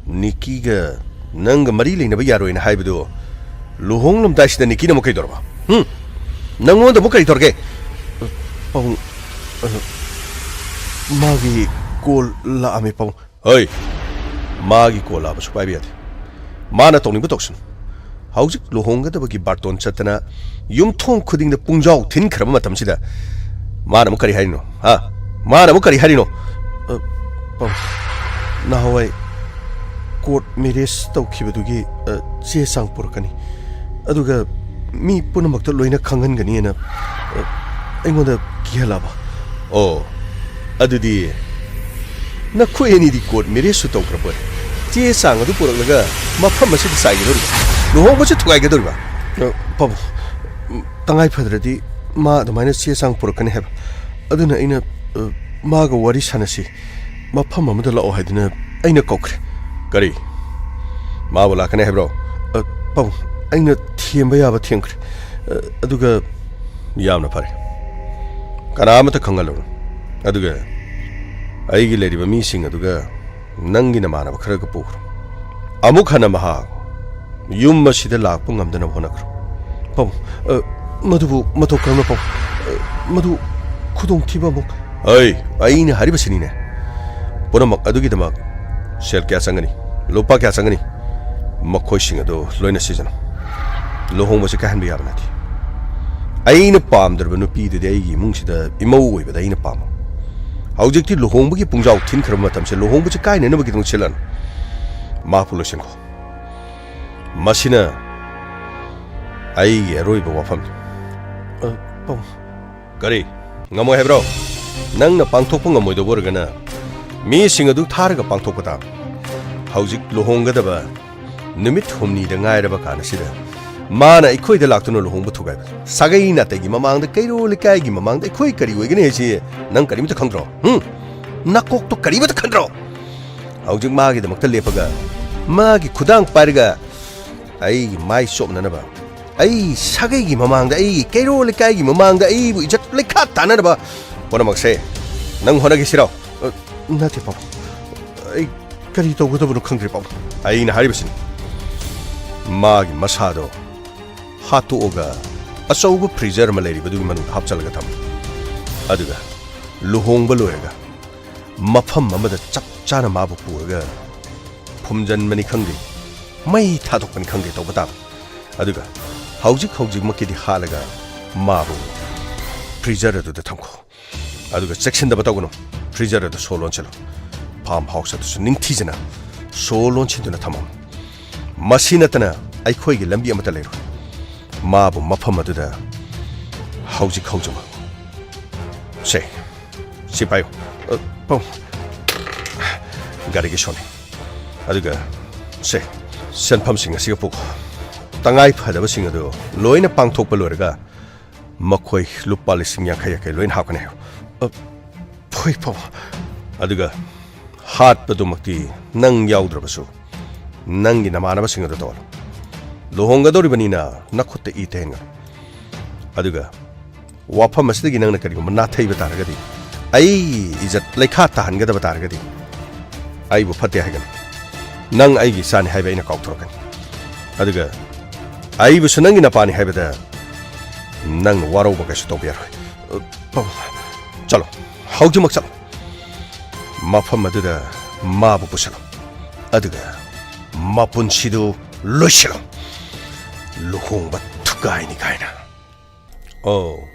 ꯅꯤꯛꯀꯤꯒ ꯅꯪꯒ ꯃꯔꯤ ꯂꯩꯅꯕ ꯌꯥꯔꯣꯏꯅ ꯍꯥꯏꯕꯗꯨ ꯂꯨꯍꯣꯡꯂꯝꯗꯥꯏꯁꯤꯗ ꯅꯤꯛꯀꯤꯅ ꯑꯃꯨꯛ ꯀꯩꯗꯧꯔꯕ? ꯍꯨꯝ? ꯅꯪꯉꯣꯟꯗ ꯑꯃꯨꯛ ꯀꯔꯤ ꯇꯧꯔꯒꯦ? ꯄꯥꯕꯨꯡ, ꯑ, ꯃꯥꯒꯤ ꯀꯣꯜ ꯂꯥꯛꯑꯝꯃꯦ, ꯄꯥꯕꯨꯡ꯫ ꯍꯣꯏ, ꯃꯥꯒꯤ ꯀꯣꯜ ꯂꯥꯛꯑꯕꯁꯨ ꯄꯥꯏꯕ ꯌꯥꯗꯦ꯫ ꯃꯥꯅ ꯇꯧꯅꯤꯡꯕ ꯇꯧꯁꯅꯨ꯫ ꯍꯧꯖꯤꯛ ꯂꯨꯍꯣꯡꯒꯗꯕꯒꯤ ꯕꯥꯔꯇꯣꯟ ꯆꯠꯇꯅ ꯌꯨꯝꯊꯣꯡ ꯈꯨꯗꯤꯡꯗ ꯄꯨꯡꯖꯥꯎ ꯊꯤꯟꯈ꯭ꯔꯕ ꯃꯇꯝꯁꯤꯗ ꯃꯥꯅ ꯑꯃꯨꯛ ꯀꯔꯤ ꯍꯥꯏꯔꯤꯅꯣ? ꯍꯥ? ꯃꯥꯅ ꯑꯃꯨꯛ ꯀꯔꯤ ꯍꯥꯏꯔꯤꯅꯣ? ꯑ, ꯄꯥꯕꯨꯡ, ꯅꯍꯥꯟꯋꯥꯏ ꯀꯣꯔꯠ ꯃꯦꯔꯦꯖ ꯇꯧꯈꯤꯕꯗꯨꯒꯤ, ꯑ, ꯆꯦ ꯆꯥꯡ ꯄꯨꯔꯛꯀꯅꯤ, ꯑꯗꯨꯒ ꯃꯤ ꯄꯨꯝꯅꯃꯛꯇ ꯂꯣꯏꯅ ꯈꯪꯍꯟꯒꯅꯤꯅ, ꯑ, ꯑꯩꯉꯣꯟꯗ ꯀꯤꯍꯜꯂꯕ꯫ ꯑꯣ, ꯑꯗꯨꯗꯤ ꯅꯈꯣꯏ ꯑꯅꯤꯗꯤ ꯀꯣꯔꯠ ꯃꯦꯔꯦꯖꯁꯨ ꯇꯧꯈ꯭ꯔꯕꯣꯏ? ꯆꯦ ꯆꯥꯡ ꯑꯗꯨ ꯄꯨꯔꯛꯂꯒ ꯃꯐꯝ ꯑꯁꯤꯗ ꯆꯥꯏꯒꯗꯧꯔꯤꯕ? ꯂꯨꯍꯣꯡꯕꯁꯤ ꯊꯨꯒꯥꯏꯒꯗꯧꯔꯤꯕ? ꯑ, ꯄꯥꯕꯨꯡ, ꯎꯝ, ꯇꯉꯥꯏ ꯐꯗ꯭ꯔꯗꯤ ꯃꯥ ꯑꯗꯨꯃꯥꯏꯅ ꯆꯦ ꯆꯥꯡ ꯄꯨꯔꯛꯀꯅꯤ ꯍꯥꯏꯕ꯫ ꯑꯗꯨꯅ ꯑꯩꯅ, ꯑ, ꯃꯥꯒ ꯋꯥꯔꯤ ꯁꯥꯟꯅꯁꯤ, ꯃꯐꯝ ꯑꯃꯗ ꯂꯥꯛꯑꯣ ꯍꯥꯏꯗꯨꯅ ꯑꯩꯅ ꯀꯧꯈ꯭ꯔꯦ꯫ ꯀꯔꯤ? ꯃꯥꯕꯨ ꯂꯥꯛꯀꯅꯤ ꯍꯥꯏꯕ꯭ꯔꯣ? ꯑ, ꯄꯥꯕꯨꯡ, ꯑꯩꯅ ꯊꯦꯝꯕ ꯌꯥꯕ ꯊꯦꯝꯈ꯭ꯔꯦ꯫ ꯑ, ꯑꯗꯨꯒ ꯌꯥꯝꯅ ꯐꯔꯦ꯫ ꯀꯅꯥ ꯑꯃꯠꯇ ꯈꯪꯍꯜꯂꯨꯅꯨ꯫ ꯑꯗꯨꯒ ꯑꯩꯒꯤ ꯂꯩꯔꯤꯕ ꯃꯤꯁꯤꯡ ꯑꯗꯨꯒ ꯅꯪꯒꯤ ꯅꯃꯥꯟꯅꯕ ꯈꯔꯒ ꯄꯨꯈ꯭ꯔꯣ꯫ ꯑꯃꯨꯛ ꯍꯟꯅ ꯃꯍꯥꯛ ꯌꯨꯝ ꯑꯁꯤꯗ ꯂꯥꯛꯄ ꯉꯝꯗꯅꯕ ꯍꯣꯠꯅꯈ꯭ꯔꯣ꯫ ꯄꯥꯕꯨꯡ, ꯑ, ꯃꯗꯨꯕꯨ ꯃꯇꯧ ꯀꯔꯝꯅ ꯄꯥꯎ? ꯃꯗꯨ ꯈꯨꯗꯣꯡꯊꯤꯕ ꯑꯃꯨꯛ꯫ ꯑꯩ, ꯑꯩꯅ ꯍꯥꯏꯔꯤꯕꯁꯤꯅꯤꯅꯦ꯫ ꯄꯨꯝꯅꯃꯛ ꯑꯗꯨꯒꯤꯗꯃꯛ ꯁꯦꯜ ꯀꯌꯥ ꯆꯪꯒꯅꯤ? ꯂꯨꯄꯥ ꯀꯌꯥ ꯆꯪꯒꯅꯤ? ꯃꯈꯣꯏꯁꯤꯡ ꯑꯗꯨ ꯂꯣꯏꯅ ꯁꯤꯖꯤꯟꯅꯧ꯫ ꯂꯨꯍꯣꯡꯕꯁꯤ ꯀꯥꯏꯍꯟꯕ ꯌꯥꯕ ꯅꯠꯇꯦ꯫ ꯑꯩꯅ ꯄꯥꯝꯗ꯭ꯔꯕ ꯅꯨꯄꯤꯗꯨꯗꯤ ꯑꯩꯒꯤ ꯏꯃꯨꯡꯁꯤꯗ ꯏꯃꯧ ꯑꯣꯏꯕꯗ ꯑꯩꯅ ꯄꯥꯝꯃꯣꯏ꯫ ꯍꯧꯖꯤꯛꯇꯤ ꯂꯨꯍꯣꯡꯕꯒꯤ ꯄꯨꯡꯖꯥꯎ ꯊꯤꯟꯈ꯭ꯔꯕ ꯃꯇꯝꯁꯦ꯫ ꯂꯨꯍꯣꯡꯕꯁꯤ ꯀꯥꯏꯅꯅꯕꯒꯤꯗꯃꯛ ꯁꯤꯜꯂꯅꯨ꯫ ꯃꯍꯥꯛꯄꯨ ꯂꯣꯏꯁꯤꯟꯈꯣ꯫ ꯃꯁꯤꯅ ꯑꯩꯒꯤ ꯑꯔꯣꯏꯕ ꯋꯥꯐꯝꯅꯤ꯫ ꯑ, ꯄꯥꯕꯨꯡ꯫ ꯀꯔꯤ? ꯉꯝꯃꯣꯏ ꯍꯥꯏꯕ꯭ꯔꯣ? ꯅꯪꯅ ꯄꯥꯡꯊꯣꯛꯄ ꯉꯝꯃꯣꯏꯗꯧꯕ ꯑꯣꯏꯔꯒꯅ ꯃꯤꯁꯤꯡ ꯑꯗꯨ ꯊꯥꯔꯒ ꯄꯥꯡꯊꯣꯛꯄ ꯇꯥꯕꯅꯤ꯫ ꯍꯧꯖꯤꯛ ꯂꯨꯍꯣꯡꯒꯗꯕ ꯅꯨꯃꯤꯠ ꯍꯨꯝꯅꯤꯗ ꯉꯥꯏꯔꯕ ꯀꯥꯟ ꯑꯁꯤꯗ ꯃꯥꯅ ꯑꯩꯈꯣꯏꯗ ꯂꯥꯛꯇꯨꯅ ꯂꯨꯍꯣꯡꯕ ꯊꯨꯒꯥꯏꯕ, ꯁꯥꯒꯩ ꯅꯥꯇꯩꯒꯤ ꯃꯃꯥꯡꯗ, ꯀꯩꯔꯣꯜ ꯂꯩꯀꯥꯏꯒꯤ ꯃꯃꯥꯡꯗ ꯑꯩꯈꯣꯏ ꯀꯔꯤ ꯑꯣꯏꯒꯅꯤ ꯍꯥꯏꯁꯤ ꯅꯪ ꯀꯔꯤꯝꯇ ꯈꯪꯗ꯭ꯔꯣ? ꯍꯨꯝ? ꯅꯀꯣꯛꯇꯣ ꯀꯔꯤꯃꯇ ꯈꯟꯗ꯭ꯔꯣ? ꯍꯧꯖꯤꯛ ꯃꯥꯒꯤꯗꯃꯛꯇ ꯂꯦꯞꯄꯒ, ꯃꯥꯒꯤ ꯈꯨꯗꯥꯡ ꯄꯥꯏꯔꯒ, ꯑꯩꯒꯤ ꯃꯥꯏ ꯆꯣꯞꯅꯅꯕ, ꯑꯩ ꯁꯥꯒꯩꯒꯤ ꯃꯃꯥꯡꯗ, ꯑꯩꯒꯤ ꯀꯩꯔꯣꯜ ꯂꯩꯀꯥꯏꯒꯤ ꯃꯃꯥꯡꯗ ꯑꯩꯕꯨ ꯏꯖꯠ ꯂꯩꯈꯥ ꯇꯥꯅꯅꯕ ꯄꯨꯝꯅꯃꯛꯁꯦ ꯅꯪ ꯍꯣꯠꯅꯒꯦ ꯁꯤꯔꯣ? ꯑ, ꯅꯠꯇꯦ, ꯄꯥꯕꯨꯡ꯫ ꯑꯩ ꯀꯔꯤ ꯇꯧꯒꯗꯕꯅꯣ ꯈꯪꯗ꯭ꯔꯦ, ꯄꯥꯕꯨꯡ꯫ ꯑꯩꯅ ꯍꯥꯏꯔꯤꯕꯁꯤꯅꯤ, ꯃꯥꯒꯤ ꯃꯁꯥꯗꯣ ꯍꯥꯠꯇꯣꯛꯑꯒ ꯑꯆꯧꯕ freezer ꯑꯃ ꯂꯩꯔꯤꯕꯗꯨꯒꯤ ꯃꯅꯨꯡꯗ ꯍꯥꯞꯆꯜꯂꯒ ꯊꯝꯃꯨ꯫ ꯑꯗꯨꯒ ꯂꯨꯍꯣꯡꯕ ꯂꯣꯏꯔꯒ ꯃꯐꯝ ꯑꯃꯗ ꯆꯞ ꯆꯥꯅ ꯃꯥꯕꯨ ꯄꯨꯔꯒ ꯐꯨꯝꯖꯟꯕꯅꯤ ꯈꯪꯗꯦ, ꯃꯩ ꯊꯥꯗꯣꯛꯄꯅꯤ ꯈꯪꯗꯦ ꯇꯧꯕ ꯇꯥꯕꯅꯤ꯫ ꯑꯗꯨꯒ ꯍꯧꯖꯤꯛ ꯍꯧꯖꯤꯛꯃꯛꯀꯤꯗꯤ ꯍꯥꯠꯂꯒ ꯃꯥꯕꯨ freezer ꯑꯗꯨꯗ ꯊꯝꯈꯣ꯫ ꯑꯗꯨꯒ ꯆꯦꯛꯁꯤꯟꯗꯕ ꯇꯧꯒꯅꯨ꯫ Freezer ꯑꯗꯨ ꯁꯣ ꯂꯣꯟꯁꯤꯜꯂꯨ꯫ Farm house ꯑꯗꯨꯁꯨ ꯅꯤꯡꯊꯤꯖꯅ ꯁꯣ ꯂꯣꯟꯁꯤꯟꯗꯨꯅ ꯊꯝꯃꯝꯃꯨ꯫ ꯃꯁꯤ ꯅꯠꯇꯅ ꯑꯩꯈꯣꯏꯒꯤ ꯂꯝꯕꯤ ꯑꯃꯠꯇ ꯂꯩꯔꯣꯏ꯫ ꯃꯥꯕꯨ ꯃꯐꯝ ꯑꯗꯨꯗ ꯍꯧꯖꯤꯛ ꯍꯧꯖꯃꯛ꯫ ꯁꯦ, ꯁꯤ ꯄꯥꯏꯌꯨ꯫ ꯑ, ꯄꯥꯎ꯫ ꯒꯥꯔꯤꯒꯤ ꯁꯣꯅꯤ꯫ ꯑꯗꯨꯒ ꯁꯦ, ꯁꯦꯟꯐꯝꯁꯤꯡ ꯑꯁꯤꯒ ꯄꯨꯈꯣ꯫ ꯇꯉꯥꯏ ꯐꯗꯕꯁꯤꯡ ꯑꯗꯨ ꯂꯣꯏꯅ ꯄꯥꯡꯊꯣꯛꯄ ꯂꯣꯏꯔꯒ ꯃꯈꯣꯏ ꯂꯨꯄꯥ ꯂꯤꯁꯤꯡ ꯌꯥꯡꯈꯩ ꯌꯥꯡꯈꯩ ꯂꯣꯏꯅ ꯍꯥꯞꯀꯅꯤ ꯍꯥꯏꯌꯨ꯫ ꯑ, ꯍꯣꯏ, ꯄꯥꯕꯨꯡ꯫ ꯑꯗꯨꯒ ꯍꯥꯠꯄꯗꯨꯃꯛꯇꯤ ꯅꯪ ꯌꯥꯎꯗ꯭ꯔꯕꯁꯨ ꯅꯪꯒꯤ ꯅꯃꯥꯟꯅꯕꯁꯤꯡ ꯑꯗꯨ ꯇꯧꯍꯜꯂꯨ꯫ ꯂꯨꯍꯣꯡꯒꯗꯧꯔꯤꯕꯅꯤꯅ ꯅꯈꯨꯠꯇ ꯏ ꯇꯩꯍꯟꯒꯅꯨ꯫ ꯑꯗꯨꯒ ꯋꯥꯐꯝ ꯑꯁꯤꯗꯒꯤ ꯅꯪꯅ ꯀꯔꯤꯒꯨꯝꯕ ꯅꯥꯊꯩꯕ ꯇꯥꯔꯒꯗꯤ, ꯑꯩꯒꯤ ꯏꯖꯠ ꯂꯩꯈꯥ ꯇꯥꯍꯟꯒꯗꯕ ꯇꯥꯔꯒꯗꯤ, ꯑꯩꯕꯨ ꯐꯠꯇꯦ ꯍꯥꯏꯒꯅꯨ꯫ ꯅꯪ ꯑꯩꯒꯤ ꯏꯆꯥꯅꯤ ꯍꯥꯏꯕ ꯑꯩꯅ ꯀꯥꯎꯊꯣꯔꯛꯀꯅꯤ꯫ ꯑꯗꯨꯒ ꯑꯩꯕꯨꯁꯨ ꯅꯪꯒꯤ ꯅꯄꯥꯅꯤ ꯍꯥꯏꯕꯗ ꯅꯪꯅ ꯋꯥꯔꯧꯕ ꯀꯩꯁꯨ ꯇꯧꯕ ꯌꯥꯔꯣꯏ꯫ ꯑ, ꯄꯥꯕꯨꯡ, ꯆꯠꯂꯣ, ꯍꯧꯖꯤꯛꯃꯛ ꯆꯠꯂꯣ꯫ ꯃꯐꯝ ꯑꯗꯨꯗ ꯃꯥꯕꯨ ꯄꯨꯁꯤꯜꯂꯣ, ꯑꯗꯨꯒ ꯃꯄꯨꯟꯁꯤꯗꯨ ꯂꯣꯏꯁꯤꯜꯂꯣ꯫ ꯂꯨꯍꯣꯡꯕ ꯊꯨꯒꯥꯏꯅꯤ ꯀꯥꯏꯅ꯫ ꯑꯣ,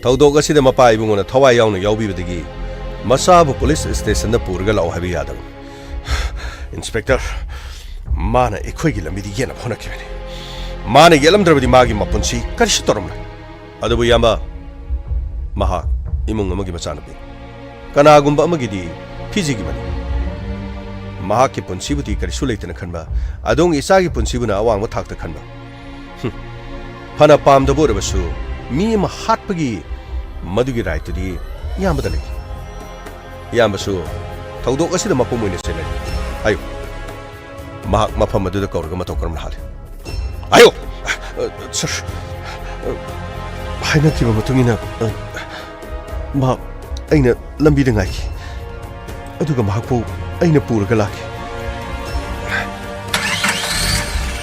ꯊꯧꯗꯣꯛ ꯑꯁꯤꯗ ꯃꯄꯥ ꯏꯕꯨꯡꯉꯣꯅ ꯊꯋꯥꯏ ꯌꯥꯎꯅ ꯌꯥꯎꯕꯤꯕꯗꯒꯤ ꯃꯆꯥꯕꯨ ꯄꯨꯂꯤꯁ ꯁ꯭ꯇꯦꯁꯟꯗ ꯄꯨꯔꯒ ꯂꯥꯛꯑꯣ ꯍꯥꯏꯕ ꯌꯥꯗꯕ꯫ ꯏꯟꯁꯄꯦꯛꯇꯔ, ꯃꯥꯅ ꯑꯩꯈꯣꯏꯒꯤ ꯂꯝꯕꯤꯗ ꯌꯦꯠꯅꯕ ꯍꯣꯠꯅꯈꯤꯕꯅꯤ꯫ ꯃꯥꯅ ꯌꯦꯠꯂꯝꯗ꯭ꯔꯕꯗꯤ ꯃꯥꯒꯤ ꯃꯄꯨꯟꯁꯤ ꯀꯔꯤꯁꯨ ꯇꯧꯔꯝꯂꯣꯏ꯫ ꯑꯗꯨꯕꯨ ꯏꯌꯥꯝꯕ, ꯃꯍꯥꯛ ꯏꯃꯨꯡ ꯑꯃꯒꯤ ꯃꯆꯥꯅꯨꯄꯤ꯫ ꯀꯅꯥꯒꯨꯝꯕ ꯑꯃꯒꯤꯗꯤ ꯐꯤꯖꯤꯒꯤ ꯃꯅꯤ꯫ ꯃꯍꯥꯛꯀꯤ ꯄꯨꯟꯁꯤꯕꯨꯗꯤ ꯀꯔꯤꯁꯨ ꯂꯩꯇꯅ ꯈꯟꯕ, ꯑꯗꯣꯝꯒꯤ ꯏꯆꯥꯒꯤ ꯄꯨꯟꯁꯤꯕꯨꯅ ꯑꯋꯥꯡꯕ ꯊꯥꯛꯇ ꯈꯟꯕ꯫ ꯍꯨꯝ꯫ ꯐꯅ ꯄꯥꯝꯗꯕ ꯑꯣꯏꯔꯕꯁꯨ, ꯃꯤ ꯑꯃ ꯍꯥꯠꯄꯒꯤ ꯃꯗꯨꯒꯤ ꯔꯥꯏꯠꯇꯨꯗꯤ ꯏꯌꯥꯝꯕꯗ ꯂꯩ꯫ ꯏꯌꯥꯝꯕꯁꯨ ꯊꯧꯗꯣꯛ ꯑꯁꯤꯗ ꯃꯄꯨꯝ ꯑꯣꯏꯅ ꯆꯦꯟꯅꯔꯤ꯫ ꯍꯥꯏꯌꯨ꯫ ꯃꯍꯥꯛ ꯃꯐꯝ ꯑꯗꯨꯗ ꯀꯧꯔꯒ ꯃꯇꯧ ꯀꯔꯝꯅ ꯍꯥꯠꯂꯤ? ꯍꯥꯏꯌꯨ! ꯑ, ꯁꯔ, ꯑ, ꯍꯥꯏꯅꯈꯤꯕ ꯃꯇꯨꯡ ꯏꯟꯅ, ꯑ, ꯃꯍꯥꯛ ꯑꯩꯅ ꯂꯝꯕꯤꯗ ꯉꯥꯏꯈꯤ, ꯑꯗꯨꯒ ꯃꯍꯥꯛꯄꯨ ꯑꯩꯅ ꯄꯨꯔꯒ ꯂꯥꯛꯈꯤ꯫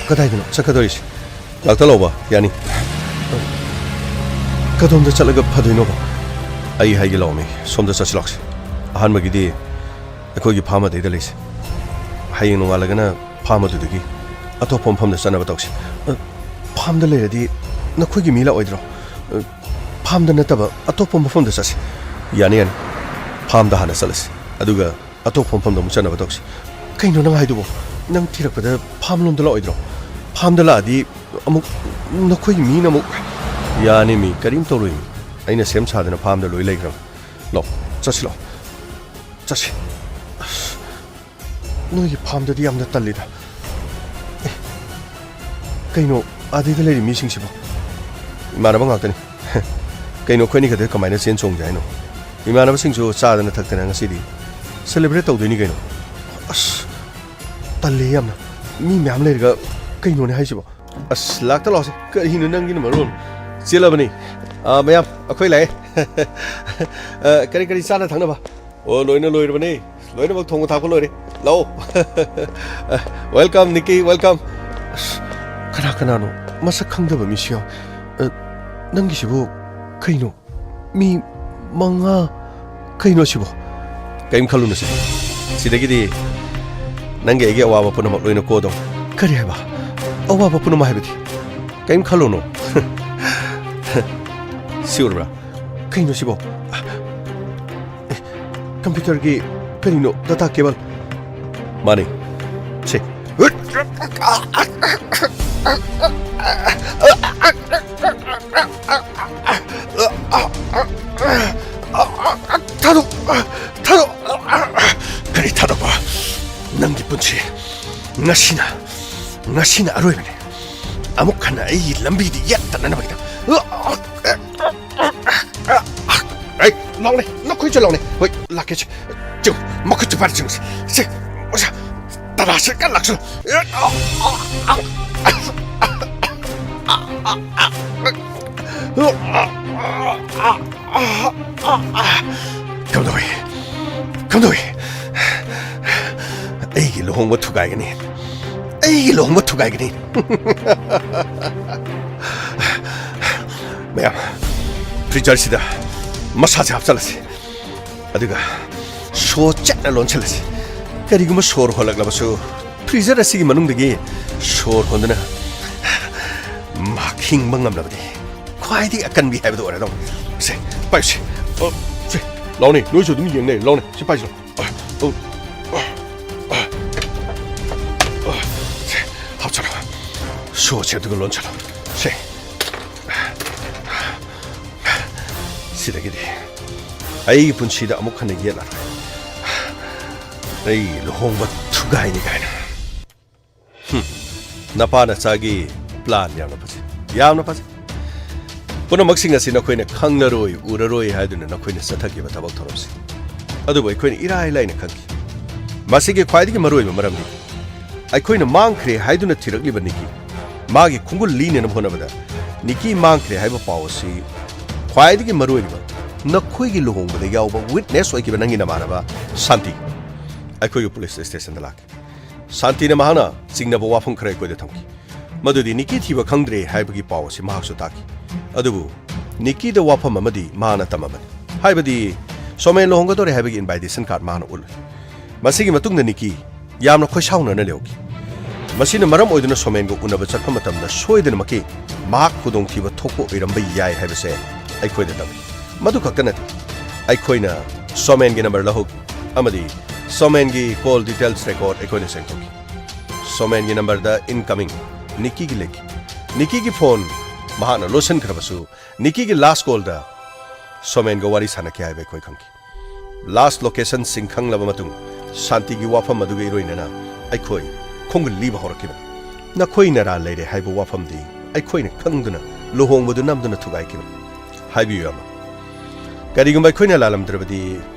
ꯀꯗꯥꯏꯗꯅꯣ ꯆꯠꯀꯗꯧꯔꯤꯁꯦ? ꯂꯥꯛꯇ ꯂꯥꯎꯕ, ꯌꯥꯅꯤ꯫ ꯀꯗꯣꯝꯗ ꯆꯠꯂꯒ ꯐꯗꯣꯏꯅꯣꯕ? ꯑꯩ ꯍꯥꯏꯒꯦ ꯂꯥꯛꯑꯣꯃꯤ, ꯁꯣꯝꯗ ꯆꯠꯁꯤ ꯂꯥꯛꯁꯤ꯫ ꯑꯍꯥꯟꯕꯒꯤꯗꯤ ꯑꯩꯈꯣꯏꯒꯤ ꯐꯥꯝ ꯑꯗꯩꯗ ꯂꯩꯁꯤ꯫ ꯍꯌꯦꯡ ꯅꯣꯡꯉꯥꯜꯂꯒꯅ ꯐꯥꯝ ꯑꯗꯨꯗꯒꯤ ꯑꯇꯣꯞꯄ ꯃꯐꯝꯗ ꯆꯠꯅꯕ ꯇꯧꯁꯤ꯫ ꯑ, ꯐꯥꯝꯗ ꯂꯩꯔꯗꯤ ꯅꯈꯣꯏꯒꯤ ꯃꯤ ꯂꯥꯛꯑꯣꯏꯗ꯭ꯔꯣ? ꯑ, ꯐꯥꯝꯗ ꯅꯠꯇꯕ ꯑꯇꯣꯞꯄ ꯃꯐꯝꯗ ꯆꯠꯁꯤ꯫ ꯌꯥꯅꯤ, ꯌꯥꯅꯤ꯫ ꯐꯥꯝꯗ ꯍꯥꯟꯅ ꯆꯠꯂꯁꯤ, ꯑꯗꯨꯒ ꯑꯇꯣꯞꯄ ꯃꯐꯝꯗ ꯑꯃꯨꯛ ꯆꯠꯅꯕ ꯇꯧꯁꯤ꯫ ꯀꯩꯅꯣ ꯅꯪ ꯍꯥꯏꯗꯨꯕꯣ? ꯅꯪ ꯊꯤꯔꯛꯄꯗ ꯐꯥꯝ ꯂꯣꯝꯗ ꯂꯥꯛꯑꯣꯏꯗ꯭ꯔꯣ? ꯐꯥꯝꯗ ꯂꯥꯛꯑꯗꯤ ꯑꯃꯨꯛ ꯅꯈꯣꯏꯒꯤ ꯃꯤꯅ ꯑꯃꯨꯛ꯫ ꯌꯥꯅꯤ ꯃꯤ, ꯀꯔꯤꯝ ꯇꯧꯔꯣꯏ ꯃꯤ꯫ ꯑꯩꯅ ꯁꯦꯝ ꯁꯥꯗꯅ ꯐꯥꯝꯗ ꯂꯣꯏ ꯂꯩꯈ꯭ꯔꯕꯅꯤ꯫ ꯂꯥꯛꯑꯣ, ꯆꯠꯁꯤ ꯂꯥꯛꯑꯣ꯫ ꯆꯠꯁꯤ꯫ ꯑꯁ, ꯅꯣꯏꯒꯤ ꯐꯥꯝꯗꯗꯤ ꯌꯥꯝꯅ ꯇꯜꯂꯤꯗ꯫ ꯑꯦ, ꯀꯩꯅꯣ, ꯑꯥꯗꯩꯗ ꯂꯩꯔꯤ ꯃꯤꯁꯤꯡꯁꯤꯕꯣ? ꯏꯃꯥꯟꯅꯕ ꯉꯥꯛꯇꯅꯤ꯫ ꯀꯩꯅꯣ, ꯑꯩꯈꯣꯏꯅꯤ ꯈꯛꯇ ꯀꯃꯥꯏꯅ ꯆꯦꯟ ꯆꯣꯡꯁꯦ ꯍꯥꯏꯅꯣ? ꯏꯃꯥꯟꯅꯕꯁꯤꯡꯁꯨ ꯆꯥꯗꯅ ꯊꯛꯇꯅ ꯉꯁꯤꯗꯤ ꯁꯦꯂꯦꯕ꯭ꯔꯦꯠ ꯇꯧꯗꯣꯏꯅꯤ ꯀꯩꯅꯣ꯫ ꯑꯁ, ꯇꯜꯂꯦ ꯌꯥꯝꯅ꯫ ꯃꯤ ꯃꯌꯥꯝ ꯂꯩꯔꯒ ꯀꯩꯅꯣꯅꯦ ꯍꯥꯏꯁꯤꯕꯣ? ꯑꯁ, ꯂꯥꯛꯇ ꯂꯥꯛꯑꯣꯁꯦ꯫ ꯀꯔꯤꯅꯣ ꯅꯪꯒꯤꯅ ꯃꯔꯣꯜ? ꯆꯦꯜꯂꯕꯅꯤ꯫ ꯑꯥ, ꯃꯌꯥꯝ, ꯑꯩꯈꯣꯏ ꯂꯥꯛꯑꯦ꯫ ꯑ, ꯀꯔꯤ ꯀꯔꯤ ꯆꯥꯅ ꯊꯛꯅꯕ? ꯑꯣ, ꯂꯣꯏꯅ ꯂꯣꯏꯔꯕꯅꯦ꯫ ꯂꯣꯏꯅꯃꯛ ꯊꯣꯡꯕ ꯊꯥꯛꯄ ꯂꯣꯏꯔꯦ꯫ ꯂꯥꯛꯑꯣ꯫ ꯋꯦꯜꯀꯝ, ꯅꯤꯀꯤ, ꯋꯦꯜꯀꯝ꯫ ꯑꯁ, ꯀꯅꯥ ꯀꯅꯥꯅꯣ? ꯃꯁꯛ ꯈꯪꯗꯕ ꯃꯤꯁꯨ ꯌꯥꯎ-, ꯑ, ꯅꯪꯒꯤꯁꯤꯕꯨ ꯀꯩꯅꯣ? ꯃꯤ ꯃꯉꯥ? ꯀꯩꯅꯣ ꯁꯤꯕꯣ? ꯀꯩꯝ ꯈꯜꯂꯨꯅꯨꯁꯦ꯫ ꯁꯤꯗꯒꯤꯗꯤ ꯅꯪꯒꯤ ꯑꯩꯒꯤ ꯑꯋꯥꯕ ꯄꯨꯝꯅꯃꯛ ꯂꯣꯏꯅ ꯀꯣꯗꯧ꯫ ꯀꯔꯤ ꯍꯥꯏꯕ? ꯑꯋꯥꯕ ꯄꯨꯝꯅꯃꯛ ꯍꯥꯏꯕꯗꯤ? ꯀꯩꯝ ꯈꯜꯂꯨꯅꯨ꯫ ꯁꯤ ꯎꯔꯕ꯭ꯔꯥ? ꯀꯩꯅꯣ ꯁꯤꯕꯣ? ꯑꯦ, ꯀꯝꯄ꯭ꯌꯨꯇꯔꯒꯤ ꯀꯔꯤꯅꯣ? Data cable? ꯃꯥꯅꯤ꯫ ꯁꯦ꯫ ꯊꯥꯗꯣꯛ! ꯊꯥꯗꯣꯛ! ꯀꯔꯤ ꯊꯥꯗꯣꯛꯄ? ꯅꯪꯒꯤ ꯄꯨꯟꯁꯤ ꯉꯁꯤꯅ, ꯉꯁꯤꯅ ꯑꯔꯣꯏꯕꯅꯤ꯫ ꯑꯃꯨꯛ ꯍꯟꯅ ꯑꯩꯒꯤ ꯂꯝꯕꯤꯗ ꯌꯦꯠꯇꯅꯅꯕꯒꯤꯗꯃꯛ꯫ ꯑꯩ, ꯂꯥꯎꯅꯦ, ꯅꯈꯣꯏꯁꯨ ꯂꯥꯎꯅꯦ꯫ ꯍꯣꯏ, ꯂꯥꯛꯀꯦ꯫ ꯁꯦ, ꯆꯨ, ꯃꯈꯨꯠꯇꯨ ꯄꯥꯏꯔ ꯆꯨꯁꯦ꯫ ꯁꯦ, ꯑꯣꯖꯥ, ꯇꯔꯥꯁꯦ ꯀꯟꯅ ꯂꯥꯛꯁꯜꯂꯣ꯫ ꯀꯝꯗꯧꯏ? ꯀꯝꯗꯧꯏ? ꯑꯩꯒꯤ ꯂꯨꯍꯣꯡꯕ ꯊꯨꯒꯥꯏꯒꯅꯤ꯫ ꯑꯩꯒꯤ ꯂꯨꯍꯣꯡꯕ ꯊꯨꯒꯥꯏꯒꯅꯤ꯫ ꯃꯌꯥꯝ, ꯐ꯭ꯔꯤꯖꯔꯁꯤꯗ ꯃꯁꯥꯁꯦ ꯍꯥꯞꯆꯜꯂꯁꯤ꯫ ꯑꯗꯨꯒ ꯁꯣ ꯆꯠꯅ ꯂꯣꯟꯁꯤꯜꯂꯁꯤ꯫ ꯀꯔꯤꯒꯨꯝꯕ ꯁꯣꯔ ꯍꯣꯜꯂꯛꯂꯕꯁꯨ, ꯐ꯭ꯔꯤꯖꯔ ꯑꯁꯤꯒꯤ ꯃꯅꯨꯡꯗꯒꯤ ꯁꯣꯔ ꯍꯣꯟꯗꯨꯅ ꯃꯍꯥꯛ ꯍꯤꯡꯕ ꯉꯝꯂꯕꯗꯤ ꯈ꯭ꯋꯥꯏꯗꯒꯤ ꯑꯀꯟꯕꯤ ꯍꯥꯏꯕꯗꯨ ꯑꯣꯏꯔꯗꯧꯅꯤ꯫ ꯁꯦ, ꯄꯥꯏꯁꯦ꯫ ꯑ, ꯁꯦ, ꯂꯥꯎꯅꯦ, ꯅꯣꯏꯁꯨ ꯑꯗꯨꯝ ꯌꯦꯡꯅꯦ, ꯂꯥꯎꯅꯦ, ꯁꯤ ꯄꯥꯏꯁꯤꯂꯥꯎ꯫ ꯑ, ꯑ, ꯑ, ꯑ, ꯁꯦ, ꯍꯥꯞꯆꯜꯂꯣ꯫ ꯁꯣꯁꯦ ꯑꯗꯨꯒ ꯂꯣꯟꯁꯤꯜꯂꯣ꯫ ꯁꯦ꯫ ꯁꯤꯗꯒꯤꯗꯤ ꯑꯩꯒꯤ ꯄꯨꯟꯁꯤꯗ ꯑꯃꯨꯛ ꯍꯟꯅ ꯌꯦꯠꯂꯔꯣꯏ꯫ ꯑꯩ ꯂꯨꯍꯣꯡꯕ ꯊꯨꯒꯥꯏꯅꯤ ꯀꯥꯏꯅ꯫ ꯍꯨꯝ, ꯅꯄꯥ ꯅꯆꯥꯒꯤ ꯄ꯭ꯂꯥꯟ ꯌꯥꯝꯅ ꯐꯖꯩ, ꯌꯥꯝꯅ ꯐꯖꯩ꯫ ꯄꯨꯝꯅꯃꯛꯁꯤꯡ ꯑꯁꯤ ꯅꯈꯣꯏꯅ ꯈꯪꯂꯔꯣꯏ, ꯎꯔꯔꯣꯏ ꯍꯥꯏꯗꯨꯅ ꯅꯈꯣꯏꯅ ꯆꯠꯊꯈꯤꯕ ꯊꯕꯛ ꯊꯧꯔꯝꯁꯤ꯫ ꯑꯗꯨꯕꯨ ꯑꯩꯈꯣꯏꯅ ꯏꯔꯥꯏ ꯂꯥꯏꯅ ꯈꯪꯈꯤ꯫ ꯃꯁꯤꯒꯤ ꯈ꯭ꯋꯥꯏꯗꯒꯤ ꯃꯔꯨꯑꯣꯏꯕ ꯃꯔꯝꯗꯤ ꯑꯩꯈꯣꯏꯅ ꯃꯥꯡꯈ꯭ꯔꯦ ꯍꯥꯏꯗꯨꯅ ꯊꯤꯔꯛꯂꯤꯕ ꯅꯤꯀꯤ, ꯃꯥꯒꯤ ꯈꯣꯡꯒꯨꯜ ꯂꯤꯅꯅꯕ ꯍꯣꯠꯅꯕꯗ ꯅꯤꯀꯤ ꯃꯥꯡꯈ꯭ꯔꯦ ꯍꯥꯏꯕ ꯄꯥꯎ ꯑꯁꯤ ꯈ꯭ꯋꯥꯏꯗꯒꯤ ꯃꯔꯨꯑꯣꯏꯕ ꯅꯈꯣꯏꯒꯤ ꯂꯨꯍꯣꯡꯕꯗ ꯌꯥꯎꯕ ꯋꯤꯠꯅꯦꯁ ꯑꯣꯏꯈꯤꯕ ꯅꯪꯒꯤ ꯅꯃꯥꯟꯅꯕ ꯁꯥꯟꯇꯤ ꯑꯩꯈꯣꯏꯒꯤ ꯄꯨꯂꯤꯁ ꯁ꯭ꯇꯦꯁꯟꯗ ꯂꯥꯛꯈꯤ꯫ ꯁꯥꯟꯇꯤꯅ ꯃꯍꯥꯛꯅ ꯆꯤꯡꯅꯕ ꯋꯥꯐꯝ ꯈꯔ ꯑꯩꯈꯣꯏꯗ ꯊꯝꯈꯤ꯫ ꯃꯗꯨꯗꯤ ꯅꯤꯀꯤ ꯊꯤꯕ ꯈꯪꯗ꯭ꯔꯦ ꯍꯥꯏꯕꯒꯤ ꯄꯥꯎ ꯑꯁꯤ ꯃꯍꯥꯛꯁꯨ ꯇꯥꯈꯤ꯫ ꯑꯗꯨꯕꯨ ꯅꯤꯀꯤꯗ ꯋꯥꯐꯝ ꯑꯃꯗꯤ ꯃꯥꯅ ꯇꯝꯃꯕꯅꯤ꯫ ꯍꯥꯏꯕꯗꯤ, ꯁꯣꯃꯦꯟ ꯂꯨꯍꯣꯡꯒꯗꯧꯔꯦ ꯍꯥꯏꯕꯒꯤ invitation card ꯃꯥꯅ ꯎꯠꯂꯨꯏ꯫ ꯃꯁꯤꯒꯤ ꯃꯇꯨꯡꯗ ꯅꯤꯀꯤ ꯌꯥꯝꯅ ꯈꯣꯏꯁꯥꯎꯅꯅ ꯂꯩꯍꯧꯈꯤ꯫ ꯃꯁꯤꯅ ꯃꯔꯝ ꯑꯣꯏꯗꯨꯅ ꯁꯣꯃꯦꯟꯒ ꯎꯅꯕ ꯆꯠꯄ ꯃꯇꯝꯗ ꯁꯣꯏꯗꯅꯃꯛꯀꯤ ꯃꯍꯥꯛ ꯈꯨꯗꯣꯡꯊꯤꯕ ꯊꯣꯛꯄ ꯑꯣꯏꯔꯝꯕ ꯌꯥꯏ ꯍꯥꯏꯕꯁꯦ ꯑꯩꯈꯣꯏꯗ ꯇꯝꯃꯤ꯫ ꯃꯗꯨ ꯈꯛꯇ ꯅꯠꯇꯦ, ꯑꯩꯈꯣꯏꯅ ꯁꯣꯃꯦꯟꯒꯤ number ꯂꯧꯍꯧꯈꯤ ꯑꯃꯗꯤ ꯁꯣꯃꯦꯟꯒꯤ call details record ꯑꯩꯈꯣꯏꯅ ꯁꯦꯡꯗꯣꯛꯈꯤ꯫ ꯁꯣꯃꯦꯟꯒꯤ numberꯗ incoming ꯅꯤꯀꯤꯒꯤ ꯂꯩꯈꯤ꯫ ꯅꯤꯀꯤꯒꯤ phone ꯃꯍꯥꯛꯅ ꯂꯣꯠꯁꯤꯟꯈ꯭ꯔꯕꯁꯨ, ꯅꯤꯀꯤꯒꯤ last callꯗ ꯁꯣꯃꯦꯟꯒ ꯋꯥꯔꯤ ꯁꯥꯟꯅꯈꯤ ꯍꯥꯏꯕ ꯑꯩꯈꯣꯏ ꯈꯪꯈꯤ꯫ Last locationꯁꯤꯡ ꯈꯪꯂꯕ ꯃꯇꯨꯡ, ꯁꯥꯟꯇꯤꯒꯤ ꯋꯥꯐꯝ ꯑꯗꯨꯒ ꯏꯔꯣꯏꯅꯅ ꯑꯩꯈꯣꯏ ꯈꯣꯡꯒꯨꯜ ꯂꯤꯕ ꯍꯧꯔꯛꯈꯤꯕꯅꯤ꯫ ꯅꯈꯣꯏ ꯅꯔꯥ ꯂꯩꯔꯦ ꯍꯥꯏꯕ ꯋꯥꯐꯝꯗꯤ ꯑꯩꯈꯣꯏꯅ ꯈꯪꯗꯨꯅ ꯂꯨꯍꯣꯡꯕꯗꯨ ꯅꯝꯗꯨꯅ ꯊꯨꯒꯥꯏꯈꯤꯕꯅꯤ꯫ ꯍꯥꯏꯕꯤꯌꯨ, ꯏꯌꯥꯝꯕ꯫ ꯀꯔꯤꯒꯨꯝꯕ ꯑꯩꯈꯣꯏꯅ ꯂꯥꯜꯂꯝꯗ꯭ꯔꯕꯗꯤ,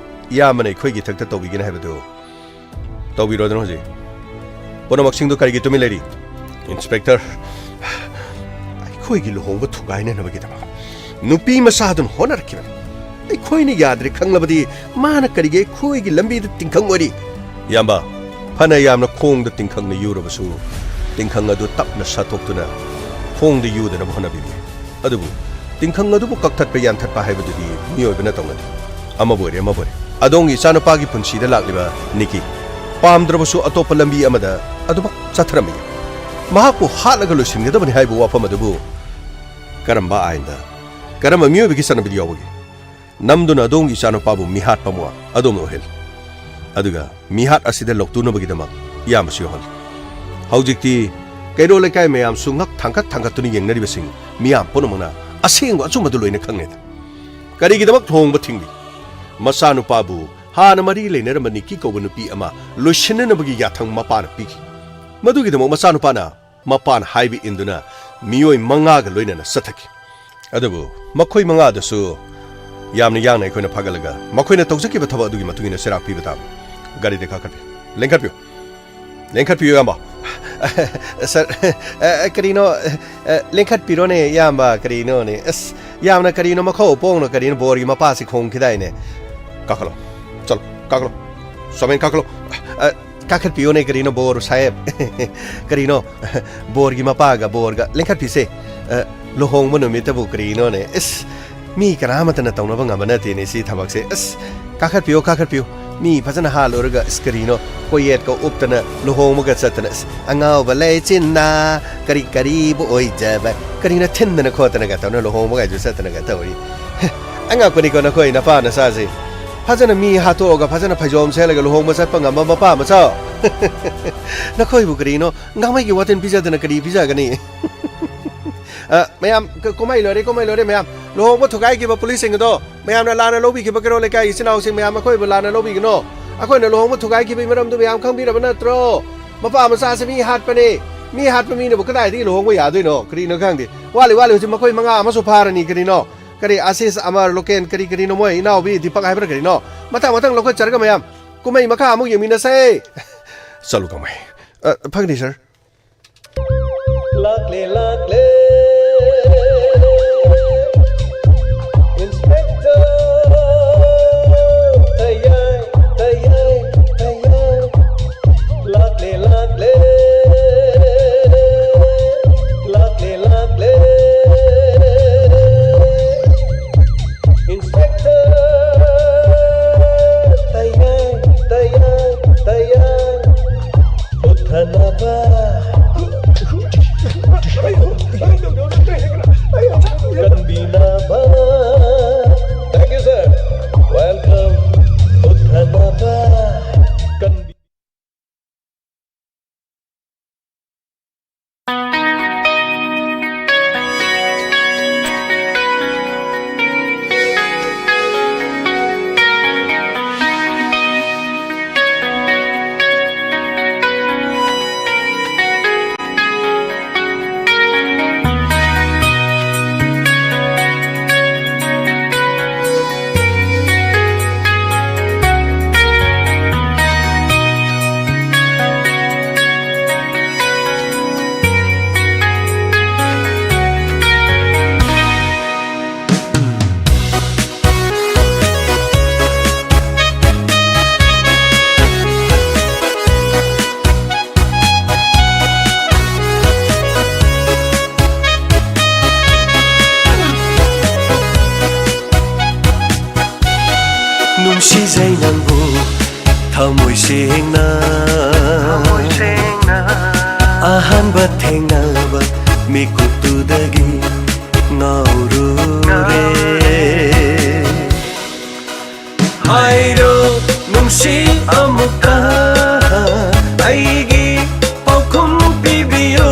ꯏꯌꯥꯝꯕꯅ ꯑꯩꯈꯣꯏꯒꯤ ꯏꯊꯛꯇ ꯇꯧꯕꯤꯒꯅꯤ ꯍꯥꯏꯕꯗꯨ ꯇꯧꯕꯤꯔꯣꯗꯅ ꯍꯧꯖꯤꯛ꯫ ꯄꯨꯝꯅꯃꯛꯁꯤꯡꯗꯨ ꯀꯔꯤꯒꯤ ꯇꯨꯃꯤꯟ ꯂꯩꯔꯤ? Inspector, ꯑꯩꯈꯣꯏꯒꯤ ꯂꯨꯍꯣꯡꯕ ꯊꯨꯒꯥꯏꯅꯅꯕꯒꯤꯗꯃꯛ ꯅꯨꯄꯤ ꯃꯆꯥꯗꯨꯅ ꯍꯣꯠꯅꯔꯛꯈꯤꯕꯅꯤ꯫ ꯑꯩꯈꯣꯏꯅ ꯌꯥꯗ꯭ꯔꯦ ꯈꯪꯂꯕꯗꯤ ꯃꯥꯅ ꯀꯔꯤꯒꯤ ꯑꯩꯈꯣꯏꯒꯤ ꯂꯝꯕꯤꯗ ꯇꯤꯡꯈꯪ ꯑꯣꯏꯔꯤ? ꯏꯌꯥꯝꯕ, ꯐꯅ ꯌꯥꯝꯅ ꯈꯣꯡꯗ ꯇꯤꯡꯈꯪꯅ ꯌꯨꯔꯕꯁꯨ, ꯇꯤꯡꯈꯪ ꯑꯗꯨ ꯇꯞꯅ ꯁꯠꯇꯣꯛꯇꯨꯅ ꯈꯣꯡꯗ ꯌꯨꯗꯅꯕ ꯍꯣꯠꯅꯕꯤꯕ ꯌꯥꯏ꯫ ꯑꯗꯨꯕꯨ ꯇꯤꯡꯈꯪ ꯑꯗꯨꯕꯨ ꯀꯛꯊꯠꯄ ꯌꯥꯟꯊꯠꯄ ꯍꯥꯏꯕꯗꯨꯗꯤ ꯃꯤꯑꯣꯏꯕꯅ ꯇꯧꯅꯗꯦ꯫ ꯑꯃꯕꯨ ꯑꯣꯏꯔꯦ, ꯑꯃꯕꯨ ꯑꯣꯏꯔꯦ, ꯑꯗꯣꯝꯒꯤ ꯏꯆꯥꯅꯨꯄꯥꯒꯤ ꯄꯨꯟꯁꯤꯗ ꯂꯥꯛꯂꯤꯕ ꯅꯤꯀꯤ ꯄꯥꯝꯗ꯭ꯔꯕꯁꯨ ꯑꯇꯣꯞꯄ ꯂꯝꯕꯤ ꯑꯃꯗ ꯑꯗꯨꯃꯛ ꯆꯠꯊꯔꯝꯕ ꯌꯥꯏ꯫ ꯃꯍꯥꯛꯄꯨ ꯍꯥꯠꯂꯒ ꯂꯣꯏꯁꯤꯟꯒꯗꯕꯅꯤ ꯍꯥꯏꯕ ꯋꯥꯐꯝ ꯑꯗꯨꯕꯨ ꯀꯔꯝꯕ ꯑꯥꯏꯟꯗ, ꯀꯔꯝꯕ ꯃꯤꯑꯣꯏꯕꯒꯤ ꯆꯠꯅꯕꯤꯗ ꯌꯥꯎꯕꯒꯦ? ꯅꯝꯗꯨꯅ ꯑꯗꯣꯝꯒꯤ ꯏꯆꯥꯅꯨꯄꯥꯕꯨ ꯃꯤꯍꯥꯠ ꯄꯥꯝꯃꯨ ꯑꯗꯣꯝꯅ ꯑꯣꯏꯍꯜꯂꯤ꯫ ꯑꯗꯨꯒ ꯃꯤꯍꯥꯠ ꯑꯁꯤꯗ ꯂꯧꯇꯨꯅꯕꯒꯤꯗꯃꯛ ꯏꯌꯥꯝꯕꯁꯨ ꯌꯥꯎꯍꯜꯂꯤ꯫ ꯍꯧꯖꯤꯛꯇꯤ ꯀꯩꯔꯣꯜ ꯂꯩꯀꯥꯏ ꯃꯌꯥꯝꯁꯨ ꯉꯛ ꯊꯥꯡꯒꯠ ꯊꯥꯡꯒꯠꯇꯨꯅ ꯌꯦꯡꯅꯔꯤꯕꯁꯤꯡ ꯃꯤꯌꯥꯝ ꯄꯨꯝꯅꯃꯛꯅ ꯑꯁꯦꯡꯕ ꯑꯆꯨꯝꯕꯗꯨ ꯂꯣꯏꯅ ꯈꯪꯂꯦꯗ꯫ ꯀꯔꯤꯒꯤꯗꯃꯛ ꯂꯨꯍꯣꯡꯕ ꯊꯤꯡꯂꯤ? ꯃꯆꯥꯅꯨꯄꯥꯕꯨ ꯍꯥꯟꯅ ꯃꯔꯤ ꯂꯩꯅꯔꯝꯕ ꯅꯤꯀꯤ ꯀꯧꯕ ꯅꯨꯄꯤ ꯑꯃ ꯂꯣꯏꯁꯤꯟꯅꯅꯕꯒꯤ ꯌꯥꯊꯪ ꯃꯄꯥꯅ ꯄꯤꯈꯤ꯫ ꯃꯗꯨꯒꯤꯗꯃꯛ ꯃꯆꯥꯅꯨꯄꯥꯅ ꯃꯄꯥꯅ ꯍꯥꯏꯕ ꯏꯟꯗꯨꯅ ꯃꯤꯑꯣꯏ ꯃꯉꯥꯒ ꯂꯣꯏꯅꯅ ꯆꯠꯊꯈꯤ꯫ ꯑꯗꯨꯕꯨ ꯃꯈꯣꯏ ꯃꯉꯥꯗꯨꯁꯨ ꯌꯥꯝꯅ ꯌꯥꯡꯅ ꯑꯩꯈꯣꯏꯅ ꯐꯥꯒꯠꯂꯒ ꯃꯈꯣꯏꯅ ꯇꯧꯖꯈꯤꯕ ꯊꯕꯛ ꯑꯗꯨꯒꯤ ꯃꯇꯨꯡ ꯏꯟꯅ ꯆꯩꯔꯥꯛ ꯄꯤꯕ ꯇꯥꯕꯅꯤ꯫ ꯒꯥꯔꯤꯗ ꯀꯥꯈꯠꯄꯤꯌꯨ꯫ ꯂꯦꯡꯈꯠꯄꯤꯌꯨ꯫ ꯂꯦꯡꯈꯠꯄꯤꯌꯨ, ꯏꯌꯥꯝꯕ꯫ ꯁꯥꯔ, ꯑ, ꯀꯔꯤꯅꯣ, ꯑ, ꯂꯦꯡꯈꯠꯄꯤꯔꯣꯅꯦ, ꯏꯌꯥꯝꯕ, ꯀꯔꯤꯅꯣꯅꯦ? ꯑꯁ, ꯌꯥꯝꯅ ꯀꯔꯤꯅꯣ ꯃꯈꯧ ꯄꯣꯡꯅ ꯀꯔꯤꯅꯣ ꯕꯣꯔꯒꯤ ꯃꯄꯥꯁꯤ ꯈꯣꯡꯈꯤꯗꯥꯏꯅꯦ? ꯀꯥꯈꯠꯂꯣ, ꯆꯠꯂꯣ, ꯀꯥꯈꯠꯂꯣ, ꯁꯣꯃꯦꯟ, ꯀꯥꯈꯠꯂꯣ꯫ ꯑ, ꯀꯥꯈꯠꯄꯤꯌꯣꯅꯦ, ꯀꯔꯤꯅꯣ ꯕꯣꯔ ꯁꯥꯍꯦꯕ? ꯀꯔꯤꯅꯣ? ꯕꯣꯔꯒꯤ ꯃꯄꯥꯒ ꯕꯣꯔꯒ ꯂꯦꯡꯈꯠꯄꯤꯁꯦ꯫ ꯑ, ꯂꯨꯍꯣꯡꯕ ꯅꯨꯃꯤꯠꯇꯕꯨ ꯀꯔꯤꯅꯣꯅꯦ? ꯏꯁ, ꯃꯤ ꯀꯅꯥꯃꯠꯇꯅ ꯇꯧꯅꯕ ꯉꯝꯕ ꯅꯠꯇꯦꯅꯦ ꯁꯤ ꯊꯕꯛꯁꯦ꯫ ꯑꯁ, ꯀꯥꯈꯠꯄꯤꯌꯨ, ꯀꯥꯈꯠꯄꯤꯌꯨ꯫ ꯃꯤ ꯐꯖꯅ ꯍꯥꯠꯂꯨꯔꯒ, ꯑꯁ, ꯀꯔꯤꯅꯣ, ꯀꯣꯌꯦꯠꯀ ꯎꯞꯇꯅ ꯂꯨꯍꯣꯡꯕꯒ ꯆꯠꯇꯅ, ꯑꯁ, ꯑꯉꯥꯎꯕ ꯂꯩꯆꯤꯟꯅ ꯀꯔꯤ ꯀꯔꯤꯕꯨ ꯑꯣꯏꯖꯕ, ꯀꯔꯤꯅ ꯊꯤꯟꯗꯅ ꯈꯣꯠꯇꯅꯒ ꯇꯧꯅ ꯂꯨꯍꯣꯡꯕꯒꯥꯏꯁꯨ ꯆꯠꯇꯅꯒ ꯇꯧꯔꯤ꯫ ꯍꯦ, ꯑꯉꯛꯄꯅꯤꯀꯣ ꯅꯈꯣꯏ ꯅꯄꯥ ꯅꯆꯥꯁꯦ꯫ ꯐꯖꯅ ꯃꯤ ꯍꯥꯠꯇꯣꯛꯑꯒ ꯐꯖꯅ ꯐꯩꯖꯣꯝ ꯁꯦꯠꯂꯒ ꯂꯨꯍꯣꯡꯕ ꯆꯠꯄ ꯉꯝꯕ ꯃꯄꯥ ꯃꯆꯥ꯫ ꯅꯈꯣꯏꯕꯨ ꯀꯔꯤꯅꯣ, ꯉꯥꯃꯩꯒꯤ ꯋꯥꯇꯦꯟ ꯄꯤꯖꯗꯅ ꯀꯔꯤ ꯄꯤꯖꯒꯅꯤ? ꯑ, ꯃꯌꯥꯝ, ꯀ-, ꯀꯨꯝꯍꯩ ꯂꯣꯏꯔꯦ, ꯀꯨꯝꯍꯩ ꯂꯣꯏꯔꯦ, ꯃꯌꯥꯝ꯫ ꯂꯨꯍꯣꯡꯕ ꯊꯨꯒꯥꯏꯈꯤꯕ ꯄꯨꯂꯤꯁꯁꯤꯡ ꯑꯗꯣ ꯃꯌꯥꯝꯅ ꯂꯥꯟꯅ ꯂꯧꯕꯤꯈꯤꯕ ꯀꯩꯔꯣ? ꯂꯩꯀꯥꯏ ꯏꯆꯤꯟ ꯏꯅꯥꯎꯁꯤꯡ ꯃꯌꯥꯝ, ꯑꯩꯈꯣꯏꯕꯨ ꯂꯥꯟꯅ ꯂꯧꯕꯤꯒꯅꯣ꯫ ꯑꯩꯈꯣꯏꯅ ꯂꯨꯍꯣꯡꯕ ꯊꯨꯒꯥꯏꯈꯤꯕꯒꯤ ꯃꯔꯝꯗꯨ ꯃꯌꯥꯝ ꯈꯪꯕꯤꯔꯕ ꯅꯠꯇ꯭ꯔꯣ? ꯃꯄꯥ ꯃꯆꯥꯁꯦ ꯃꯤ ꯍꯥꯠꯄꯅꯦ꯫ ꯃꯤ ꯍꯥꯠꯄ ꯃꯤꯅꯕꯨ ꯀꯗꯥꯏꯗꯒꯤ ꯂꯨꯍꯣꯡꯕ ꯌꯥꯗꯣꯏꯅꯣ? ꯀꯔꯤꯅꯣ ꯈꯪꯗꯦ꯫ ꯋꯥꯠꯂꯤ, ꯋꯥꯠꯂꯤ, ꯍꯧꯖꯤꯛ ꯃꯈꯣꯏ ꯃꯉꯥ ꯑꯃꯁꯨ ꯐꯥꯔꯅꯤ꯫ ꯀꯔꯤꯅꯣ? ꯀꯔꯤ ꯑꯁꯤꯁ, ꯑꯃꯔ, ꯂꯣꯀꯦꯟ, ꯀꯔꯤ ꯀꯔꯤꯅꯣ ꯃꯣꯏ ꯏꯅꯥꯎꯕꯤ ꯗꯤꯄꯛ ꯍꯥꯏꯕ꯭ꯔꯥ ꯀꯔꯤꯅꯣ? ꯃꯊꯪ ꯃꯊꯪ ꯂꯧꯈꯠꯆꯔꯒ ꯃꯌꯥꯝ ꯀꯨꯝꯍꯩ ꯃꯈꯥ ꯑꯃꯨꯛ ꯌꯦꯡꯃꯤꯟꯅꯁꯦ꯫ ꯆꯠꯂꯨ ꯀꯥꯃꯩ꯫ ꯑ, ꯐꯒꯅꯤ, ꯁꯥꯔ꯫ ꯂꯥꯛꯂꯦ, ꯂꯥꯛꯂꯦ꯫ Inspector, ꯇꯌꯥꯏ, ꯇꯌꯥꯏ, ꯇꯌꯥꯏ꯫ ꯂꯥꯛꯂꯦ, ꯂꯥꯛꯂꯦ꯫ ꯂꯥꯛꯂꯦ, ꯂꯥꯛꯂꯦ꯫ Inspector, ꯇꯌꯥꯏ, ꯇꯌꯥꯏ, ꯇꯌꯥꯏ꯫ ꯎꯠꯊꯅꯕ꯫ ꯅꯨꯡꯁꯤꯖꯩ ꯅꯪꯕꯨ ꯊꯃꯣꯏ ꯁꯦꯡꯅ꯫ ꯑꯍꯥꯟꯕ ꯊꯦꯡꯅꯕ ꯃꯤꯀꯨꯞꯇꯨꯗꯒꯤ ꯉꯥꯎꯔꯨꯔꯦ꯫ ꯍꯥꯏꯔꯣ ꯅꯨꯡꯁꯤ ꯑꯃꯨꯛꯇ ꯑꯩꯒꯤ ꯄꯥꯎꯈꯨꯝ ꯄꯤꯕꯤꯌꯨ꯫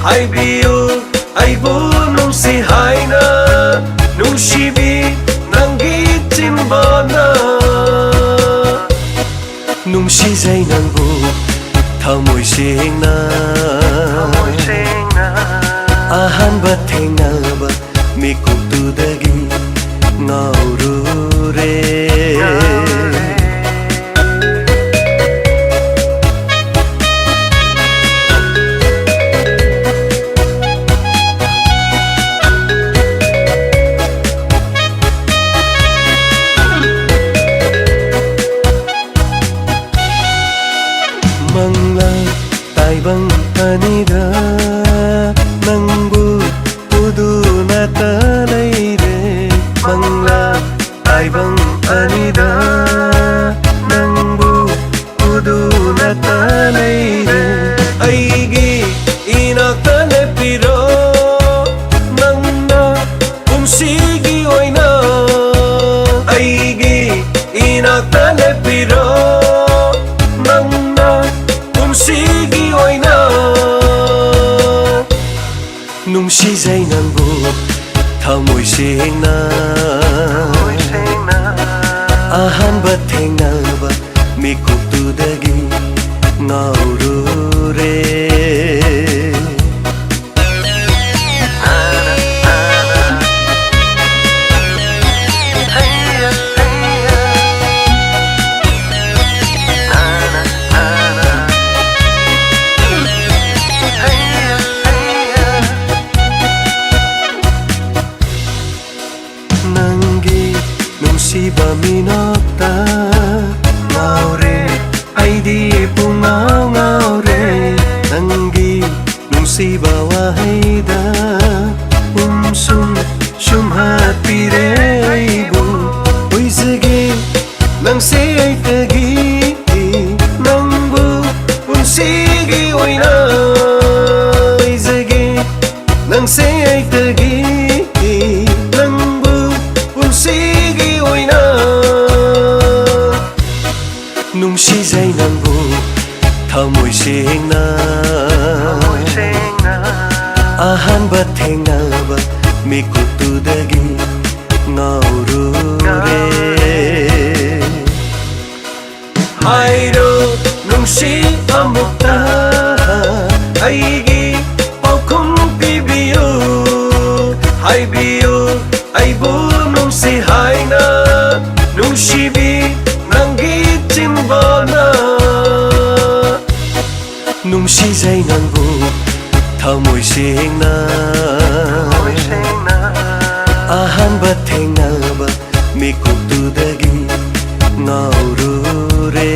ꯍꯥꯏꯕꯤꯌꯨ ꯑꯩꯕꯨ ꯅꯨꯡꯁꯤ ꯍꯥꯏꯅ, ꯅꯨꯡꯁꯤꯕꯤ ꯅꯪꯒꯤ ꯆꯤꯟꯕꯥꯅ꯫ ꯅꯨꯡꯁꯤꯖꯩ ꯅꯪꯕꯨ ꯊꯃꯣꯏ ꯁꯦꯡꯅ꯫ ꯑꯍꯥꯟꯕ ꯊꯦꯡꯅꯕ ꯃꯤꯀꯨꯞꯇꯨꯗꯒꯤ ꯉꯥꯎꯔꯨꯔꯦ꯫ ꯃꯪꯂꯥ ꯇꯥꯏꯕꯪ ꯑꯅꯤꯗ ꯅꯪꯕꯨ ꯎꯗꯨꯅꯇ ꯂꯩꯔꯦ꯫ ꯃꯪꯂꯥ ꯇꯥꯏꯕꯪ ꯑꯅꯤꯗ ꯅꯪꯕꯨ ꯎꯗꯨꯅꯇ ꯂꯩꯔꯦ꯫ ꯑꯩꯒꯤ ꯏꯅꯥꯛꯇ ꯂꯦꯞꯄꯤꯔꯣ ꯅꯪꯅ ꯄꯨꯟꯁꯤꯒꯤ ꯑꯣꯏꯅ꯫ ꯑꯩꯒꯤ ꯏꯅꯥꯛꯇ ꯂꯦꯞꯄꯤꯔꯣ ꯅꯪꯅ ꯄꯨꯟꯁꯤꯒꯤ ꯑꯣꯏꯅ꯫ ꯅꯨꯡꯁꯤꯖꯩ ꯅꯪꯕꯨ ꯊꯃꯣꯏ ꯁꯦꯡꯅ꯫ ꯑꯍꯥꯟꯕ ꯊꯦꯡꯅꯕ ꯃꯤꯀꯨꯞꯇꯨꯗꯒꯤ ꯉꯥꯎꯔꯨꯔꯦ꯫ ꯅꯪꯒꯤ ꯅꯨꯡꯁꯤꯕ ꯃꯤꯅꯣꯛꯇ ꯉꯥꯎꯔꯦ, ꯑꯩꯗꯤ ꯄꯨꯡꯉꯥꯎ ꯉꯥꯎꯔꯦ꯫ ꯅꯪꯒꯤ ꯅꯨꯡꯁꯤꯕ ꯋꯥꯍꯩꯗ ꯎꯝꯁꯨꯝ ꯁꯨꯝꯍꯠꯄꯤꯔꯦ ꯑꯩꯕꯨ꯫ ꯍꯨꯏꯁꯦ ꯅꯪꯁꯦ ꯑꯩꯇꯒꯤ, ꯅꯪꯕꯨ ꯄꯨꯟꯁꯤꯒꯤ ꯑꯣꯏꯅ ꯂꯩꯖꯒꯦ꯫ ꯅꯪꯁꯦ ꯑꯩꯇꯒꯤ, ꯅꯪꯕꯨ ꯄꯨꯟꯁꯤꯒꯤ ꯑꯣꯏꯅ ꯅꯨꯡꯁꯤꯖꯩ ꯅꯪꯕꯨ ꯊꯃꯣꯏ ꯁꯦꯡꯅ꯫ ꯑꯍꯥꯟꯕ ꯊꯦꯡꯅꯕ ꯃꯤꯀꯨꯞꯇꯨꯗꯒꯤ ꯉꯥꯎꯔꯨꯔꯦ꯫ ꯍꯥꯏꯔꯣ ꯅꯨꯡꯁꯤ ꯑꯃꯨꯛꯇ, ꯑꯩꯒꯤ ꯄꯥꯎꯈꯨꯝ ꯄꯤꯕꯤꯌꯨ꯫ ꯍꯥꯏꯕꯤꯌꯨ ꯑꯩꯕꯨ ꯅꯨꯡꯁꯤ ꯍꯥꯏꯅ, ꯅꯨꯡꯁꯤꯕꯤ ꯅꯪꯒꯤ ꯆꯤꯟꯕꯥꯅ꯫ ꯅꯨꯡꯁꯤꯖꯩ ꯅꯪꯕꯨ ꯊꯃꯣꯏ ꯁꯦꯡꯅ꯫ ꯑꯍꯥꯟꯕ ꯊꯦꯡꯅꯕ ꯃꯤꯀꯨꯞꯇꯨꯗꯒꯤ ꯉꯥꯎꯔꯨꯔꯦ꯫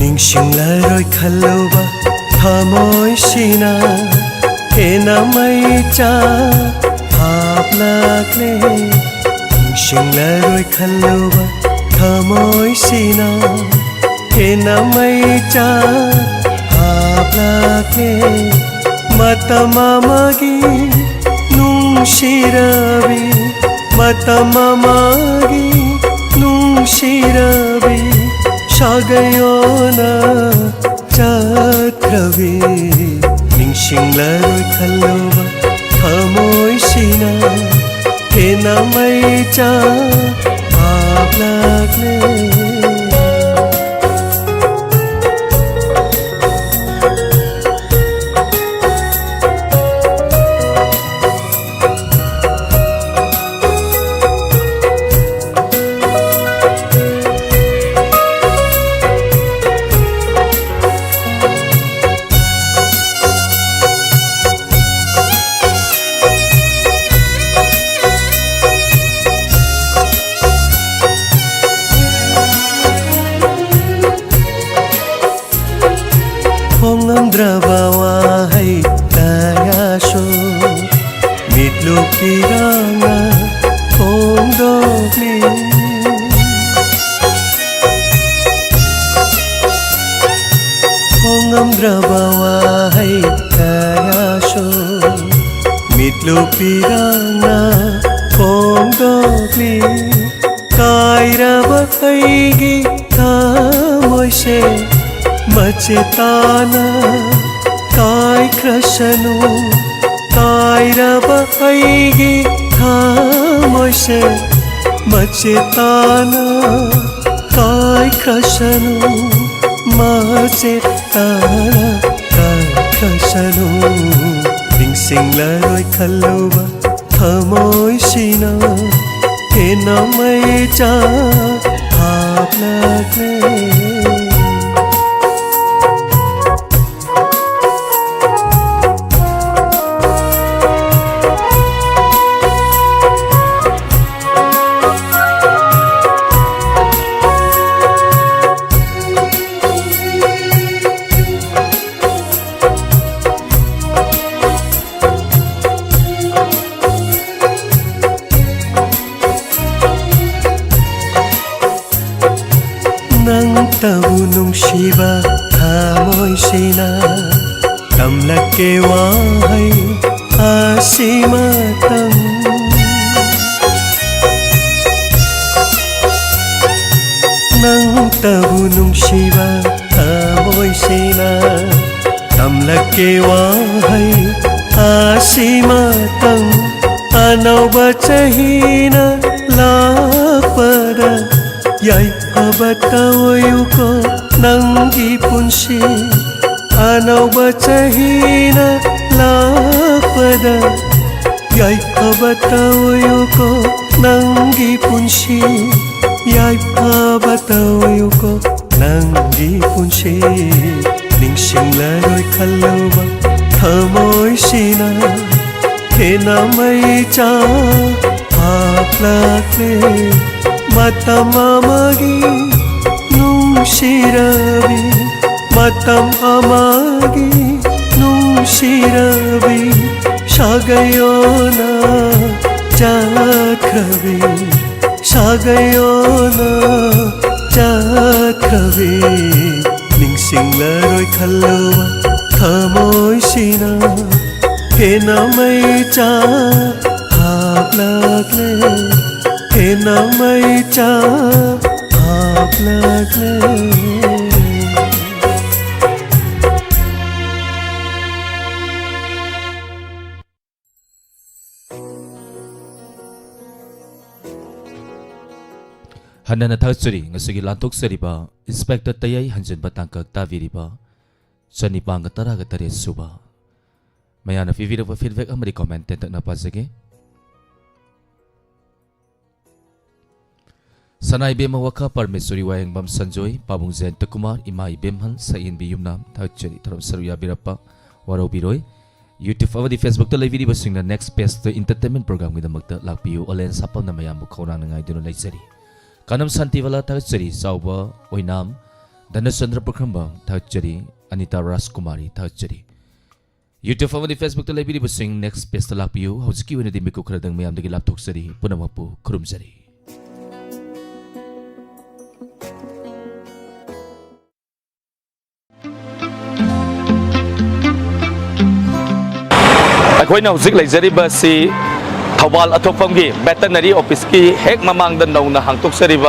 ꯅꯤꯡꯁꯤꯡꯂꯔꯣꯏ ꯈꯜꯂꯨꯕ ꯊꯃꯣꯏꯁꯤꯅ ꯍꯦꯟꯅ ꯃꯩꯆꯥꯛ ꯍꯥꯞꯂꯛꯂꯦ꯫ ꯅꯤꯡꯁꯤꯡꯂꯔꯣꯏ ꯈꯜꯂꯨꯕ ꯊꯃꯣꯏꯁꯤꯅ ꯍꯦꯟꯅ ꯃꯩꯆꯥꯛ ꯍꯥꯞꯂꯛꯂꯦ꯫ ꯃꯇꯝ ꯑꯃꯒꯤ ꯅꯨꯡꯁꯤꯔꯕꯤ, ꯃꯇꯝ ꯑꯃꯒꯤ ꯅꯨꯡꯁꯤꯔꯕꯤ, ꯁꯥꯒꯩ ꯑꯣꯟꯅ ꯆꯠꯈ꯭ꯔꯕꯤ꯫ ꯅꯤꯡꯁꯤꯡꯂꯔꯣꯏ ꯈꯜꯂꯨꯕ ꯊꯃꯣꯏꯁꯤꯅ ꯍꯦꯟꯅ ꯃꯩꯆꯥꯛ ꯍꯥꯞꯂꯛꯂꯦ꯫ ꯐꯣꯡꯉꯝꯗ꯭ꯔꯕ ꯋꯥꯍꯩ ꯀꯌꯥꯁꯨ ꯃꯤꯠꯂꯨ ꯄꯤꯔꯥꯡꯅ ꯐꯣꯡꯗꯣꯛꯂꯤ꯫ ꯐꯣꯡꯉꯝꯗ꯭ꯔꯕ ꯋꯥꯍꯩ ꯀꯌꯥꯁꯨ ꯃꯤꯠꯂꯨ ꯄꯤꯔꯥꯡꯅ ꯐꯣꯡꯗꯣꯛꯂꯤ꯫ ꯀꯥꯏꯔꯕ ꯑꯩꯒꯤ ꯊꯃꯣꯏꯁꯦ ꯃꯆꯦꯠ ꯇꯥꯅ ꯀꯥꯏꯈ꯭ꯔꯁꯅꯨ꯫ ꯀꯥꯏꯔꯕ ꯑꯩꯒꯤ ꯊꯃꯣꯏꯁꯦ ꯃꯆꯦꯠ ꯇꯥꯅ ꯀꯥꯏꯈ꯭ꯔꯁꯅꯨ꯫ ꯃꯆꯦꯠ ꯇꯥꯅ ꯀꯥꯏꯈ꯭ꯔꯁꯅꯨ꯫ ꯅꯤꯡꯁꯤꯡꯂꯔꯣꯏ ꯈꯜꯂꯨꯕ ꯊꯃꯣꯏꯁꯤꯅ ꯍꯦꯟꯅ ꯃꯩꯆꯥꯛ ꯍꯥꯞꯂꯛꯂꯦ꯫ ꯅꯪꯇꯕꯨ ꯅꯨꯡꯁꯤꯕ ꯊꯃꯣꯏꯁꯤꯅ ꯇꯝꯂꯛꯀꯦ ꯋꯥꯍꯩ ꯑꯁꯤꯃꯇꯪ꯫ ꯅꯪꯇꯕꯨ ꯅꯨꯡꯁꯤꯕ ꯊꯃꯣꯏꯁꯤꯅ ꯇꯝꯂꯛꯀꯦ ꯋꯥꯍꯩ ꯑꯁꯤꯃꯇꯪ꯫ ꯑꯅꯧꯕ ꯆꯍꯤꯅ ꯂꯥꯛꯄꯗ ꯌꯥꯏꯐꯕ ꯇꯧꯌꯨꯀꯣ ꯅꯪꯒꯤ ꯄꯨꯟꯁꯤ꯫ ꯑꯅꯧꯕ ꯆꯍꯤꯅ ꯂꯥꯛꯄꯗ ꯌꯥꯏꯐꯕ ꯇꯧꯌꯨꯀꯣ ꯅꯪꯒꯤ ꯄꯨꯟꯁꯤ꯫ ꯌꯥꯏꯐꯕ ꯇꯧꯌꯨꯀꯣ ꯅꯪꯒꯤ ꯄꯨꯟꯁꯤ꯫ ꯅꯤꯡꯁꯤꯡꯂꯔꯣꯏ ꯈꯜꯂꯨꯕ ꯊꯃꯣꯏꯁꯤꯅ ꯍꯦꯟꯅ ꯃꯩ ꯆꯥꯛ ꯍꯥꯞꯂꯛꯂꯦ꯫ ꯃꯇꯝ ꯑꯃꯒꯤ ꯅꯨꯡꯁꯤꯔꯕꯤ, ꯃꯇꯝ ꯑꯃꯒꯤ ꯅꯨꯡꯁꯤꯔꯕꯤ, ꯁꯥꯒꯩ ꯑꯣꯟꯅ ꯆꯠꯈ꯭ꯔꯕꯤ, ꯁꯥꯒꯩ ꯑꯣꯟꯅ ꯆꯠꯈ꯭ꯔꯕꯤ꯫ ꯅꯤꯡꯁꯤꯡꯂꯔꯣꯏ ꯈꯜꯂꯨꯕ ꯊꯃꯣꯏꯁꯤꯅ ꯍꯦꯟꯅ ꯃꯩ ꯆꯥꯛ ꯍꯥꯞꯂꯛꯂꯦ, ꯍꯦꯟꯅ ꯃꯩ ꯆꯥꯛ ꯍꯥꯞꯂꯛꯂꯦ꯫ ꯍꯟꯅꯅ ꯊꯥꯒꯠꯆꯔꯤ ꯉꯁꯤꯒꯤ ꯂꯥꯟꯊꯣꯛꯆꯔꯤꯕ ꯏꯟꯁꯄꯦꯛꯇꯔ ꯇꯌꯥꯏ ꯍꯟꯖꯤꯟꯕ ꯇꯥꯡꯀꯛ ꯇꯥꯕꯤꯔꯤꯕ ꯆꯅꯤꯄꯥꯟꯒ ꯇꯔꯥꯒ ꯇꯔꯦꯠ ꯁꯨꯕ꯫ ꯃꯌꯥꯝꯅ ꯄꯤꯕꯤꯔꯛꯄ feedback ꯑꯃꯗꯤ comment ꯇꯦꯟꯇꯛꯅ ꯄꯥꯖꯒꯦ꯫ ꯁꯅꯥ ꯏꯕꯦꯝꯃ ꯋꯥꯈꯥ, ꯄꯔꯃꯦꯁꯣꯔꯤ ꯋꯥꯍꯦꯡꯕꯝ ꯁꯟꯖꯣꯏ, ꯄꯥꯕꯨꯡ ꯖꯌꯟꯇ ꯀꯨꯃꯥꯔ, ꯏꯃꯥ ꯏꯕꯦꯝꯍꯜ, ꯁꯛꯍꯦꯟꯕꯤ ꯌꯨꯝꯅꯥꯝ, ꯊꯥꯒꯠꯆꯔꯤ꯫ ꯊꯧꯔꯝ ꯁꯔꯨꯛ ꯌꯥꯕꯤꯔꯛꯄ ꯋꯥꯔꯧꯕꯤꯔꯣꯏ꯫ YouTube ꯑꯃꯗꯤ Facebook ꯇ ꯂꯩꯕꯤꯔꯤꯕꯁꯤꯡꯅ next page ꯇ entertainment program ꯒꯤꯗꯃꯛꯇ ꯂꯥꯛꯄꯤꯌꯨ꯫ ꯑꯣꯂꯦꯟ ꯁꯥꯄꯝꯅ ꯃꯌꯥꯝꯕꯨ ꯈꯧꯔꯥꯡꯅ ꯉꯥꯏꯗꯨꯅ ꯂꯩꯖꯔꯤ꯫ ꯀꯥꯅꯝ ꯁꯥꯟꯇꯤꯕꯂꯥ ꯊꯥꯒꯠꯆꯔꯤ꯫ ꯆꯥꯎꯕ ꯑꯣꯏꯅꯥꯝ, ꯙꯅꯆꯟꯗ꯭ꯔ ꯄꯨꯈ꯭ꯔꯝꯕꯝ ꯊꯥꯒꯠꯆꯔꯤ꯫ ꯑꯅꯤꯇꯥ ꯔꯥꯖꯀꯨꯃꯥꯔꯤ ꯊꯥꯒꯠꯆꯔꯤ꯫ YouTube ꯑꯃꯗꯤ Facebook ꯇ ꯂꯩꯕꯤꯔꯤꯕꯁꯤꯡ next page ꯇ ꯂꯥꯛꯄꯤꯌꯨ꯫ ꯍꯧꯖꯤꯛꯀꯤ ꯑꯣꯏꯅꯗꯤ ꯃꯤꯀꯨꯞ ꯈꯔꯗꯪ ꯃꯌꯥꯝꯗꯒꯤ ꯂꯥꯞꯊꯣꯛꯆꯔꯤ꯫ ꯄꯨꯝꯅꯃꯛꯄꯨ ꯈꯨꯔꯨꯝꯖꯔꯤ꯫ ꯑꯩꯈꯣꯏꯅ ꯍꯧꯖꯤꯛ ꯂꯩꯖꯔꯤꯕ ꯑꯁꯤ ꯊꯧꯕꯥꯜ ꯑꯊꯣꯛꯐꯝꯒꯤ ꯕꯦꯇꯅꯔꯤ ꯑꯣꯐꯤꯁꯀꯤ ꯍꯦꯛ ꯃꯃꯥꯡꯗ ꯅꯧꯅ ꯍꯥꯡꯗꯣꯛꯆꯔꯤꯕ